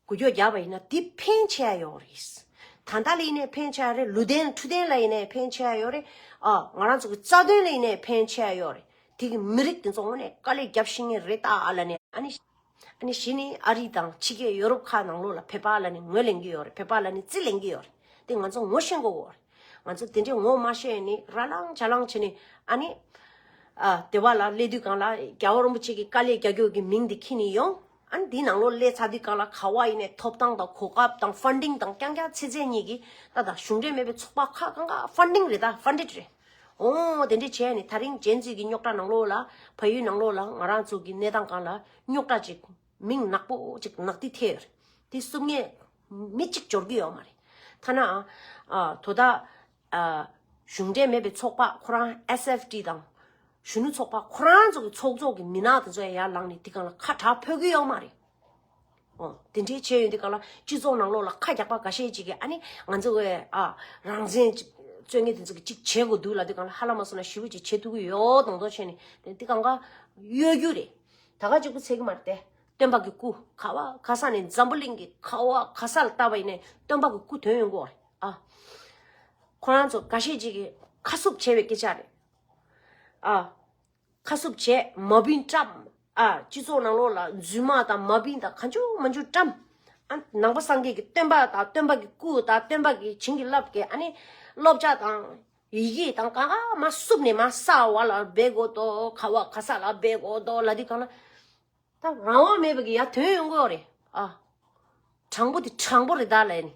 འགུལ་སྐྱོད་རྒྱག་པ་ཡིན་ན་དེ་ཕན་ཆེ་ཡ་ཡོད་རེད། ད་ལྟ་ལ་ཡིན་ནའི་ཕན་ཆེ་ཡ་རེད། ལུས་རྟེན་འཕྲོད་བསྟེན་ལ་ཡིན་ནའི་ཕན་ཆེ་ཡ་ཡོད་རེད། ཨ་ང་རང་ཚོ་གི་རྩ་དོན་ལ་ཡིན་ནའི་ཕན་ཆེ་ཡ་ཡོད་རེད། དེ་གི་མི་རིགས་དེ་ཚོ་དངོས་གནས་དཀའ་ལས་རྒྱབ་ཤེས་ངེས་རེད་ད་ཨ་ལ་ནི་ཨ་ནི། ཨ་ནི་གཞི་ནི་ཨ་རི་དང་ཕྱི་རྒྱལ་ཡོ་རོབ་ཁག་ནང་ལོགས་ལ་བོད་པ་ལ་ནི་ངོས་ལེན་གྱི་ཡོད་རེད། བོད་པ་ལ་ནི་རྩིས་ལེན་གྱི་ཡོད་རེད། དེ་ང་ཚོ་ངོ་ཤེས་དགོས་ཡོད་རེད། ང་ཚོ་དེ་འདྲའི་ངོ་མ་ཤེས་ནི་ར་ལང་ཇ་ལང་བྱས་ནི་ཨ་ནི། ཨ་སྡེ་བ་ལ་སླེབས་དུས་སྒང་ལ་རྒྱལ་བ་རིན་པོ་ཆེ་གི་དཀའ་ལས་རྒྱག་རྒྱུ་གི་མིང་དེ་འཁྱེར་ནི་ཡོང་། ཨ་ནི་དེའི་ནང་ལོགས་སླེབས་ཚར་དུས་སྒང་ལ་ག་བ་ཡིན་ནའི་ཐོབ་ཐང་དང་གོ་སྐབས་དང་ཕན་ཌིང་དང་རྐྱང་རྐྱང་ཚེ་ཚད་གཉིས་ཀྱི་ད་ད་གཞུང་འབྲེལ་མེད་པའི་ཚོགས་པ་ཁག་གང་ག་ཕན་ཌིང་རེད་ད་ཕན་ཌེཌ་རེད། ཨོ་དེ་འདྲས་བྱས་ནས་ད་རིང་ཇེན་ཛི་གི་རྙོག་དྲ་ནང་ལོགས་ལ་བལ་ཡུལ་ནང་ལོགས་ལ་ང་རང་ཚོ་གི་གནས་སྟངས་སྒང་ལ་རྙོག་དྲ་ཅིག་མིང་ནག་པོ་ཅིག་ནག་ཏི་ཐེ་ཡོད་རེད། དེ་སུབ་ངེས་མི་གཅིག་འབྱོར་གི་ཡོད་མ་རེད། ཐ་ན་ཨ་དོ་ད་ཨ་གཞུང་འབྲེལ་མེད་པའི་ཚོགས་པ་ཁོ་རང་ཨེས་ཨེཕ་ཊི་དང་གཞོན་ནུ་ཚོགས་པ་ཁོ་རང་ཚོ་གི་ཚོགས་གཙོ་གི་མི་སྣ་དེ་ཚོ་ཡར་ལངས་ནས་དེ་སྒང་ལ་ཁ་གྲག་ཕོད་གི་ཡོད་མ་རེད། ཨོ། དེ་འདྲའི་བྱས་ཡོང་དུས་སྒང་ལ་སྤྱི་ཚོགས་ནང་ལོགས་ལ་ཁ་རྒྱག་པ་འགའ་ཤས་ཅིག་གིས་ཨ་ནི་ང་ཚོ་བས་ཨ་རང་བཙན་རྩོད་མཁན་དེ་ཚོ་གིས་ཅིག་བྱེད་དགོས་འདུག་ལབ་དུས་སྒང་ལ་ཧ་ལམ་མ་སོང་ན་ཞེ་པོ་ཅིག་བྱེད་ཐུབ་ཀྱི་ཡོད་མདོག་མདོག་བྱས་ནས་དེ་འདི་སྒང་ག་གཡོ་སྒྱུ་རེད། ད་ག་གཅིག་པུ་ཚད་ཀྱི་མ་རེད་དེ། སྟོན་པ་གི་སྐུ་ག་བ་ག་ས་ནས་འཛམ་བུ་གླིང་གི་ག་བ་ག་ས་ལ་བལྟ་བ་ཡིན་ནའི་སྟོན་པ་གི་སྐུ་ཐོན་ཡོང་གི་ཡོད་རེད་ཨ། ཁོ་རང་ཚོ་འགའ་ཤས་ཅིག་གིས་ཁ་ཟུག་བྱས་པའི་སྐད་ཆ་རེད་ཨ། ཁ་ཟུག་བྱས་མ་བིན་བཀྲམ། ཨ་སྤྱི་ཚོགས་ནང་ལོགས་ལ་རྫུན་མ་དང་མ་བིན་དང་གང་བྱུང་མང་བྱུང་བཀྲམ། ཨ་ནང་པ་སངས་རྒྱས་ཀྱི་སྟོན་པ་དང་སྟོན་པ་གི་སྐུ་དང་སྟོན་པ་གི་བྱིན་གྱིས་བརླབས་ཀྱི་ཨ་ནི་སློབ་ཆ་དང་ཡི་གེ་དང་གང་ག་མ་བསུབ་ནས་མ་ས་བ་ལ་སྦས་དགོས་དོ་ག་བ་ག་ས་ལ་སྦས་དགོས་དོ་ལབ་དུས་སྒང་ལ། ད་རང་དབང་མེད་པ་གི་ཡར་ཐོན་ཡོང་གི་ཡོད་རེད་ཨ། དྲང་པོ་དེ་དྲང་པོ་རེད་ད་ལབ་ནས་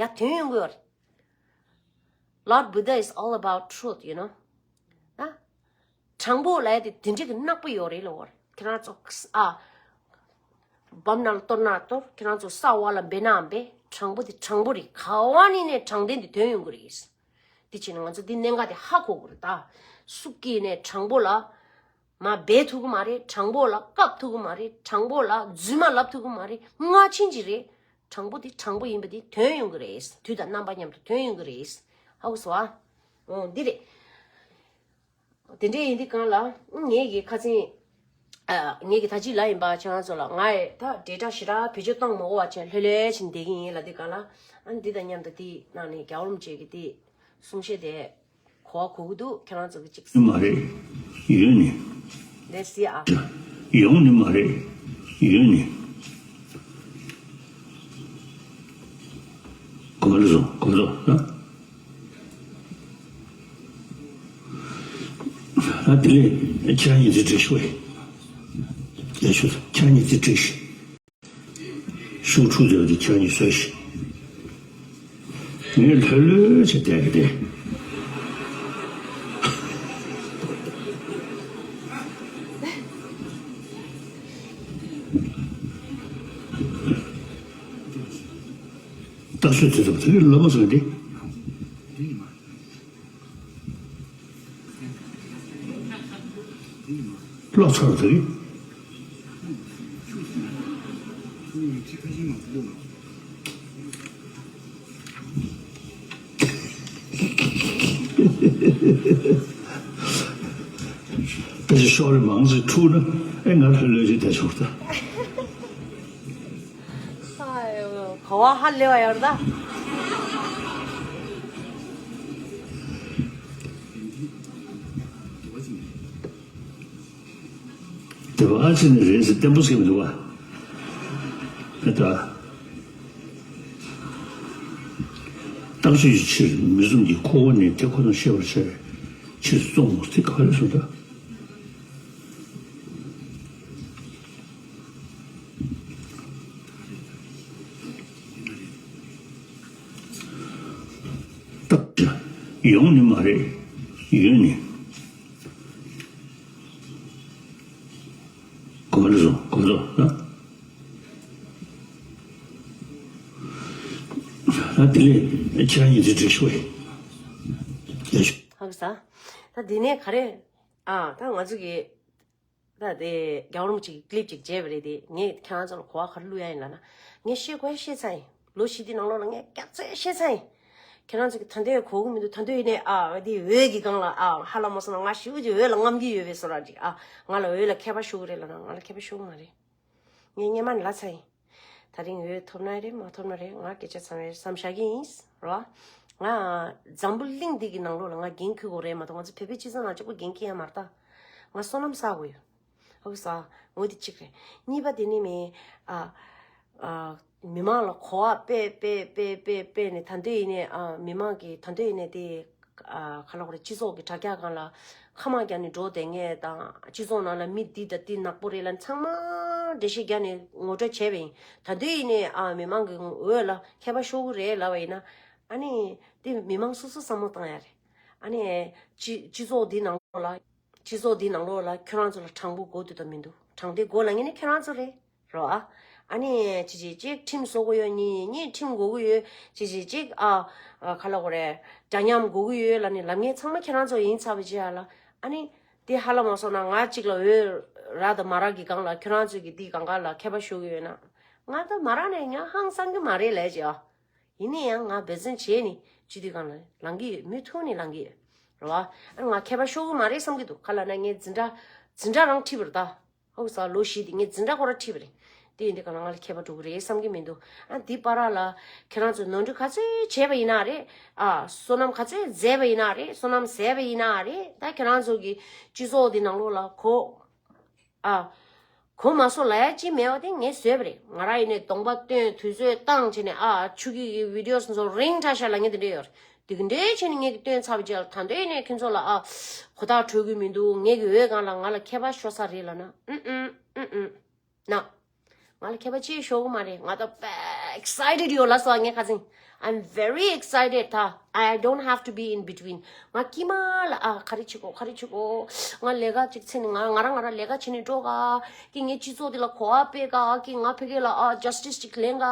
ཡར་ཐོན་ཡོང་གི་ཡོད་རེད། Lord Buddha is all about truth, you know. ཨ། དྲང་པོ་ལབ་ཡ་དེ་དེ་འདྲ་གི་ནག་པོ་ཡོད་རེད་ལབ་པ་རེད། ཁྱེད་རང་ཚོ་ཨ། བམ་ནང་ལ་གཏོར་ན་གཏོར། ཁྱེད་རང་ཚོ་ས་འོག་ལ་འབད་ན་འབད། དྲང་པོ་དེ་དྲང་པོ་རེད། ག་བ་ནས་ནས་དྲང་བདེན་དེ་ཐོན་ཡོང་གི་རེད། དེ་བྱས་ན་ང་ཚོ་འདི་གནད་འགག་དེ་ཧ་གོ་དགོས་རེད་ད། སུ་སྐྱེས་ནས་དྲང་པོ་ལ་མ་འབད་ཐུབ་ཀྱི་མ་རེད། དྲང་པོ་ལ་བཀབ་ཐུབ་ཀྱི་མ་རེད། དྲང་པོ་ལ་རྫུན་མ་ལབ་ཐུབ་ཀྱི་མ་རེད། སྔ་ཕྱིན་གྱི་རེད། དྲང་པོ་དེ་དྲང་པོ་ཡིན་པ་དེ་ཐོན་ཡོང་གི་རེད། དུས་དང་རྣམ་པ་མཉམ་དུ་ཐོན་ཡོང་གི་རེད། ཧ་གོ་སོང་ཨ། འོ་འདི་རེད། དེ་འདྲ་ཡིན་དུས་སྒང་ལ་ངས་ཀྱི་ཁ་སང་ཨ་ངས་ཀྱི་ད་ཅི་ལ་ཡིན་པ་ཁྱེད་རང་ཚོ་ལ་ང་ཡི་ད་ཌེ་ཊ་ཞེ་དྲག་བེད་སྤྱོད་གཏོང་མ་དགོས་པ་བྱས་ལྷོད་ལྷོད་བྱས་བསྡད་ཀྱི་ཡིན་ལབ་དུས་སྒང་ལ། ཨ་འདི་དང་མཉམ་དུ་དེ་ནང་ནས་རྒྱལ་བ་རིན་པོ་ཆེ་གི་དེ་གསུང་བཤད་དེ་གོ་བ་གོ་གི་འདུག་ཁྱེད་རང་ཚོ་གི་ཅིག་ནི་མ་རེད། ཡོད་ནི། ལེ་སི་ཨ། ཡོང་ནི་མ་རེད། ཡོད་ནི། གོ་བ་ལ་སོང་གོ་བ་ལ་ན། ཨ་དེ་ལས་ཁྱེད་རང་ཉིད་ཚེ་དྲིག་ཤོག་ཡ་ཤོག་ཁྱེད་རང་ཉིད་ཚེ་དྲིག་ཤོག་ཤུགས་འཁྲུག་ཟེར་བ་དེ་ཁྱེད་གཉིས་བཟོས་ཤིག་ངས་ལྷོད་ལྷོད་བྱས་བསྡད་ཀྱི་རེད། རྟགས་ཤོད་དེ་ཚོ་དེ་གའི་ལོ་མ་སོང་འདི། ཀློག་ཚར་བ་དེ་རེད། ད་ཅི་ཤོག་རེ་མང་ཙམ་འཁྲུག་ན་ཨེ་ང་ལྷོད་ལྷོད་ཅིག་བསྡད་ཆོག་ད། ག་བ་ཧ་ལས་པ་ཡོད་ད། དེ་བ་ཨ་ཙི་ནི་རེད་ཟེར་བརྟན་པོ་ཟེར་མི་འདུག་བ། ཨེ་ད། རྟགས་ཆོས་ཀྱི་ཕྱིར་མི་གསུམ་གྱི་ཁོ་བོ་ནི་དེ་ཁོ་ན་ཤེས་པར་བྱ་བའི་ཕྱིར་གསུངས་ཏེ་ག་རེ་གསུངས་ད། རྟགས་ཡོང་ནི་མ་རེད། ཡོད་ནི། གོ་བ་ལ་སོང་གོ་བ་ལ་ན། ཨ་དེ་ལས་ཁྱེད་རང་ཉིད་ཚེ་དྲིག་ཤོག་ཡ་ཤོག་ཧ་གོ་སོང་། ད་འདི་ནས་ག་རེ། ཨ་ད་ང་ཚོ་གི་ད་དེ་རྒྱལ་བ་རིན་པོ་ཆེ་གི་ཀི་ལིབ་ཅིག་མཇལ་བ་རེད་དེ། ངས་ཁྱེད་རང་ཚོ་ལ་གོ་བ་ག་རེ་བླུག་ཡ་ཡིན་ལབ་ན། ངས་ཤེས་དགོས་ཤེས་ཚར་ཡིན། ལོ་བཞི་དེ་ནང་ལོགས་ལ་ངས་སྐྱག་རྫུན་བཤད་ཚར་ཡིན། ཁྱེད་རང་ཚོ་གི་ད་འདོད་གོ་གི་མི་འདུག་ད་འདོད་ཡིན་ནས་ཨ་འདི་འོད་ཀྱི་སྒང་ལ་ཨ་ཧ་ལ་མོ་སོང་ན་ང་ཞིའུ་ཅིག་འོད་ལ་རྔམ་གྱི་ཡོད་པའི་བཟོ་འདྲ་ཅིག་ཨ་ང་ལ་འོད་ལ་མཁས་པ་ཤོར་གི་རེད་ལབ་ན་ང་ལ་མཁས་པ་ཤོར་གི་མ་རེད། ངས་སྔོན་མ་ནས་ལབ་ཚར་ཡིན། ད་རིང་འོས་ཐོབ་ན་རེད་མ་ཐོབ་ན་རེད། ང་སྐད་ཆ་ཚང་བའི་བསམ་བཞག་གི་ཡིན་རོ། ང་འཛམ་བུ་གླིང་འདི་གི་ནང་ལོགས་ལ་ང་འགན་འཁུར་དགོས་རེད་མ་གཏོགས་ང་ཚོ་བོད་པའི་སྤྱི་ཚོགས་ནང་གཅིག་པུ་འགན་འཁུར་ཡ་མ་རེད་ད། ང་བསོད་ནམས་བསགས་དགོས་ཡོད། ཧོ་ས། ངོ་དེ་གཅིག་རེད། གཉིས་པ་དེ་ནི་མི་ཨ་ཨ་མི་མང་ལ་གོ་བ་སྤེལ་སྤེལ་སྤེལ་སྤེལ་སྤེལ་ནས་ད་འདོད་ཡིན་ནས་ཨ་མི་མང་གི་ད་འདོད་ཡིན་ནས་དེ། ཨ་ག་ལ་གོ་རེ་སྤྱི་ཚོགས་ཀྱི་དྲ་རྒྱ་སྒང་ལ་ཁ་མང་རྒྱག་ནས་འགྲོ་བསྡད་མཁན་དང་སྤྱི་ཚོགས་ནང་ལ་མི་འདི་དང་འདི་ནག་པོ་རེད་ལ་ཚང་མ་འགྲེལ་བཤད་རྒྱག་ནས་ངོ་སྤྲོད་བྱས་པ་ཡིན། ད་དུང་ཡིན་ནའི་ཨ་མི་མང་གི་འོས་ལ་མཁས་པ་ཤོར་གི་རེད་ལབ་པ་ཡིན་ན། ཨ་ནི་དེ་མི་མང་སོ་སོ་བསམ་བློ་བཏང་ཡ་རེད། ཨ་ནི་སྤྱི་སྤྱི་ཚོགས་འདི་ནང་ལོགས་ལ་སྤྱི་ཚོགས་འདི་ནང་ལོགས་ལ་ཁྱོད་རང་ཚོ་ལ་དྲང་པོ་དགོས་འདུག་དང་མི་འདུག་དྲང་བདེན་དགོས་ལབ་མཁན་ནི་ཁྱོད་རང་ཚོ་རེད། རོ་ཨ། ཨ་ནི་ཅི་ཅི་ཅིག་ཁྲིམས་བཟོ་དགོས་ཡོད་ཉིན་ཉིན་ཁྲིམས་དགོས་ཀྱི་ཡོད་ཅི་ཅི་ཅིག་ཨ། ཨ་ག་ལ་གོ་རེ། འདྲ་མཉམ་དགོས་ཀྱི་ཡོད་ལ་ནི་ལབ་མཁན་ཚང་མ་ཁྱེད་རང་ཚོ་ཡིན་ཚར་བ་ཅི་ཨ་ལ། ཨ་ནི་དེ་ཧ་ལ་མ་སོང་ན་ང་གཅིག་ལ་འོས་རག་དང་མ་རག་གི་སྒང་ལ་ཁྱེད་རང་ཚོས་ཀྱི་དེའི་སྒང་ག་ལ་མཁས་པ་ཞུ་གི་ཡོད་ན། ང་ད་མ་རག་ནས་ང་ཧང་སང་གི་མ་རེད་ལས་ཅི་ཨ། ཡིན་ན་ཡང་ང་འབད་བརྩོན་བྱས་ནི་སྤྱི་འཐུས་སྒང་ལ་ལངས་ཀྱི་ཡོད། མུ་མཐུད་ནས་ལངས་ཀྱི་ཡོད། རེད་བ། ཨ་ང་མཁས་པ་ཤོར་གི་མ་རེད་བསམ་གྱི་འདུག་ག་ལ་ན་ངས་འཛིན་གྲྭ་འཛིན་གྲྭ་རང་ཁྲིད་པ་རེད་ད། ཧོ་ས་ལོ་བཞི་དེ་ངས་འཛིན་གྲྭ་ཁོ་ར་ཁྲིད་པ་རེད། དེ་ཡིན་དུས་ག་ལ་ང་ལ་མཁས་པ་འགྲོ་གི་རེད་བསམ་གྱི་མི་འདུག་ཨ་འདི་བར་ལ་ཁྱེད་རང་ཚོས་ནོར་འཁྲུལ་ག་ཚོད་བྱས་པ་ཡིན་ན་རེད། ཨ་བསོད་ནམས་ག་ཚོད་མཛད་པ་ཡིན་ན་རེད། བསོད་ནམས་ཟད་པ་ཡིན་ན་རེད། ད་ཁྱེད་རང་ཚོ་གི་སྤྱི་ཚོགས་འདི་ནང་ལོགས་ལ་གོ་ཨ། གོ་མ་སོང་ལབ་ཡ་ཅི་མེད་པ་དེ་ངས་བཟོས་པ་རེད། ང་རང་ཡིན་ནས་གདོང་པ་སྟོན་དུས་ཚོད་བཏང་བྱས་ནས་ཨ་ཆུ་སྐྱིད་ཀྱི་བི་ཌི་ཡོ་ཚོ་རིང་དྲགས་ཤག་ལབ་མཁན་དེ་འདྲས་ཡོད་རེད། དེ་ག་འདྲས་བྱས་ནས་ངས་ཀྱི་སྟོན་ཚར་བ་རྗེས་ལ་ད་འདོད་ནས་ཁྱོད་ཚོ་ལ་ཨ་གོ་ཐག་གྲོལ་གི་མི་འདུག་ངས་ཀྱི་འོས་སྒང་ལ་ང་ལ་མཁས་པ་ཤོར་ས་རེད་ལབ་ན། ཨུམ་ཨུམ་ཨུམ་ཨུམ། ན། ང་ལ་མཁས་པ་ཅིག་ཤོར་གི་མ་རེད། ང་ད་དཔེ་excited ཡོད་ལ་སོ་ངས་ཁ་སང་། I'm very excited ད། I don't have to be in between. ང་ཀྱི་མ་ལ་ཨ་ག་རེ་བྱེད་གོ་ག་རེ་བྱེད་གོ་ང་ལས་ཀ་ཅིག་ཚེ་ནི་ང་ང་རང་ང་རང་ལས་ཀ་བྱེད་ནས་འགྲོ་ག་ཀྱི་ངའི་སྤྱི་ཚོགས་འདི་ལ་གོ་བ་སྤེལ་ག་ཀྱི་ང་ཕ་གི་ལ་ཨ་justice ཅིག་ལེན་ག་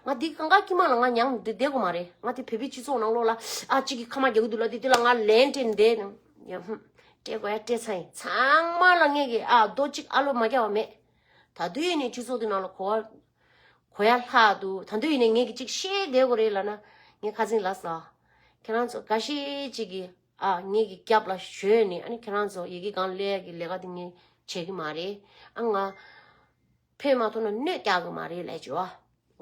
ང་འདི་གང་ག་ཀྱི་མ་ལ་ང་མྱང་འདི་བསྡད་གོ་མ་རེད། ང་འདི་བོད་པའི་སྤྱི་ཚོགས་ནང་ལོགས་ལ་ཨ་ཅིག་གི་ཁ་མ་རྒྱག་གི་འདུག་ལ་འདི་འདི་ལ་ང་ལན་སྤྲད་བསྡད་ནས་ཡ་ཧུམ་སྤྲད་དགོས་ཡ་སྤྲད་ཚར་ཡིན། ཚང་མ་ལ་ངས་ཀྱི་ཨ་རྡོ་གཅིག་ཨ་ལོ་མ་རྒྱག་པ་མེད། ད་དུང་ཡིན་ནའི་སྤྱི་ཚོགས་འདི་ནང་ལ་གོ་བ་གོ་ཡ་ལྷག་འདུག་ད་དུང་ཡིན་ནའི་ངས་ཀྱི་གཅིག་བཤད་བསྡད་དགོས་རེད་ལབ་ན་ངས་ཁ་སང་ལབ་སོང་། ཁྱེད་རང་ཚོ་འགའ་ཤས་ཅིག་གིས་ཨ་ངས་ཀྱི་རྒྱབ་ལ་ཞོན་ནས་ཨ་ནི་ཁྱེད་རང་ཚོ་ཡི་གེ་སྒང་ལས་ཀྱི་ལས་ཀ་འདི་ངས་བྱེད་ཀྱི་མ་རེད། ཨ་ང་ཕན་མ་ཐོགས་ན་གནོད་རྒྱག་གི་མ་རེད་ལབ་བྱས་བ།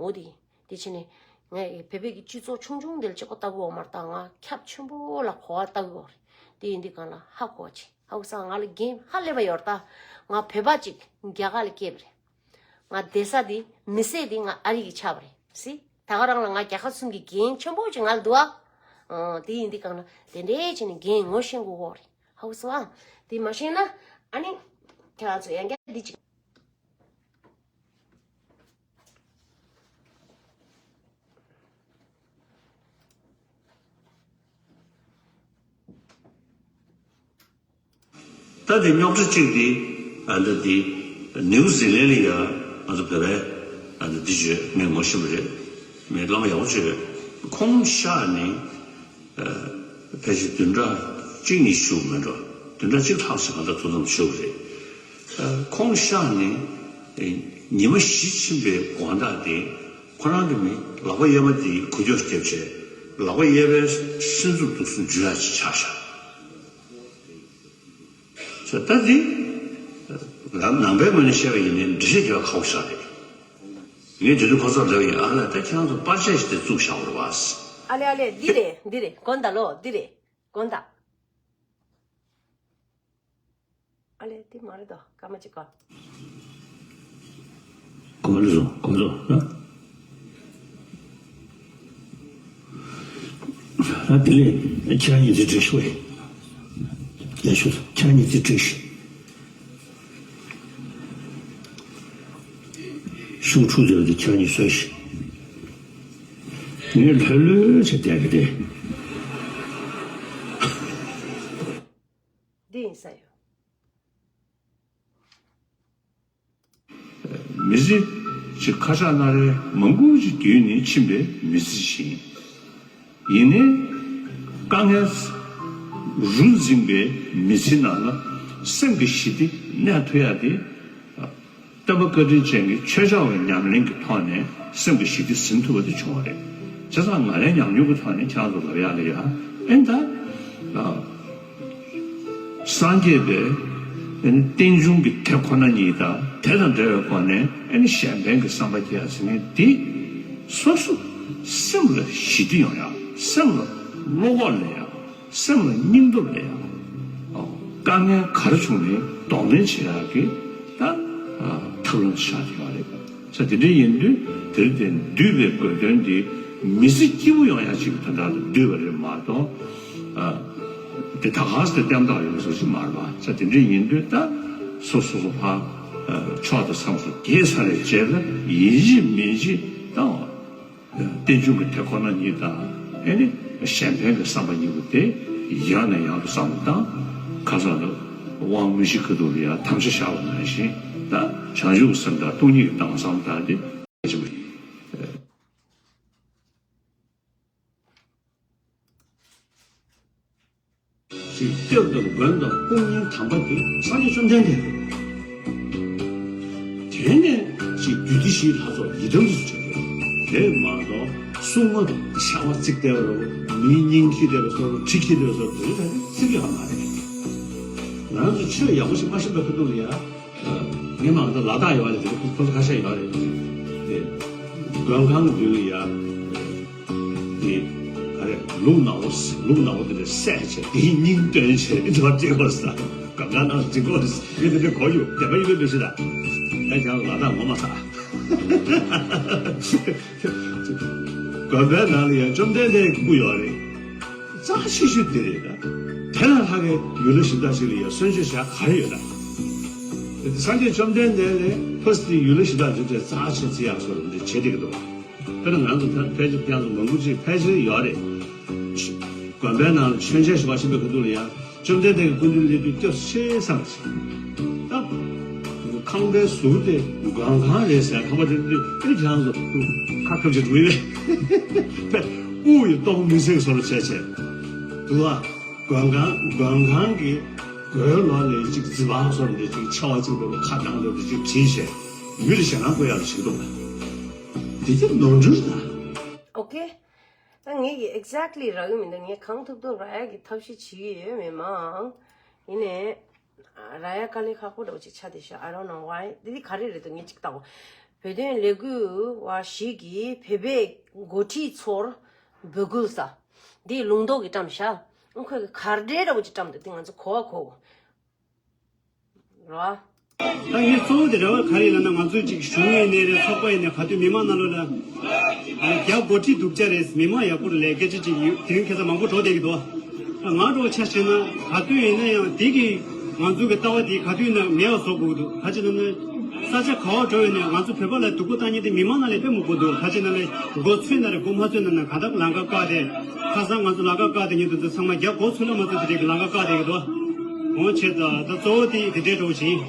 འོ་དེ། དེ་ཕྱིན་ནས། ངས་བོད་པའི་གི་སྤྱི་ཚོགས་ཆུང་ཆུང་དེ་ལ་གཅིག་པོ་ལྟ་གི་ཡོད་མ་རེད་ད། ང་ཁྱབ་ཆེན་པོ་ལ་གོ་བ་ལྟ་གི་ཡོད་རེད། དེ་ཡིན་དུས་གང་ལ་ཧ་གོ་བ་ཅིག་ཧ་གོ་སོང་། ང་ལ་འགན་ཧ་ལས་པ་ཡོད་རེད་ད། ང་བོད་པ་ཅིག་རྒྱ་གར་ལ་སྐྱེས་པ་རེད། ང་བསྡད་ས་དེ་མི་སེར་དེ་ང་ཨ་རི་གི་ཆགས་པ་རེད་སི། ད་ག་རང་ལ་ང་རྒྱལ་ཁབ་གསུམ་གྱི་འགན་ཆེན་པོ་ཅིག་ང་ལ་འདུག་ཨ། ཨང་། དེ་ཡིན་དུས་གང་ལ་དེ་འདྲའི་བྱས་ནས་འགན་ངོ་ཤེས་དགོས་ཀྱི་ཡོད་རེད། ཧ་གོ་སོང་ཨ། དེ་མ་ཤེས་ན་ཨ་ནི་ཁྱེད་རང་ཚོ་ཡང་བསྐྱར་འདི་ཅིག་ད་དེ་རྙོག་དྲ་གཅིག་དེ་ཨ་འདི་དེ་ནིའུ་ཟི་ལན་ལ་ཡ་ང་ཚོ་བོད་པའི་ཨ་འདི་འདི་བརྗོད་ངས་ངོ་ཤེས་པ་རེད། མི་བླ་མ་ཡག་པོ་བརྗོད། ཁོང་ཤག་ནི་ཕལ་ཆེར་བདུན་ཕྲག་གཅིག་གཉིས་བཞུགས་མེད་འགྲོ། བདུན་ཕྲག་གཅིག་ལྷག་ཙམ་ང་ཚོ་དོ་དམ་བྱུང་བ་རེད། ཁོང་ཤག་ནི་ཉི་མ་བཞི་ཕྱིན་པའི་དགོང་དག་དེ་ཁོ་རང་གི་མི་ལག་པ་གཡས་མ་དེ་འགུལ་སྐྱོད་བརྒྱབ་བྱས་ལག་པ་གཡས་པའི་སྲིན་མཛུབ་འདུག་སེ་འཇུ་ཡག་ཅིག་ཆགས་ཤག་ད་དེ་ལམ་ནང་པའི་ངོས་ནས་བཤད་པ་ཡིན་ནའི་འགྲེལ་བཤད་རྒྱག་ཁག་པོ་ཞིག་རེད། ངས་དེ་དུས་ཁོ་ཚོར་ལབ་ཡིན། ཨ་ལས་ད་ཁྱེད་རང་ཚོ་པར་ཆས་ཤིག་དེ་བཙུགས་བཞག་པ་རེད་པ། ཨ་ལས་ཨ་ལས་འདི་རེད་འདི་རེད་དགོན་བདག་ལོ་འདི་རེད་དགོན་བདག་ཨ་ལས་འདི་མ་རེད་དོ་སྐར་མ་གཅིག་ག་གོ་རེད་སོང་གོ་རེད་སོང་ན། ཨ་དེ་ལས་ཁྱེད་རང་གཉིས་དེ་འགྲིག་ཤོག་ཡ་ཤོག་ཁྱེད་རང་གཉིས་དེ་འགྲིག་ཤོག་ཤུགས་འཁྲུག་དེ་ལ་དེ་ཁྱེད་རང་གཉིས་བཟོས་ཤིག་ངས་ལྷོད་ལྷོད་བྱས་བསྡད་གི་དེ། འདི་ཡིན་ས་ཡོད། མི་ཚེ་ཅིག་ཁ་ཤགས་སྣ་རལ་མང་པོ་ཅིག་བརྒྱུད་ནས་ཕྱིན་པའི་མི་ཚེ་ཞིག་ཡིན། ཡིན་ནའི་དཀའ་ངལ་རུ་འཛིངས་པའི་མི་ཚེ་ནང་ལ་སེམས་ཀྱི་ཞི་བདེ་གནས་ཐུབ་ཡག་དེ་སྟོན་པ་བཀའ་དྲིན་ཅན་གྱི་ཆོས་བྱ་བའི་ཉམས་ལེན་གྱི་ཐོག་ནས་སེམས་ཀྱི་ཞི་བདེ་ཟིན་ཐུབ་པ་དེ་བྱུང་བ་རེད། བྱས་ཙང་ང་རའི་ཉམས་མྱོང་གི་ཐོག་ནས་ཁྱེད་རང་ཚོ་ལབ་ཡག་ལ་ཡ། ཨེ་ད། ཨ། སངས་རྒྱས་པའི་ཨེ་རྟེན་འབྱུང་གི་དེ་ཁོ་ན་ཉིད་དང་དེ་དང་འབྲེལ་བའི་སྒོ་ནས་ཨེ་ནི་གཞན་ཕན་གྱི་བསམ་པ་སྐྱེ་ཡག་ཟེར་མཁན་འདི། སོ་སོ་སེམས་ལ་ཞི་བདེ་ཡོང་ཡག། སེམས་ལ་བློ་ཁོག་སླེབས་ཡག། སེམས་ལ་སྙིང་སྟོབས་སླེབས་ཡག། ཨོ། དཀའ་ངལ་ག་རེ་བྱུང་ནའི་གདོང་ལེན་བྱེད་ཡག་གི་ད། ཨ། ཐབས་ལམ་ཆགས་ཀྱི་ཡོད་རེད། ས་དེ་འདྲ་ཡིན་དུས་དེར་བརྟེན་འདུས་པའི་དགོས་དོན་འདི་མི་ཚེ་སྐྱིད་པོ་ཡོང་ཡག་ཅིག་དོན་དག་ཏུ་འདུས་པ་རེད་མ་གཏོགས། ཨ། དེ་ད་ག་ས་དེ་བསྟན་བདག་ཡོད་བཟོ་ཅིག་མ་རེད་པ། ས་དེ་འདྲ་ཡིན་དུས་ད་སོ་སོ་སོ་ཕར། ཨ། ཕྱོགས་དང་མཚམས་སུ་གྱེས་ཚར་བའི་རྗེས་ལ་ཡིན་གཅིག་མིན་གཅིག་ད། རྟེན་འབྱུང་གི་དེ་ཁོ་ན་ཉིད་དང་། ཨེ་ནི་གཞན་ཕན་གྱི་བསམ་པ་གཉིས་པོ་དེ་ཡང་ནས་ཡང་དུ་བསམ་བློ་བཏང་། ཁ་སང་དུ་དབང་མི་ཤིག་ཁ་ཐུག་ལ་ཡང་དམ་བཅའ་བཞག་པ་ནང་བཞིན་ད་བྱང་ཆུབ་སེམས་དང་སྟོང་ཉིད་ཀྱི་ལྟ་བ་བསམ་བློ་བཏང་སྟེ་གལ་ཆེན་པོ་ཡིན། ཅིག་གཏེར་དང་མགོན་དང་དཔུང་གཉེན་དམ་པ་དེ་སངས་རྒྱས་བཅོམ་ལྡན་འདས་རེད། དེ་ནས་ཅིག་རྒྱུད་སྡེ་བཞིའི་ལྷ་ཚོགས་ཡི་དམ་དུ་བྱེད་དགོས་རེད་མ་གཏོགས། སྲུང་མ་དང་ཕྱག་པ་བརྩིགས་བསྡད་པ་རེད། མིའི་སྙིང་ཐིག་བསྡད་པ་སོགས། གྲི་འཁྱེར་བསྡད་པ་སོགས་དེ་འདྲ་ད་བརྩི་གི་ཡོད་མ་རེད། ང་རང་ཚོ་ཆོས་ཡག་པོ་ཞིག་མ་ཤེས་པའི་ཁ་ཐུག་ལ་ཡ། ངས་མ་གཏོགས་ལ་དྭགས་ཡོད་རེད། དེ་ཁོ་ཚོ་ཁ་ཤས་ཡོད་རེད། དེ་མགོན་ཁང་གི་མདུན་ལ་ཡ། དེ་ག་རེ། ལུག་ནག་པོ། ལུག་ནག་པོ་དེ་འདྲ་བསད་བྱས་དེའི་སྙིང་བཏོན་བྱས་འདི་བར་བྲིས་པར་ས། གང་ག་ནང་བྲིས་པར་ས། ངས་དེ་འདྲ་གོ་ཡོད། བདེན་པ་ཡིན་པའི་འདྲ་ཞིག་ད། ད་ཀྱང་ལ་དྭགས་ངོ་མ་ཚ། དགོན་པའི་ནང་ལ་ཡང་བཅོམ་ལྡན་འདས་ཀྱི་སྐུ་ཡོད་རེད། རྩ་ཆེ་ཤོས་དེ་རེད་ད། དེ་ལས་ལྷག་གི་ཡུལ་ལྷ་གཞན་དག་ཞིག་ལ་ཡང་གསོལ་མཆོད་བྱ་ག་རེ་ཡོད་ད། དེ་སངས་རྒྱས་བཅོམ་ལྡན་འདས་ལས་ཕར་ཚུར་ཡུལ་ལྷ་གཞན་དག་ཚོས་རྩ་ཆེ་བརྩི་ཡག་སོགས་འདི་བྱེད་བསྡད་ཀྱི་འདུག་དཔེར་ན་ང་ཚོ་ཕལ་ཆེར་ཁྱེད་རང་ཚོ་མང་པོ་ཅིག་ཕལ་ཆེར་ཡོད་རེད། དགོན་པའི་ནང་ལ་མཆོད་མཇལ་ཞུ་བ་ཕྱིན་པའི་ཁ་ཐུག་ལ་ཡང་བཅོམ་ལྡན་འདས་ཀྱི་སྐུ་མདུན་སླེབས་དུས་སྐྱབས་ཆེ་བསམ་པ་ཞིག་ད་ཁང་པའི་ཟུར་དེ་མགོན་ཁང་རེད་ཟེར། ཁང་པ་དེ་དུས་ཨེ་ཁྱེད་རང་ཚོ་ཁ་ཁབ་ཅིག་འགྲོ་ཡི་རེད། དབུགས་ཡི་སྟོབས་མི་ཚེ་གི་བཟོ་འདྲ་བྱས་བྱས་འདུག་ཨ། མགོན་ཁང་མགོན་ཁང་གི་སྒོའི་ལོགས་ལ་ཅིག་རྫི་བང་བཟོ་འདྲ་ཅིག་ཆེ་བ་ཅིག་འདུག་ཁ་གདངས་འདྲ་ཅིག་བྲིས་བྱས་མི་ལ་ཞེད་སྣང་སྐུལ་ཡག་ལ་བྱེད་འདུག་དེ་ཅིག་ནོར་འཁྲུལ་ད། ཨོ་ཁེ། ད་ངས་ཀྱི་exactly རག་གི་མི་འདུག་ངས་གང་ཐུབ་ཐུབ་རག་ཡག་གི་ཐབས་ཤེས་བྱེད་ཀྱི་ཡོད་མེད་མང་། ཡིན་ནའི། རག་ཡག་དཀའ་ལས་ཁག་པོ་འདྲ་བོ་ཅིག་ཆགས་བསྡད་ཤག I don't know why. འདི་འདི་ག་རེ་རེད་འདུག་ངས་ཅིག་བལྟའོ། བོད་དོན་ལས་འགུལ་བ་ཞིག་གིས་བོད་པའི་འགོ་ཁྲིད་ཚོར་འབོད་སྐུལ་ས། འདི་ལུང་རྟོགས་ཀྱིས་བཀྲམ་ཤག་ཁོས་ཀྱི་གར་སྒྲས་འདྲ་བོ་ཅིག་བཀྲམ་འདུག་འདི་ང་ཚོ་གོ་བ་གོ། རོ། ད་ངས་གཙོ་བོ་དེ་རེ་བ་ག་རེ་ཡིན་ལབ་ན། ང་ཚོའི་ཅིག་གཞུང་ཡིན་ནའི་རེད། ཚོགས་པ་ཡིན་ནའི་ག་དུས་མི་མང་ནང་ལོགས་ལ་ཨ་ནི་རྒྱ་འགོ་ཁྲིད་སྡུག་ཅག་རེད། མི་མང་ཡག་པོ་རེད་ལབ་སྐད་ཆ་ཅིག་ཡོད། དེ་རིང་ཁ་སང་མང་པོ་འགྲོ་བསྡད་ཀྱི་འདུག་ང་འདྲ་བོ་ཆ་བཞག་ན་ག་དུས་ཡིན་ན་ཡང་དེ་གི་ང་ཚོ་གི་ལྟ་བ་དེ་ག་དུས་ཡིན་ན་མེད་པ་བཟོ་དགོས་ཀྱི་འདུག་ག་ཅི་ལབ་ན། ས་ཆ་ག་པར་འགྲོ་ཡོད་ནའི་ང་ཚོ་བོད་པ་ལ་སྡུག་པོ་བཏང་མཁན་དེ་མི་མང་ནང་ལ་དཔེ་མང་པོ་འདུག་ག་ཅི་ལབ་ན་མགོ་ཚོས་ན་རེད། མགོ་མ་ཚོས་ན་ན་ག་ད་ལམ་ཁ་བཀག་སྟེ། ཁ་སང་ང་ཚོ་ལམ་ཁ་བཀག་སྟེ་ཉིན་དེ་ཚོ་ཚང་མ་རྒྱ་མགོ་ཚོས་ལ་མ་ཚོས་དེ་རིགས་ལམ་ཁ་བཀག་སྟེ་གི་འདུག་འོ་བྱས་ཙང་ད་གཙོ་བོ་དེ་དེ་འདྲའི་འགྲོ་བཞིན།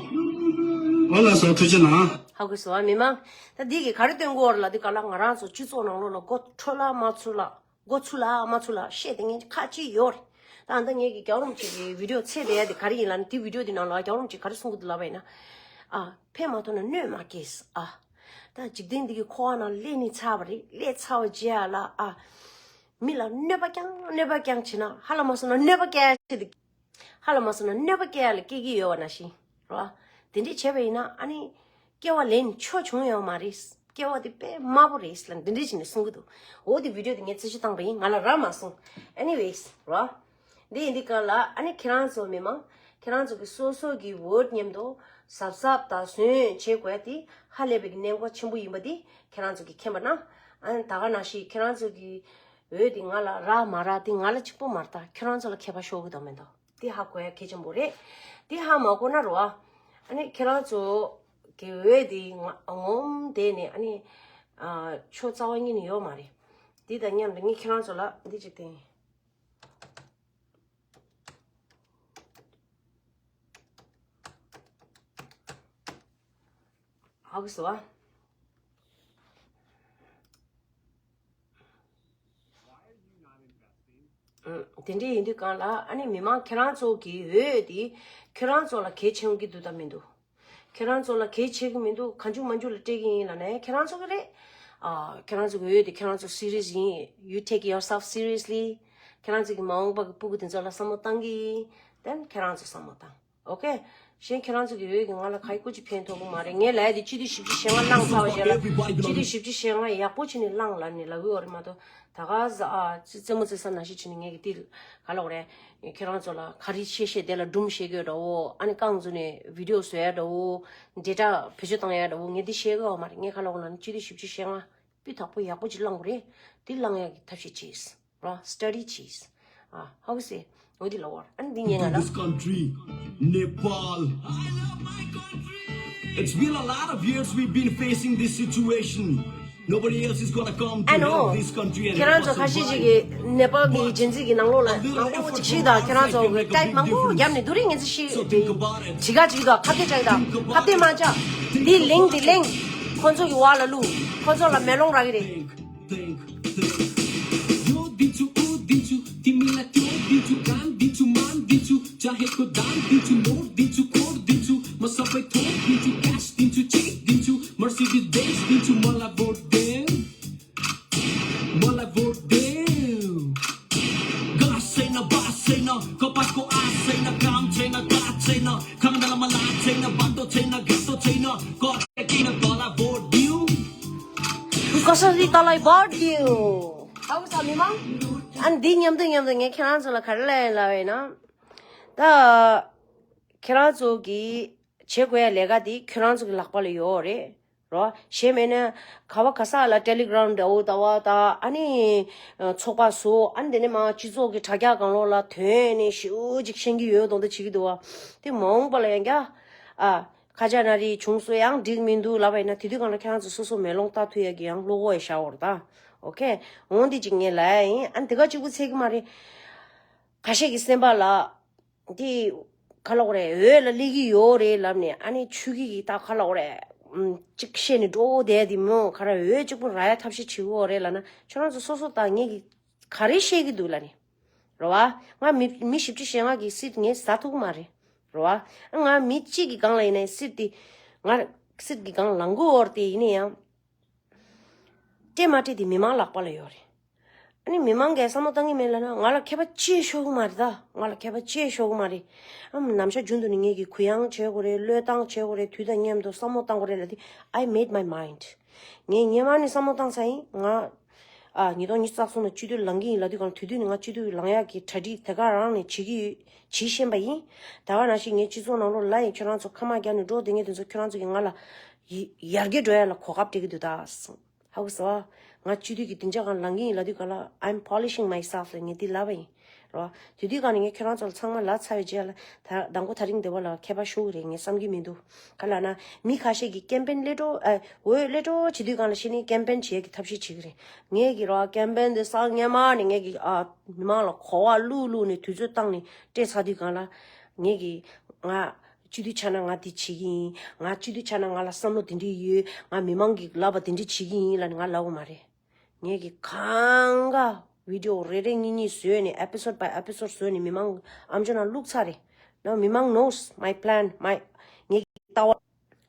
འོ་ལགས་སོ། ཐུགས་རྗེ་གནང་། ཧ་གོ་སོང་ཨ། མི་མང་། ད་འདི་གི་ག་རེ་སྟོན་གོ་ར་ལ་འདི་ག་ལ་ང་རང་ཚོ་སྤྱི་ཚོགས་ནང་ལོགས་ལ་མགོ་འཕྲོད་ལ་མ་འཕྲོད་ལ། མགོ་ཚུགས་ལ་མ་ཚུགས་ལ་བཤད་དེ་ངས་ཁ་ཅིག་ཡོད་རེད། ད་ཨ་ད་ངས་ཀྱི་རྒྱལ་བ་རིན་པོ་ཆེ་གི་བི་ཌི་ཡོ་ཚད་དེ་ཡ་དེ་ག་རེ་ཡིན་ལབ་ན། དེ་བི་ཌི་ཡོ་དེ་ནང་ལ་རྒྱལ་བ་རིན་པོ་ཆེ་ག་རེ་གསུང་གི་འདུག་ལབ་པ་ཡིན་ན། ཨ། ཕན་མ་ཐོགས་ན་གནོད་མ་སྐྱེལ། ཨ། ད་འཇིག་རྟེན་འདི་གི་འཁོར་བ་ནང་སླེབས་ནི་ཚར་བ་རེད། སླེབས་ཚར་བ་རྗེས་ལ། ཨ། མི་ལ་གནོད་པ་རྐྱང་གནོད་པ་རྐྱང་བྱེད་ན་ཧ་ལམ་མ་སོང་ན་གནོད་པ་སྐྱེལ་ཆེད་དུ། ཧ་ལམ་མ་སོང་ན་གནོད་པ་སྐྱེལ་ཡ་ལ་སྐྱེལ་གྱི་ཡོད་པ་ནང་བཞིན་རོ། དེ་འདྲས་བྱས་པ་ཡིན་ན་ཨ་ནི་སྐྱེ་བ་ལེན་ཆོག་བྱུང་ཡོད་མ་རེད། སྐྱེ་བ་དེ་དཔེ་དམའ་པོ་རེད་ལབ་འདི་འདྲས་བྱས་ནས་གསུང་གི་འདུག་འོ་དེ་བི་ཌི་ཡོ་དེ་ངས་རྩད་ཞིབ་བཏང་པ་ཡིན། ང་ལ་རག་མ་སོང་། Anyways རོ། འདི་ཡིན་དུས་གང་ལ་ཨ་ནི་ཁྱེད་རང་ཚོ་མི་མང་། ཁྱེད་རང་ཚོ་གི་སོ་སོ་གི་འོས་མཉམ་དུ་གཟབ་གཟབ་དང་ཟོན་བྱེད་དགོས་ཡ་དེ་ཧ་ལས་པའི་གི་གནད་འགག་ཆེན་པོ་ཡིན་པ་དེ་ཁྱེད་རང་ཚོ་གི་མཁྱེན་པ་ན། ཨ་ནི་ད་ག་ནང་བཞིན་ཁྱེད་རང་ཚོ་གི་འོས་དེ་ང་ལ་རག་མ་རག་དེ་ང་ལ་གཅིག་པོ་མ་རེད། ད་ཁྱེད་རང་ཚོ་ལ་ཁྱད་པར་ཤོར་གི་འདུག་མི་འདུག་དེ་ཧ་གོ་ཡ་གལ་ཆེན་པོ་རེད། དེ་ཧ་མ་གོ་ན་རོ། ཨ་ནི་ཁྱེད་རང་ཚོ་གི་འོས་དེ་ང་ངོམ་བསྡད་ནས་ཨ་ནི། ཨ། ཆོ་རྩ་བ་ཉིད་ནས་ཡོད་མ་རེད། དེ་དང་མཉམ་དུ་ངས་ཁྱེད་རང་ཚོ་ལ་འདི་གཅིག་བསྟན། ཧ་གོ་སོང་ཨ། ཨ། དེ་འདྲ་ཡིན་དུས་གང་ལ་ཨ་ནི་མི་མང་ཁྱེད་རང་ཚོ་གི་འོས་དེ་ཁྱེད་རང་ཚོ་ལ་གལ་ཆེན་གི་འདུག་དང་མི་འདུག་ཁྱེད་རང་ཚོ་ལ་གལ་ཆེ་གི་མི་འདུག་གང་བྱུང་མང་བྱུང་ལ་སྤྲད་གི་ཡིན་ལབ་ནས་ཁྱེད་རང་ཚོ་གི་རེད། ཨ། ཁྱེད་རང་ཚོ་གི་འོས་དེ་ཁྱེད་རང་ཚོ་སི་རི་ཡས་ཡིན། You take yourself seriously. ཁྱེད་རང་ཚོ་གི་མ་འོངས་པ་གི་སྤུ་གུ་དེ་ཚོ་ལ་བསམ་བློ་བཏང་གི་ཡིན། Then ཁྱེད་རང་ཚོ་བསམ་བློ་བཏང་། Okay? གཞན་ཁྱེད་རང་ཚོ་གི་འོས་ཀྱིས་ང་ལ་ག་ཡི་སྐུ་མཁྱེན་ཕན་ཐོགས་ཀྱི་མ་རེད། ངས་ལབ་ཡ་དེ་སྤྱི་འཐུས་བཞི་བཅུ་ཞེ་ལྔ་བླངས་ཚར་བ་ཞིག་ལ། སྤྱི་འཐུས་བཞི་བཅུ་ཞེ་ལྔ་ཡག་པོ་བྱས་ནས་བླངས་ལབ་ནས་ལབ་ཀྱི་ཡོད་རེད་མ་གཏོགས། ད་ག་ཟེ་ཨ་ཙི་རྩེད་མོ་རྩེ་ས་ནང་བཞིན་བྱས་ནས་ངས་ཀྱི་དེ་ག་ལབ་དགོས་རེད། ཁྱེད་རང་ཚོ་ལ་ག་རེ་བཤད་བཤད་དེ་ལ་སྒྲུང་བཤད་ཀྱི་ཡོད་འདྲ་བོ། ཨ་ནི་རྐང་བཙུགས་ནས་བི་ཌི་ཡོ་བཟོ་ཡ་འདྲ་བོ། ཌེ་ཊ་བེད་སྤྱོད་བཏང་ཡ་འདྲ་བོ། ངས་འདི་བཤད་ཀྱི་ཡོད་མ་རེད། ངས་ག་ལབ་དགོས་ལབ་ན་སྤྱི་འཐུས་བཞི་བཅུ་ཞེ་ལྔ་སྤུས་དག་པོ་ཡག་པོ་ཅིག་བླངས་དགོས་རེད། དེ་བླངས་ཡ་གི་ཐབས་ཤེས་བྱས། རོ། སི་ཊ་ཌི་བྱས། ཨ། ཧ་གོ་སོང་། འོ་དེ་ལབ་པ་རེད། ཨ་ནི་འདི་ཉན་ང་ན། This country, Nepal. It's been a lot of years we've been facing this situation. Nobody else is gonna come to I know. Help this country and ཁྱེད་རང་ཚོ་ཁ་ཤས་ཤིག་གིས་ནེ་པཱལ་གྱི་རྒྱལ་སྤྱི་གི་ནང་ལོགས་ལ་མང་པོ་ཅིག་ཤི་དང་། ཁྱེད་རང་ཚོ་གི་ཊེག་མང་པོ་བརྒྱབ་ནས་དེ་རིང་ངས་ཅི་ཤི་ཅི་ག་ཅིག་དང་ཁ་གཏད་བཅག་དང་། ཁ་གཏད་མ་བཅག་འདི་ལེན་འདི་ལེན། ཁོ་ཚོ་གི་བར་ལ་བླུག་ཁོ་ཚོ་ལ་མེ་ལོང་རག་གི་རེད། Yo dicho, u dicho, timila tyo dicho, gan dicho, man dicho, chahe ko dan dicho, lord dicho, kor dicho, masabai thor dicho, cash dicho, check dicho, Mercedes Benz dicho, mala vote de, mala vote de. Ga sei na, ba sei na, ko pa ko a sei na, kam sei na, ka sei na, kam da la ma la sei na, ba do sei na, ga do sei na, ko te ki na, mala vote diu. Because of the Talai Board you. ཧ་གོ་སོང་མི་མང་། ཨ་ནི་འདི་མཉམ་དུ་མཉམ་དུ་ངས་ཁྱེད་རང་ཚོ་ལ་ག་རེ་ལབ་ཡིན་ལབ་ཡིན་ན། ད་ཁྱེད་རང་ཚོ་གིས་བྱེད་དགོས་ཡ་ལས་ཀ་འདི་ཁྱེད་རང་ཚོ་གི་ལག་པ་ལ་ཡོད་རེད། རོ། གཞན་མེད་ན་ག་བ་ག་ས་ལ་ཊེ་ལི་གྷི་རམ་འདྲ་བོ་ལྟ་བ་དང་། ཨ་ནི་ཚོགས་པ་བཟོ། ཨ་ནི་དེ་ནས་མ་སྤྱི་ཚོགས་ཀྱི་དྲ་རྒྱ་སྒང་ལོགས་ལ་ཐོན་ནས་ཞེ་པོ་ཅིག་ཤེས་ཀྱི་ཡོད་མདོག་མདོག་བྱེད་ཀྱི་འདུག་བ། དེ་མ་འོངས་པ་ལ་ཡང་བསྐྱར། ཨ། ཁ་ཆག་ན་རེ་བྱུང་སོང་ཡང་འགྲིག་མི་འདུག་ལབ་པ་ཡིན་ན། དེ་དུས་སྒང་ལ་ཁྱེད་རང་ཚོ་སོ་སོ་མེ་ལོང་ལྟ་ཐུབ་ཡ་གི་ཡང་བློ་ཁོག་ཡ་བཞག་འོར་ད། ཨོ་ཁེ། འོང་འདི་ཅིག་ངས་ལབ་ཡ་ཡིན། ཨ་ནི་དེ་ག་གཅིག་པུ་ཚད་ཀྱི་མ་རེད། ཁ་ཤས་ཀྱི་སེམས་པ་ལ། འདི་ག་ལབ་དགོས་རེད། འོས་ལ་སླེབས་ཀྱི་ཡོད་རེད་ལབ་ནས། ཨ་ནི་ཆོས་སྐྱིད་ཀྱི་ད་ག་ལབ་དགོས་རེད། ཨམ། གཅིག་བཤད་ནས་འགྲོ་བསྡད་དེ་མོ་ག་རེ་འོས་གཅིག་པུ་རག་ཡ་ཐབས་ཤེས་བྱེད་དགོས་རེད་ལབ་ན། ཁྱོད་རང་ཚོ་སོ་སོ་ད་ངས་ཀྱི་ག་རེ་བཤད་ཀྱི་འདུག་ལབ་ནས། རེད་བ། ང་མི་མི་བཞི་བཅུ་ཞེ་ལྔ་གི་སིཊ་ངས་ཟ་ཐུབ་ཀྱི་མ་རེད། རེད་བ། ང་མི་གཅིག་གི་སྒང་ལ་ཡིན་ནའི་སིཊ་དེ། ང་སིཊ་གི་སྒང་ལངས་དགོས་འོར་དེ་ཡིན་ན་ཡང་། སྤྲད་མ་སྤྲད་དེ་མི་མང་ལག་པ་ལ་ཡོད་རེད། ཨ་ནི་མི་མང་གིས་བསམ་བློ་བཏང་གི་མེད་ལབ་ན། ང་ལ་ཁྱད་པར་ཅི་ཡང་ཤོར་གི་མ་རེད་ད། ང་ལ་ཁྱད་པར་ཅི་ཡང་ཤོར་གི་མ་རེད། ཨམ། ནམ་ཞག་རྒྱུན་དུ་ནི་ངེད་ཀྱིས་གུ་ཡངས་བྱེད་དགོས་རེད། བློས་བཏང་བྱེད་དགོས་རེད། དུས་དང་མཉམ་དུ་བསམ་བློ་བཏང་དགོས་རེད་ལབ་དེ། I made my mind. ངས་སྔོན་མ་ནས་བསམ་བློ་བཏང་ཚར་ཡིན། ང་། ཨ། ཉིས་སྟོང་ཉི་ཤུ་རྩ་གསུམ་ལ་སྤྱི་འཐུས་ལངས་ཀྱི་ཡིན་ལབ་དུས་སྒང་ལ། དེ་དུས་ནས་ང་སྤྱི་འཐུས་ལངས་ཡག་གི་གྲ་སྒྲིག་དེ་ག་རང་ནས་བྱེད་ཀྱི་ཡོད། བྱེད་བཞིན་པ་ཡིན། ད་ག་ནང་བཞིན་ངས་སྤྱི་ཚོགས་ནང་ལོགས་ལ་ཡིན། ཁྱོད་རང་ཚོ་ཁ་མ་རྒྱག་ནས་འགྲོ་བསྡད་མཁན་དེ་ཚོ་ཁྱོད་རང་ཚོ་གིས་ང་ལ་ཡ་ཡར་རྒྱས་འགྲོ་ཡ་ལ་གོ་སྐབས་སྤྲད་ཀྱི་འདུག་ད། ཧ་གོ་སོང་། ང་སྤྱི་འཐུས་ཀྱི་སྡིངས་ཆ་སྒང་ལངས་ཀྱི་ཡིན་ལབ་དུས་སྒང་ལ། I'm polishing myself ལབ་ངས་འདི་ལབ་པ་ཡིན། རོ། དེ་དུས་སྒང་ནས་ངས་ཁྱོད་རང་ཚོ་ལ་ཚང་མ་ལབ་ཚར་བའི་རྗེས་ལ། ད་མདང་དགོང་དེ་རིང་འདི་བ་ལ་ཁྱད་པར་ཤོར་གི་རེད་ངས་བསམ་གྱི་མི་འདུག་ག་ལབ་ན། མི་ཁ་ཤས་ཀྱིས་ཀེམ་པེན་སླེབས་འགྲོ། ཨ། འོས་སླེབས་འགྲོ་བྱེད་དུས་སྒང་ལ་ཤི་ནས་ཀེམ་པེན་བྱེད་ཡག་གི་ཐབས་ཤེས་བྱེད་ཀྱི་རེད། ངས་ཀྱི་རོ། ཀེམ་པེན་འདི་སང་སྔོན་མ་ནས་ངས་ཀྱི། ཨ། མི་མང་ལ་གོ་བ་བླུག་བླུག་ནས་དུས་ཚོད་བཏང་ནས་སྤྲད་ཚར་དུས་སྒང་ལ། ངས་ཀྱི། ང་སྤྱི་འཐུས་ཆགས་ན་ང་འདི་བྱེད་ཀྱི་ཡིན། ང་སྤྱི་འཐུས་ཆགས་ན་ང་ལ་བསམ་བློ་འདི་འདྲ་ཡོད། ང་མི་མང་གིས་ལབ་པ་འདི་འདྲ་བྱེད་ཀྱི་ཡིན་ལབ་ནས་ང་ལབ་ཡོད་མ་རེད། ངས་ཀྱི་གང་ག་བི་ཌི་ཡོ་རེ་རེ་གཉིས་གཉིས་བཟོས་ནས། ཨེ་པི་སོཌ་བའི་ཨེ་པི་སོཌ་བཟོས་ནས་མི་མང་ཨམ་ཅོག་ནང་བླུགས་ཚར་རེད། Now མི་མང་knows my plan, my ངའི་ལྟ་བ།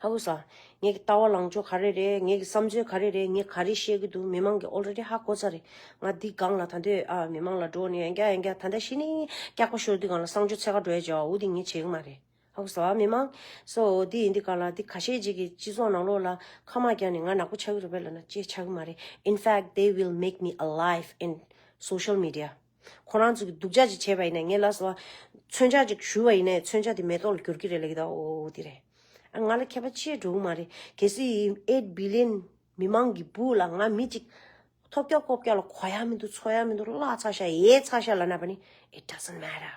ཧ་གོ་སོང་། ངའི་ལྟ་བ་ལངས་ཕྱོགས་ག་རེ་རེད། ངའི་བསམ་ཚུལ་ག་རེ་རེད། ངས་ག་རེ་བཤད་ཀྱི་འདུག་མི་མང་གིས་ཨོལ་རེ་ཌི་ཧ་གོ་ཚར་རེད། ང་འདི་སྒང་ལ་ད་འདོད། ཨ། མི་མང་ལ་འགྲོ་ནས་ཡང་བསྐྱར་ཡང་བསྐྱར། ད་ལྟ་ཤི་ནས་སྐྱག་པ་ཤོར་དུས་སྒང་ལ་གསང་སྤྱོད་འཚོལ་ག་འགྲོ་ཡ་བྱ་བ་འོ་དེ་ངས་བྱེད་ཀྱི་མ་རེད། ཧ་གོ་སོང་། མི་མང་། སོ་འདི་ཡིན་དུས་སྒང་ལ། འདི་ཁ་ཤས་ཅིག་གིས་སྤྱི་ཚོགས་ནང་ལོགས་ལ་ཁ་མ་རྒྱག་ནས་ང་ནག་པོ་ཆགས་ཀྱི་རེད་པས་ལབ་ན་ཅི་ཆགས་ཀྱི་མ་རེད། In fact, they will make me alive in social media. ཁོ་རང་ཚོ་གིས་སྡུག་ཅག་ཅིག་བྱས་པ་ཡིན་ན། ངས་ལབ་སོང་། མཚོན་ཆ་ཅིག་གཞུས་པ་ཡིན་ན་མཚོན་ཆ་དེ་མེ་ཏོག་ལ་འགྱུར་གྱི་རེད་ལབ་ཀྱི་འདུག་འོ་འདི་རེད། ཨ། ང་ལ་ཁྱད་པར་ཅི་འགྲོ་གི་མ་རེད། གལ་སྲིད་ཨེཊ་བི་ལི་ཡན་མི་མང་གི་སྦུག་ལ་ང་མི་གཅིག་ཐོབ་རྒྱག་ཀོབ་རྒྱག་ལ་གོ་ཡ་མི་འདུག་འཚོ་ཡ་མི་འདུག་བརླག་ཚར་ཤག་ཡལ་ཚར་ཤག་ལབ་ན་པ་ནི། It doesn't matter.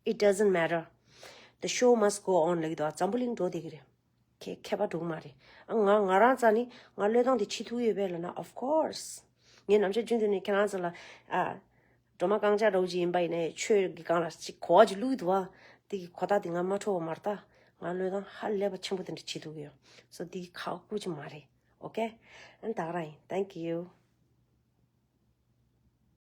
It doesn't matter. The show must go on ལབ་ཀྱི་འདུག་འཛམ་བུ་གླིང་འགྲོ་བསྡད་ཀྱི་རེད། ཁྱད་ཁྱད་པར་འགྲོ་གི་མ་རེད། ཨ། ང་ང་རང་རྩ་ནས་ང་བློས་བཏང་དེ་བྱེད་ཐུབ་ཀྱི་ཡོད་པས་ལབ་ན། Of course. ངས་ནམ་ཞག་རྒྱུན་དུ་ནས་ཁྱེད་རང་ཚོ་ལ། ཨ། སྒྲོལ་མ་རྐང་ལྕགས་འདྲ་བོ་ཅིག་ཡིན་པ་ཡིན་ནའི་ཆོས་ཀྱི་སྒང་ལ་ཅིག་གོ་བ་ཅིག་བླུགས་ཀྱི་འདུག་བ། དེ་གི་གོ་རྟགས་དེ་ང་མ་འཕྲོད་པ་མ་རེད་ད། ང་བློས་བཏང་ཧ་ལས་པ་ཆེན་པོ་དེ་འདྲ་བྱེད་ཐུབ་ཀྱི་ཡོད། སོ་དེ་ཁག་པོ་ཅིག་མ་རེད། Okay? ཨ། ད་ག་རང་ཡིན། Thank you.